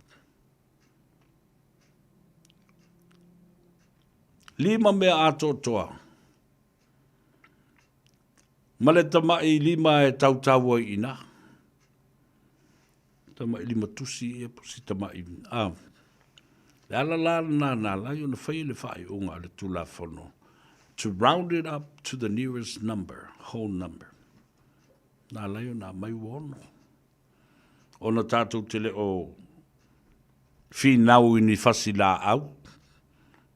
Lima mea atoatoa. Ma le tamaʻi lima e tautau ai i ina. Tamaʻi lima tusi ia po si tamaʻi. A, le ala la lena na ala ai ona fai le faaiuga a le Tulafono, to round it up to the nearest number, whole number. Na ala ai ona aumai ua ono. Ona tatou te le o finau i ni fasi laau,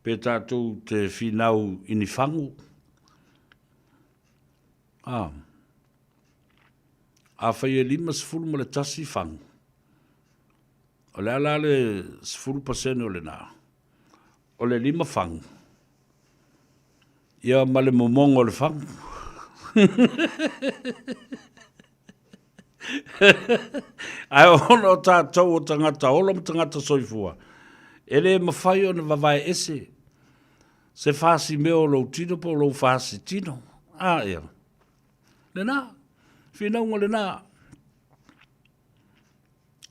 pe tatou te finau i ni fagu. A, afai e 51 fagu, o le a la le 10% o lena? O le 5 fagu. Ia ma le momoga o le fagu. Ae ona o tatou o tagata ola ma tagata soifua, e le mafai ona vavae ese se fasi mea o lou tino po o lou fasi tino. A ia. Lena, finauga lena.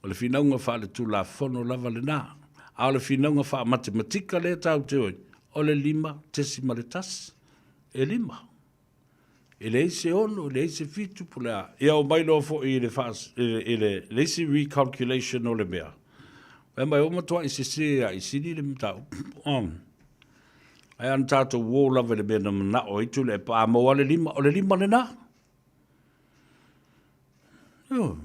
O le finauga faaletulafono lava lena. A o le finauga faamatematika lea tatou te o ai, o le 5.1, e 5. E leai se 6, e leai se 7 po o le a. Ia omai loa foi i le, faas, i le, le isi recalculation o le mea. Fai mai, ua matuai sese lava i sili le mataupu. Um. Ae ana tatou uo lava i le mea na manao ai Tuilaepa, a maua le 5, o le 5 lena. Ioe.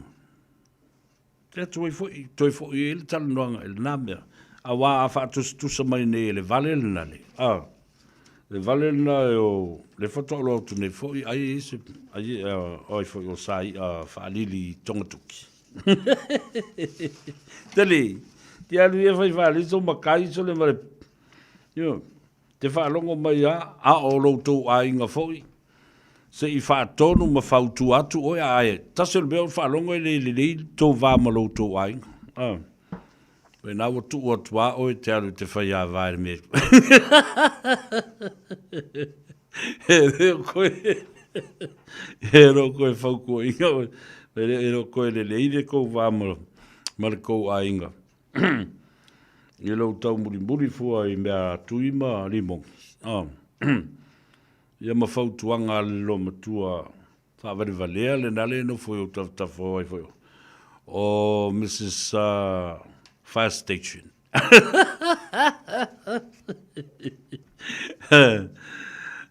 Te atu ai foi, toe foi ai le talanoaga i lena mea. Aua a faatusatusa mai nei e le vale lena le, a, le vale lena e o, le faatoa ou atu nei foi, ai e se, ai e, o ai foi o sa i'a faalili i Togatoki. Tele, te alu ia fai faaliso ma kaiso le ma le, ioe. Te faalogo mai a, a o lo outou aiga foi, se i faatonu ma fautua atu oe, ae tasi o le mea o le faalogo e le lelei le tou va ma lo outou aiga. A, wena ua tuu atu a oe te alu te whai a vae le mea. E reo koe, e reo koe fautua inga oe, e reo koe lelei le kou va ma, ma le kou aiga. I lou taumulimuli fua i mea tui ma limogi. Oh. Ia ma fautuaga a le loomatua faavalevalea lena le nofo i ou tafatafa o ai foi o Mrs. Fire Station.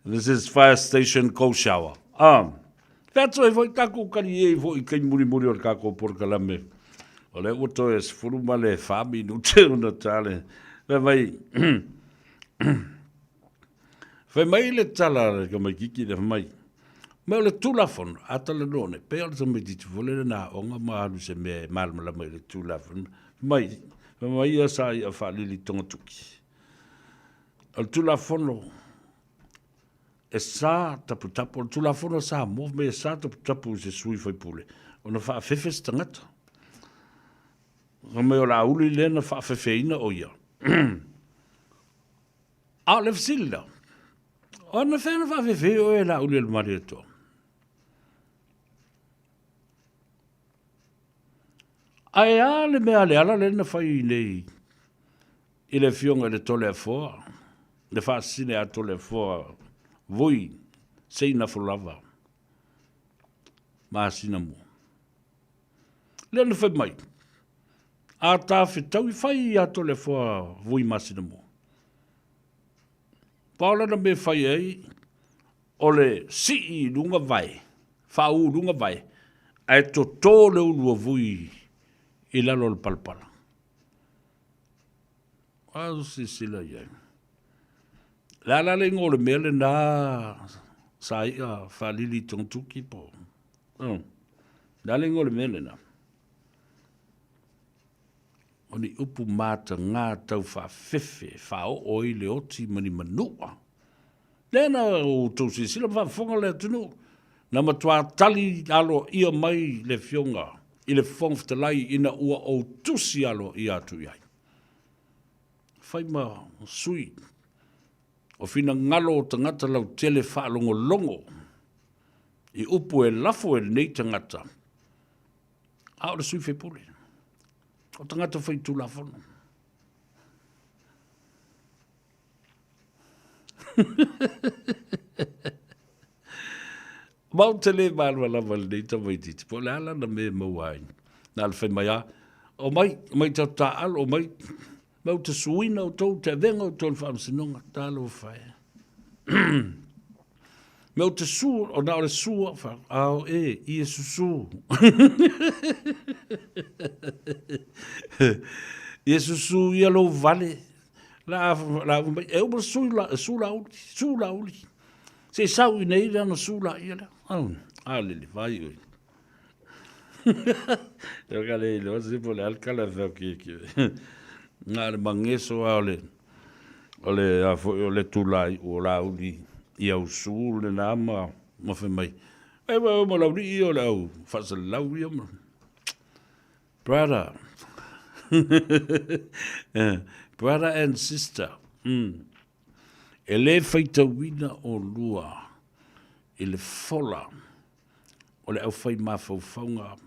Mrs. Fire Station Cold Shower. Ah. Fea atu ai foi takou kali ei foi i kai mulimuli o le kakou polokalame. O lea ua toe 14 minute ona ta le. Fai mai, fai mai le tala a le tamaititi lea, fai mai, mai o le Tulafono, a talanoa nei, pei o le tamaititi foi lele na aoga ma alu i se mea e malamalama i le Tulafono. Fai mai, fai mai ia sa ia faalili togatuki. O le Tulafono, E sa taputapu, o le Tulafono a Samoa fai mai e sa taputapu i se sui faipule ona faafefe se tagata. Fai mai o Laauli lea na faafefeina o ia. A o le fesili la, o anafea na faafefe oe e Laauli e le Malietoa? Ae a le mea a Leala lea na fai nei i le afioga i le Toleafoa, le faasisine a Toleafoa, Vui, Seinafo lava, masina mua. Lea na fai mai, a ta fetau i fai ia Toleafoa Vui masina mua. Pau lana mea fai ai, o le sii i luga vae, faaū i luga vae, ae toto le ulu o Vui i lalo o le palapala. A silasila i ai. Le a la le igoa o le mea lena sa i'a faalili i Togatuki po o. Le a le igoa o le mea lena? O ni upu matagā tau faafefe e faaoo ai le oti ma ni manua. Lea na outou silasila ma faafofoga le atunuu, na matuā tali aloaia mai le Afioga i le Fofoga Fetalai ina ua ou tusi aloaia atu i ai. Fai ma sui o finagalo o tagata lautele faalogologo i upu e lafo e lenei tagata, a o le sui faipule, o tagata faitulafono. Ma ou te le malamalama i lenei tamaitiiti, po o le a lana mea e maua ai. Na o le fai mai lava, Omai, omai tatou taaalo, omai. Ma ou te suina outou, te avega outou i le faamasinoga, talofa e. Me ou te su, o na o le sua, fa, ao e, i e susu. I e susu ia lou vale, la, la, mai, e uma su la, su la uli, su la uli. Se sau i nei lana su la ia lea. Au, a lele, vai oi. Eo ka le iloa se po le a le kala e feo ki ki. Na le mangeso a o le o le a foi o le tula i o la uli i au su le na ma ma fai mai. E wa ma la uli i o le au faasalalau ia ma. Brother. Brother and sister. E le faitauina olua i le fola o le aufai mafaufauga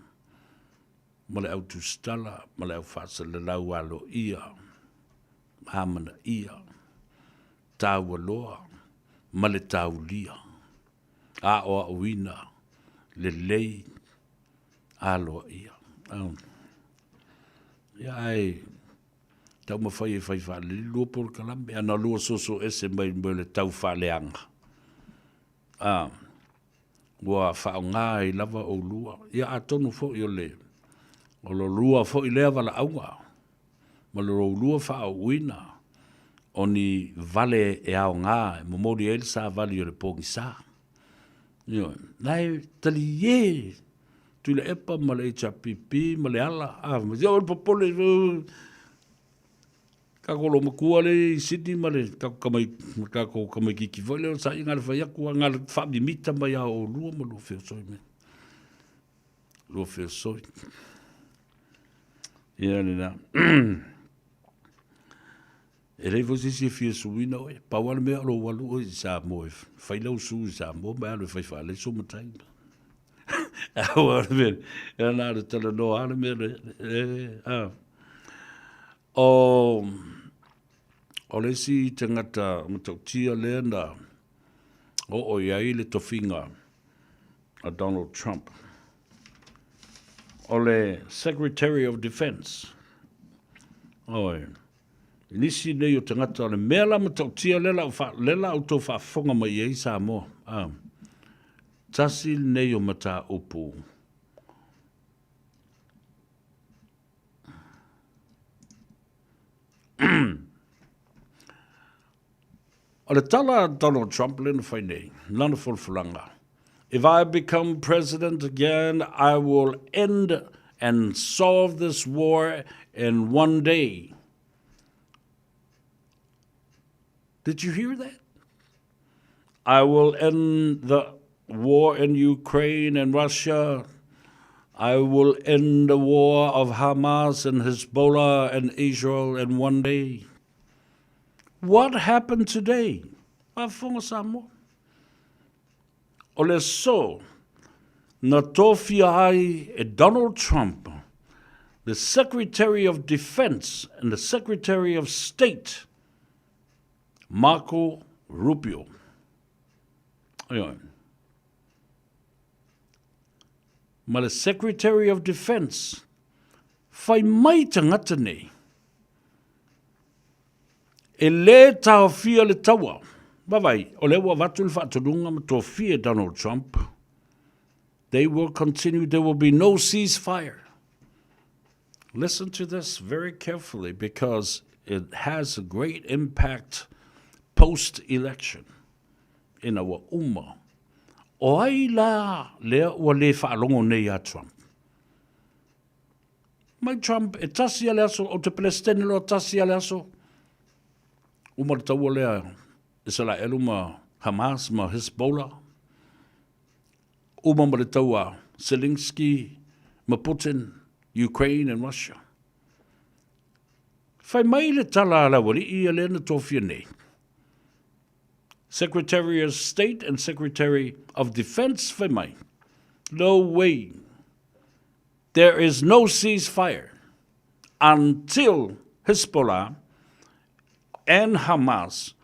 ma le au tusitala ma le au faasalalau aloaia, amanaia, taualoa ma le taulia, aoaoina lelei aloaia. Ia ae taumafai e fai faalelei lua polokalame, ana lua soso ese mai le mea o le tau faaleaga. A, ua faaaoga ai lava oulua. Ia atonu foi o le o lo lua foi lea valaauga ma lo lua faaauuina o ni vale e aoga e momoli ai le savali o le pogisa. Ioe, na e talie Tuilaepa ma le HRPP ma Leala, a, ia o le popole, Kako lo matua le i Sydney ma le kako kamai, ma kako kamaikiki foi lea o sa i ngā le whai aku, ngā le whaamimita mai a o lua ma lua feosoi me. Lua feosoi. Ia le na. E lei foi se isi e fia suina oe. Pau lava le mea o lou alu oe i Samoa e fai lau su i Samoa ma e alu e fai faalei sou matai. Aua o le mea, e na o le talanoa lava le mea lea. E, a. O, o le isi tagata matautia lea na oo i ai le tofiga a Donald Trump, o le Secretary of Defense. Oi, i nisi nei o tagata, o le mea la matautia lea la, lea la outou faafofoga mai i ai Samoa. Ah, tasi lenei o mataupu O le tala a Donald Trump lea na fai nei, lana folafolaga, If I become president again, I will end and solve this war in one day. Did you hear that? I will end the war in Ukraine and Russia. I will end the war of Hamas and Hezbollah and Israel in one day. What happened today? Faafofoga Samoa. O le aso na tofia ai e Donald Trump the Secretary of Defense and the Secretary of State Marco Rubio. Ioe. Ma le Secretary of Defense, fai mai tagata nei, e lē taofia le taua. Vaavaai, o lea ua avatu le faatonuga ma tofia e Donald Trump, they will continue, there will be no ceasefire. Listen to this very carefully because it has a great impact post-election ina ua uma. O ai la lea ua le faalogo nei iā Trump? Mai Trump, e tasi a le aso, o te Peresetene loa tasi a le aso, uma le taua lea Isaraelu ma Hamas ma Hezbollah, uma ma le taua Zelensky ma Putin, Ukraine and Russia. Fai mai le tala a le aualii ia lea na tofia nei. Secretary of State and Secretary of Defense fai mai, no way, there is no ceasefire until Hezbollah and Hamas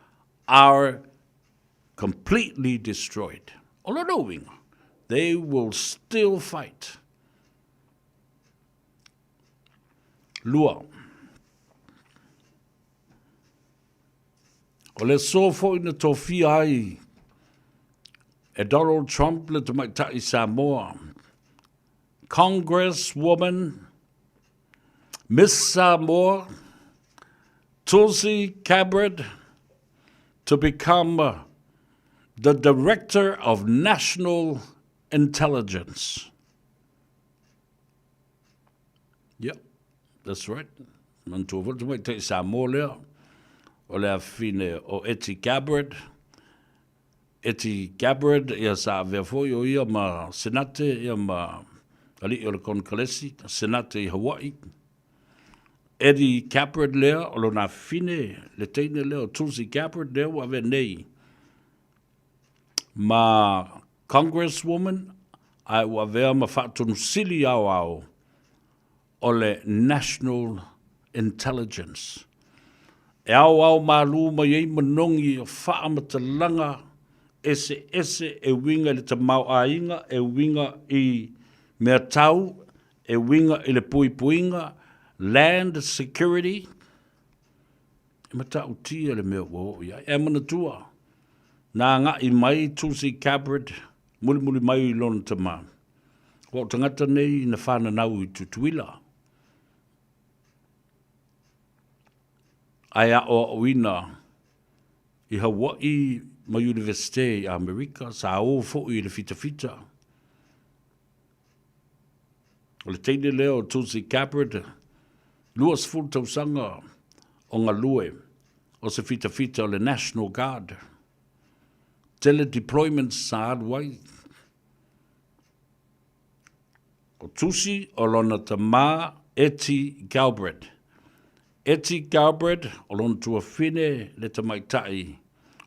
are completely destroyed. O lona uiga, They will still fight. Lua. O le aso foi na tofia ai e Donald Trump le tamaitai Samoa, Congresswoman Miss Samoa, Tulsi Gabbard, to become the Director of National Intelligence. Yep, that's right. Manatua foi le tamaitai Samoa lea, o le afafine o Etty Gabbard. Etty Gabbard, ia sa avea foi o ia ma Senate, ia ma alii o le Konekalesi, Senate i Hawaii. Eddie Gabbard lea, o lona afafine, le teine lea o Tulsi Gabbard lea ua avea nei ma Congresswoman ae ua avea ma Faatonu Sili Aoao o le National Intelligence. E aoao malū mai ai manogi o faamatalaga eseese e uiga i le tamaoaiga, e uiga i mea tau, e uiga i le puipuiga, land security, e matautia le mea ua oo i ai. Ae manatua, na agai mai Tulsi Gabbard mulimuli mai i lona tama. Ua o tagata nei na whananau i Tutuila. Ae aʻoaʻoina i Hawaii ma Universite i Amerika, sa o foi i le fitafita. O le teine lea o Tulsi Gabbard, 20 tausaga o galue o se fitafita o le National Guard. Tele deployments sa alu ai. O Tulsi o lona tamā Etty Galbraith. Etty Galbraith o lona tuafine le tamaitai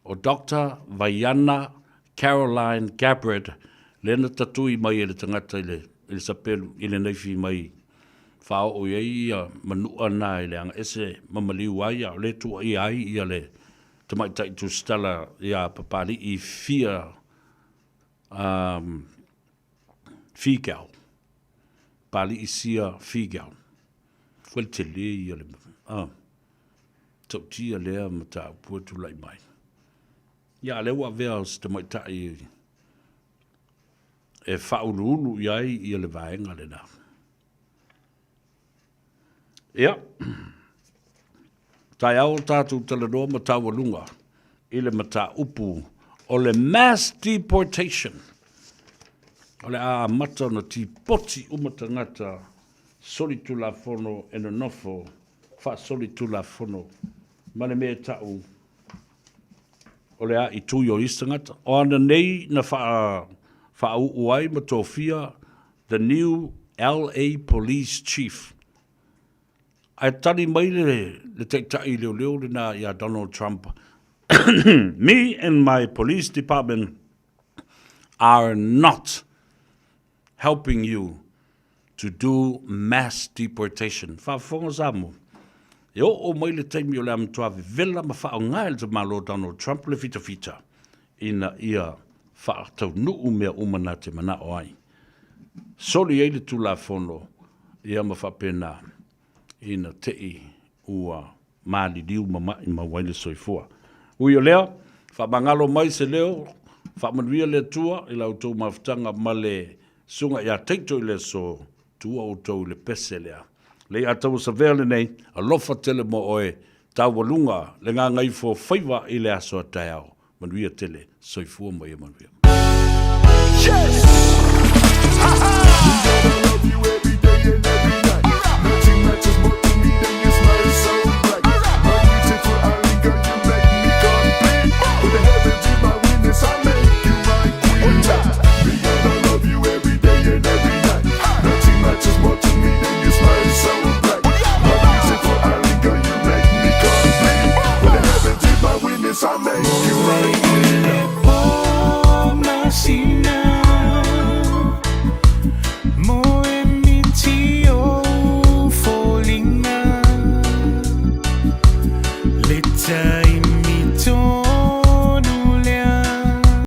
o Doctor Vaiana Caroline Gabbard lea na tatui mai e le tagata i le, i le sapelu i le naifi mai faaoo i ai ia manua na i le agaese ma maliu ai a o lea tuuaia ai ia le tamaitai tusitala ia Papali'i Fia um, Figau. Papali'i Sia Figau. Koe le tele ia le, ah, tautia lea mataupu e tulai mai. Ia, a lea ua avea o se tamaitai e faauluulu i ai ia le vaega lena. Ia, taeao o tatou talanoa ma taualuga i le mataupu o le mass deportation. O le a amata ona tipoti uma tagata solitulafono e nonofo faasolitulafono ma le mea e ta'u o le aaitui o isi tagata. O ana nei na faauu ai ma tofia the new LA Police Chief. Ae tali mai le, le taitai leoleo lena iā Donald Trump, Me and my police department are not helping you to do mass deportation. Faafofoga Samoa, e oo mai le taimi o le a matua vevela ma faaaoga e le tamaloa Donald Trump le fitafita ina ia faataunuu mea uma na te manao ai. Soli ai le Tulafono ia ma faapena ina te i ua maliliu ma maʻimau ai le soifua. Ui o lea, faamagalo mai se leo, faamanuia le Atua i la outou mafutaga ma le Susuga ia Taito i le aso, tuua outou i le pese lea. Leiataua Savea lenei, alofa tele mo oe, taualuga le gagaifo faiva i le aso a taeao. Manuia tele, soifua ma ia manuia. Yes! Ha ha! I love you every day and every night. Nothing matters more to me than your smile so bright. My beautiful island girl, you make me complete. With the heavens in my witness, I make you my queen. Me gonna love you every day and every night. Nothing matters more to me than your smile so bright. My beautiful island girl, you make me complete. With the heavens in my witness, I make you my queen.